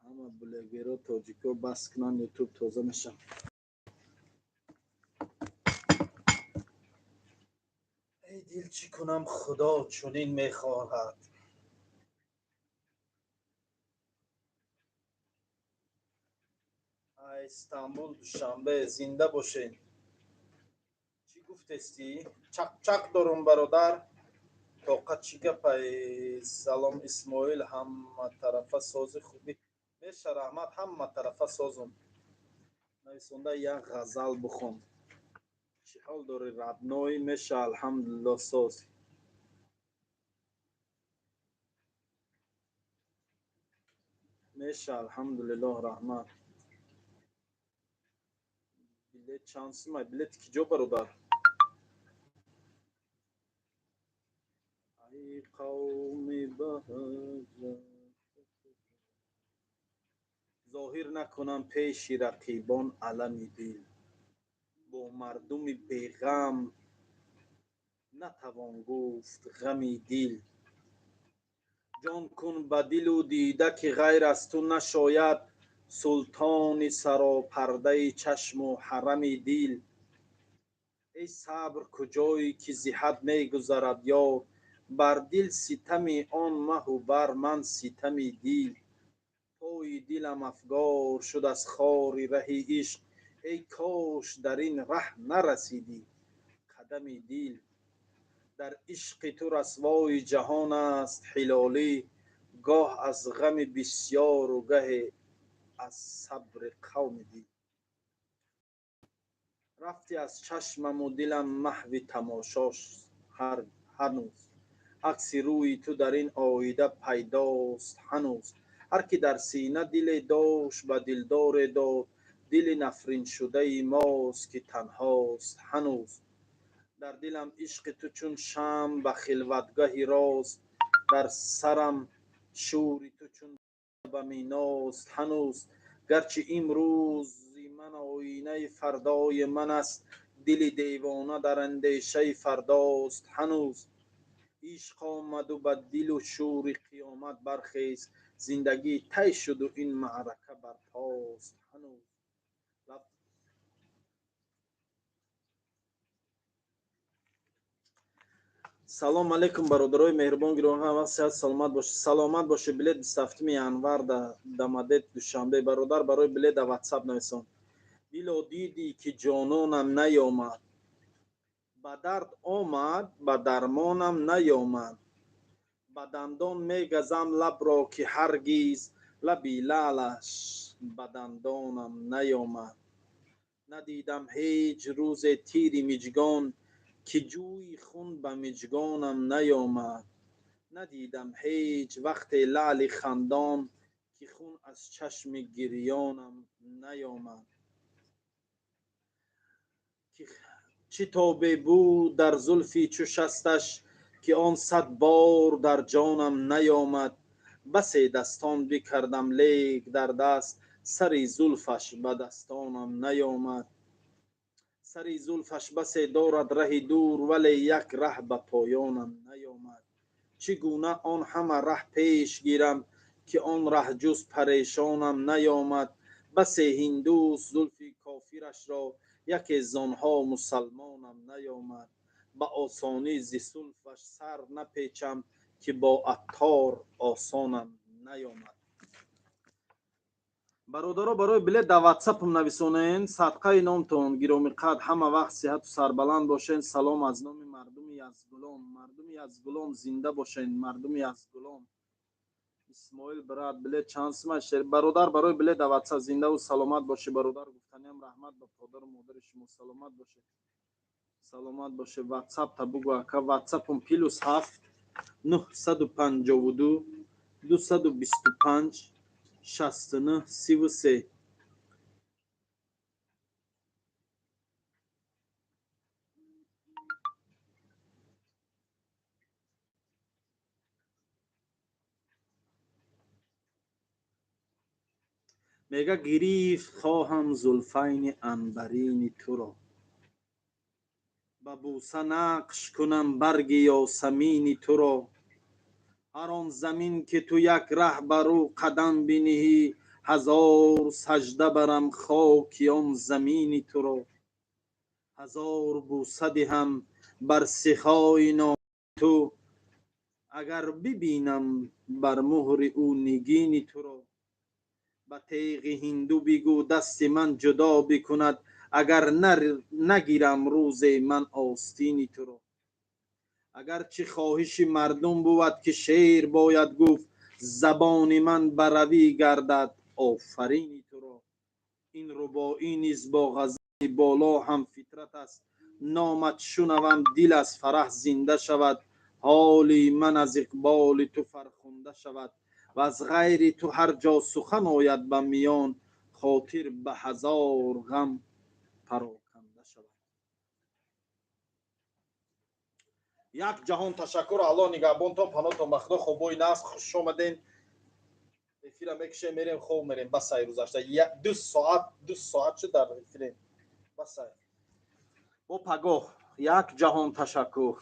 Ҳама блогеро тоҷико бас кунанд, ютуб тоза мешавад. Эй дил, чӣ кунам, Худо чунин мехоҳад. Истанбул, Душанбе, зинда бошед. Чӣ гуфтестӣ? Чақчақ дорум, бародар. Тоқат чӣ гапай? Салом, Исмоил, ҳаматарафа сози, хубӣ? Меша, раҳмат, ҳаматарафа созум. Нависонда як ғазал бихон. Чӣ ҳол дорӣ, родной? Меша, алҳамдулилло, соз. Меша, алҳамдулиллоҳ, раҳмат. Билет чанд сумай? Билети ки ҷо, бародар? Ай қавми баҳҷат, зоҳир накунам пеши рақибон алами дил, бо мардуми беғам натавон гуфт ғами дил. Ҷон кун ба дилу дида, ки ғайр аз ту нашояд султони саропардаи чашму ҳарами дил. Эй сабр, куҷое ки зиҳат мегузарад ёр, бар дил ситами он маҳу бар ман ситами дил. Пои дилам афгор шуд аз хори раҳи ишқ, эй кош дар ин раҳ нарасидӣ қадами дил. Дар ишқи ту расвои ҷаҳон аст ҳилолӣ, гоҳ аз ғами бисёру гаҳе аз сабри қавми дил. Рафтӣ аз чашмаму дилам маҳви тамошош ҳанӯз, акси рӯи ту дар ин оида пайдост ҳанӯз. Ҳар ки дар сина диле дошт, ба дилдоре дод, дили нафриншудаи мост, ки танҳост ҳанӯз. Дар дилам ишқи ту чун шамъ ба хилватгаҳи рост, дар сарам шӯри ту чун ба миност ҳанӯз. Гарчи имрӯзи ман оинаи фардои ман аст, дили девона дар андешаи фардост ҳанӯз. Ишқ омаду ба дилу шӯри қиёмат бархест, зиндагӣ тай шуду ин маърака барпост ҳанӯз. Салом алейкум, бародарои меҳрубон, гиромӣ, вақт сиҳат, саломат бошед. Саломат бошед. Билет 27 январ да Дамадет, Душанбе. Бародар, барои билет да ватсап нависон. Дило, дидӣ, ки ҷононам наёмад, ба дард омад, ба дармонам наёмад. Ба дандон мегазам лабро, ки ҳаргиз лаби лаълаш ба дандонам наёмад. Надидам ҳеҷ рӯзе тири миҷгон, ки ҷӯи хун ба миҷгонам наёмад. Надидам ҳеҷ вақте лаъли хандон, ки хун аз чашми гирёнам наёмад. Чӣ тобе буд дар зулфи чу шасташ, ки он сад бор дар ҷонам наёмад. Басе дастон бикардам, лек дар даст сари зулфаш ба дастонам наёмад. Сари зулфаш басе дорад раҳи дур, вале як раҳ ба поёнам наёмад. Чӣ гуна он ҳама раҳ пеш гирам, ки он раҳ ҷуз парешонам наёмад. Басе ҳиндуст зулфи кофирашро, яке зонҳо мусалмонам наёмад. Ба осонӣ зи зулфаш сар напечам, ки бо аттор осонам наёмад. Бародаро, барои билет дар ватсапам нависонен. Садқаи номтон, гиромиқадр, ҳама вақт сиҳату сарбаланд бошен. Салом аз номи мардуми Язгулом. Мардуми Язгулом, зинда бошен, мардуми Язгулом. Исмоил брат, билет чанд сима? Бародар, барои билет дар ватсап. Зиндаву саломат бошӣ, бародар. Гуфтаниам, раҳмат ба подару модари шумо. Саломат бошед, саломат боше. Ватсап та бугӯ, ака. Ватсапум +7 952 225 69 33. Мега: гирифт хоҳам зулфайни анбарини туро, ба бӯса нақш кунам барги ёсамини туро. Ҳар он замин ки ту як раҳ бар ӯ қадам биниҳӣ, ҳазор сажда барам хоки он замини туро. Ҳазор бӯса диҳам бар сихои номи ту, агар бибинам бар муҳри ӯ нигини туро. Ба теғи ҳинду бигӯ дасти ман ҷудо бикунад, агар нагирам рӯзе ман остини туро. Агарчи хоҳиши мардум бувад, ки шеър бояд гуфт, забони ман ба равӣ гардад офарини туро. Ин рубоӣ низ бо ғазали боло ҳам фитрат аст. Номат шунавам, дил аз фараҳ зинда шавад, ҳоли ман аз иқболи ту фархунда шавад. Ва аз ғайри ту ҳар ҷо сухан ояд ба миён, хотир ба ҳазор ғам пароканда шавад. Як ҷаҳон ташаккур. Аллоҳ нигаҳбонтон, паноҳтон ба Худо. Хобои нафс, хуш омаден. Эфира мекушем, мерем, хоб мерем. Басай, рӯзашта 2 соат, 2 соат шуд дар эфирем. Басай, бо пагоҳ. Як ҷаҳон ташаккур.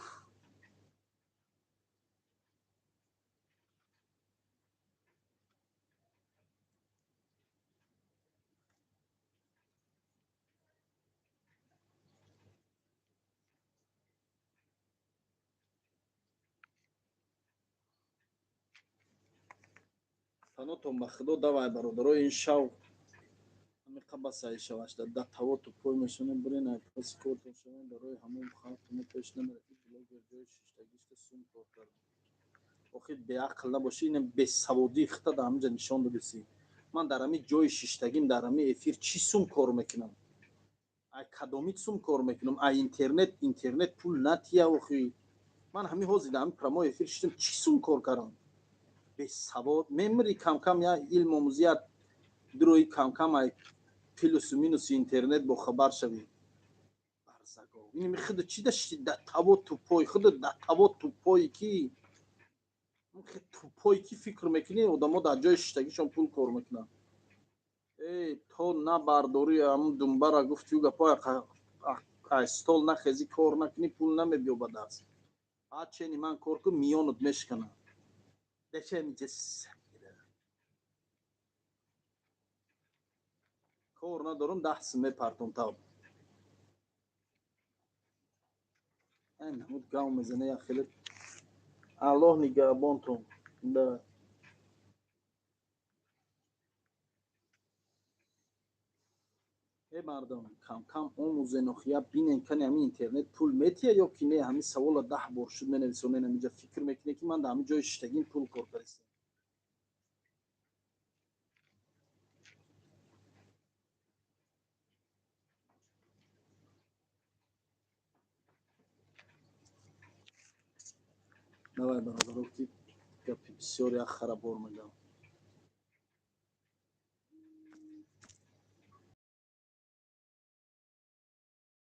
Панотон ба Худо. Давай, бародаро, ин шав ҳамиқа басай шавашда. Да тавоту пой мешавем, бирен, ай паси кортон шавем. Барои ҳамон халқи пеш намера. Блогер ҷои шиштагишта сум кор кард. Охир беақл набошӣ, ина бесаводии хита дар ҳаминҷа нишон додисӣ. Ман дар ҳамин ҷои шиштагим, дар ҳамин эфир чӣ сум кор мекунам? Ай кадомит сум кор мекунам? Ай интернет? Интернет пул натия. Охи ман ҳамин ҳозир дар ҳамин прямой эфир шиштам, чӣ сум кор кардам? Бесавод мемири. Камкам я илм омӯзият дурои, камкам ай плюсу минуси интернет бохабар шавӣ. Барзаго, инами худо чӣ дашти да таво тупой, худо да таво тупой, ки тупой, ки фикр мекунӣ одамо дар ҷои шиштагишон пул кор мекунанд. Э, то набардорӣ ҳамун думбара гуфти, ӯ гапҳои ай стол нахезӣ, кор накунӣ, пул намебиё ба даст. Баъд чени ман кор кун, миёнат мешканад. Дача кор надорам, 10 сум мепартом тав. Намуд гав мезана як хеле. Аллоҳ нигаҳбонтон. Да. Э, мардум, камкам омӯзен, охия бинен, кани ҳамин интернет пул метия ё ки не. Ҳамин савола 10 бор шуд менависонен. Ҳаминҷа фикр мекунед, ки ман дар ҳамин ҷои шиштагим пул кор кардистам. Давай, бародаро, ки гапи бисёр як харабор мегам.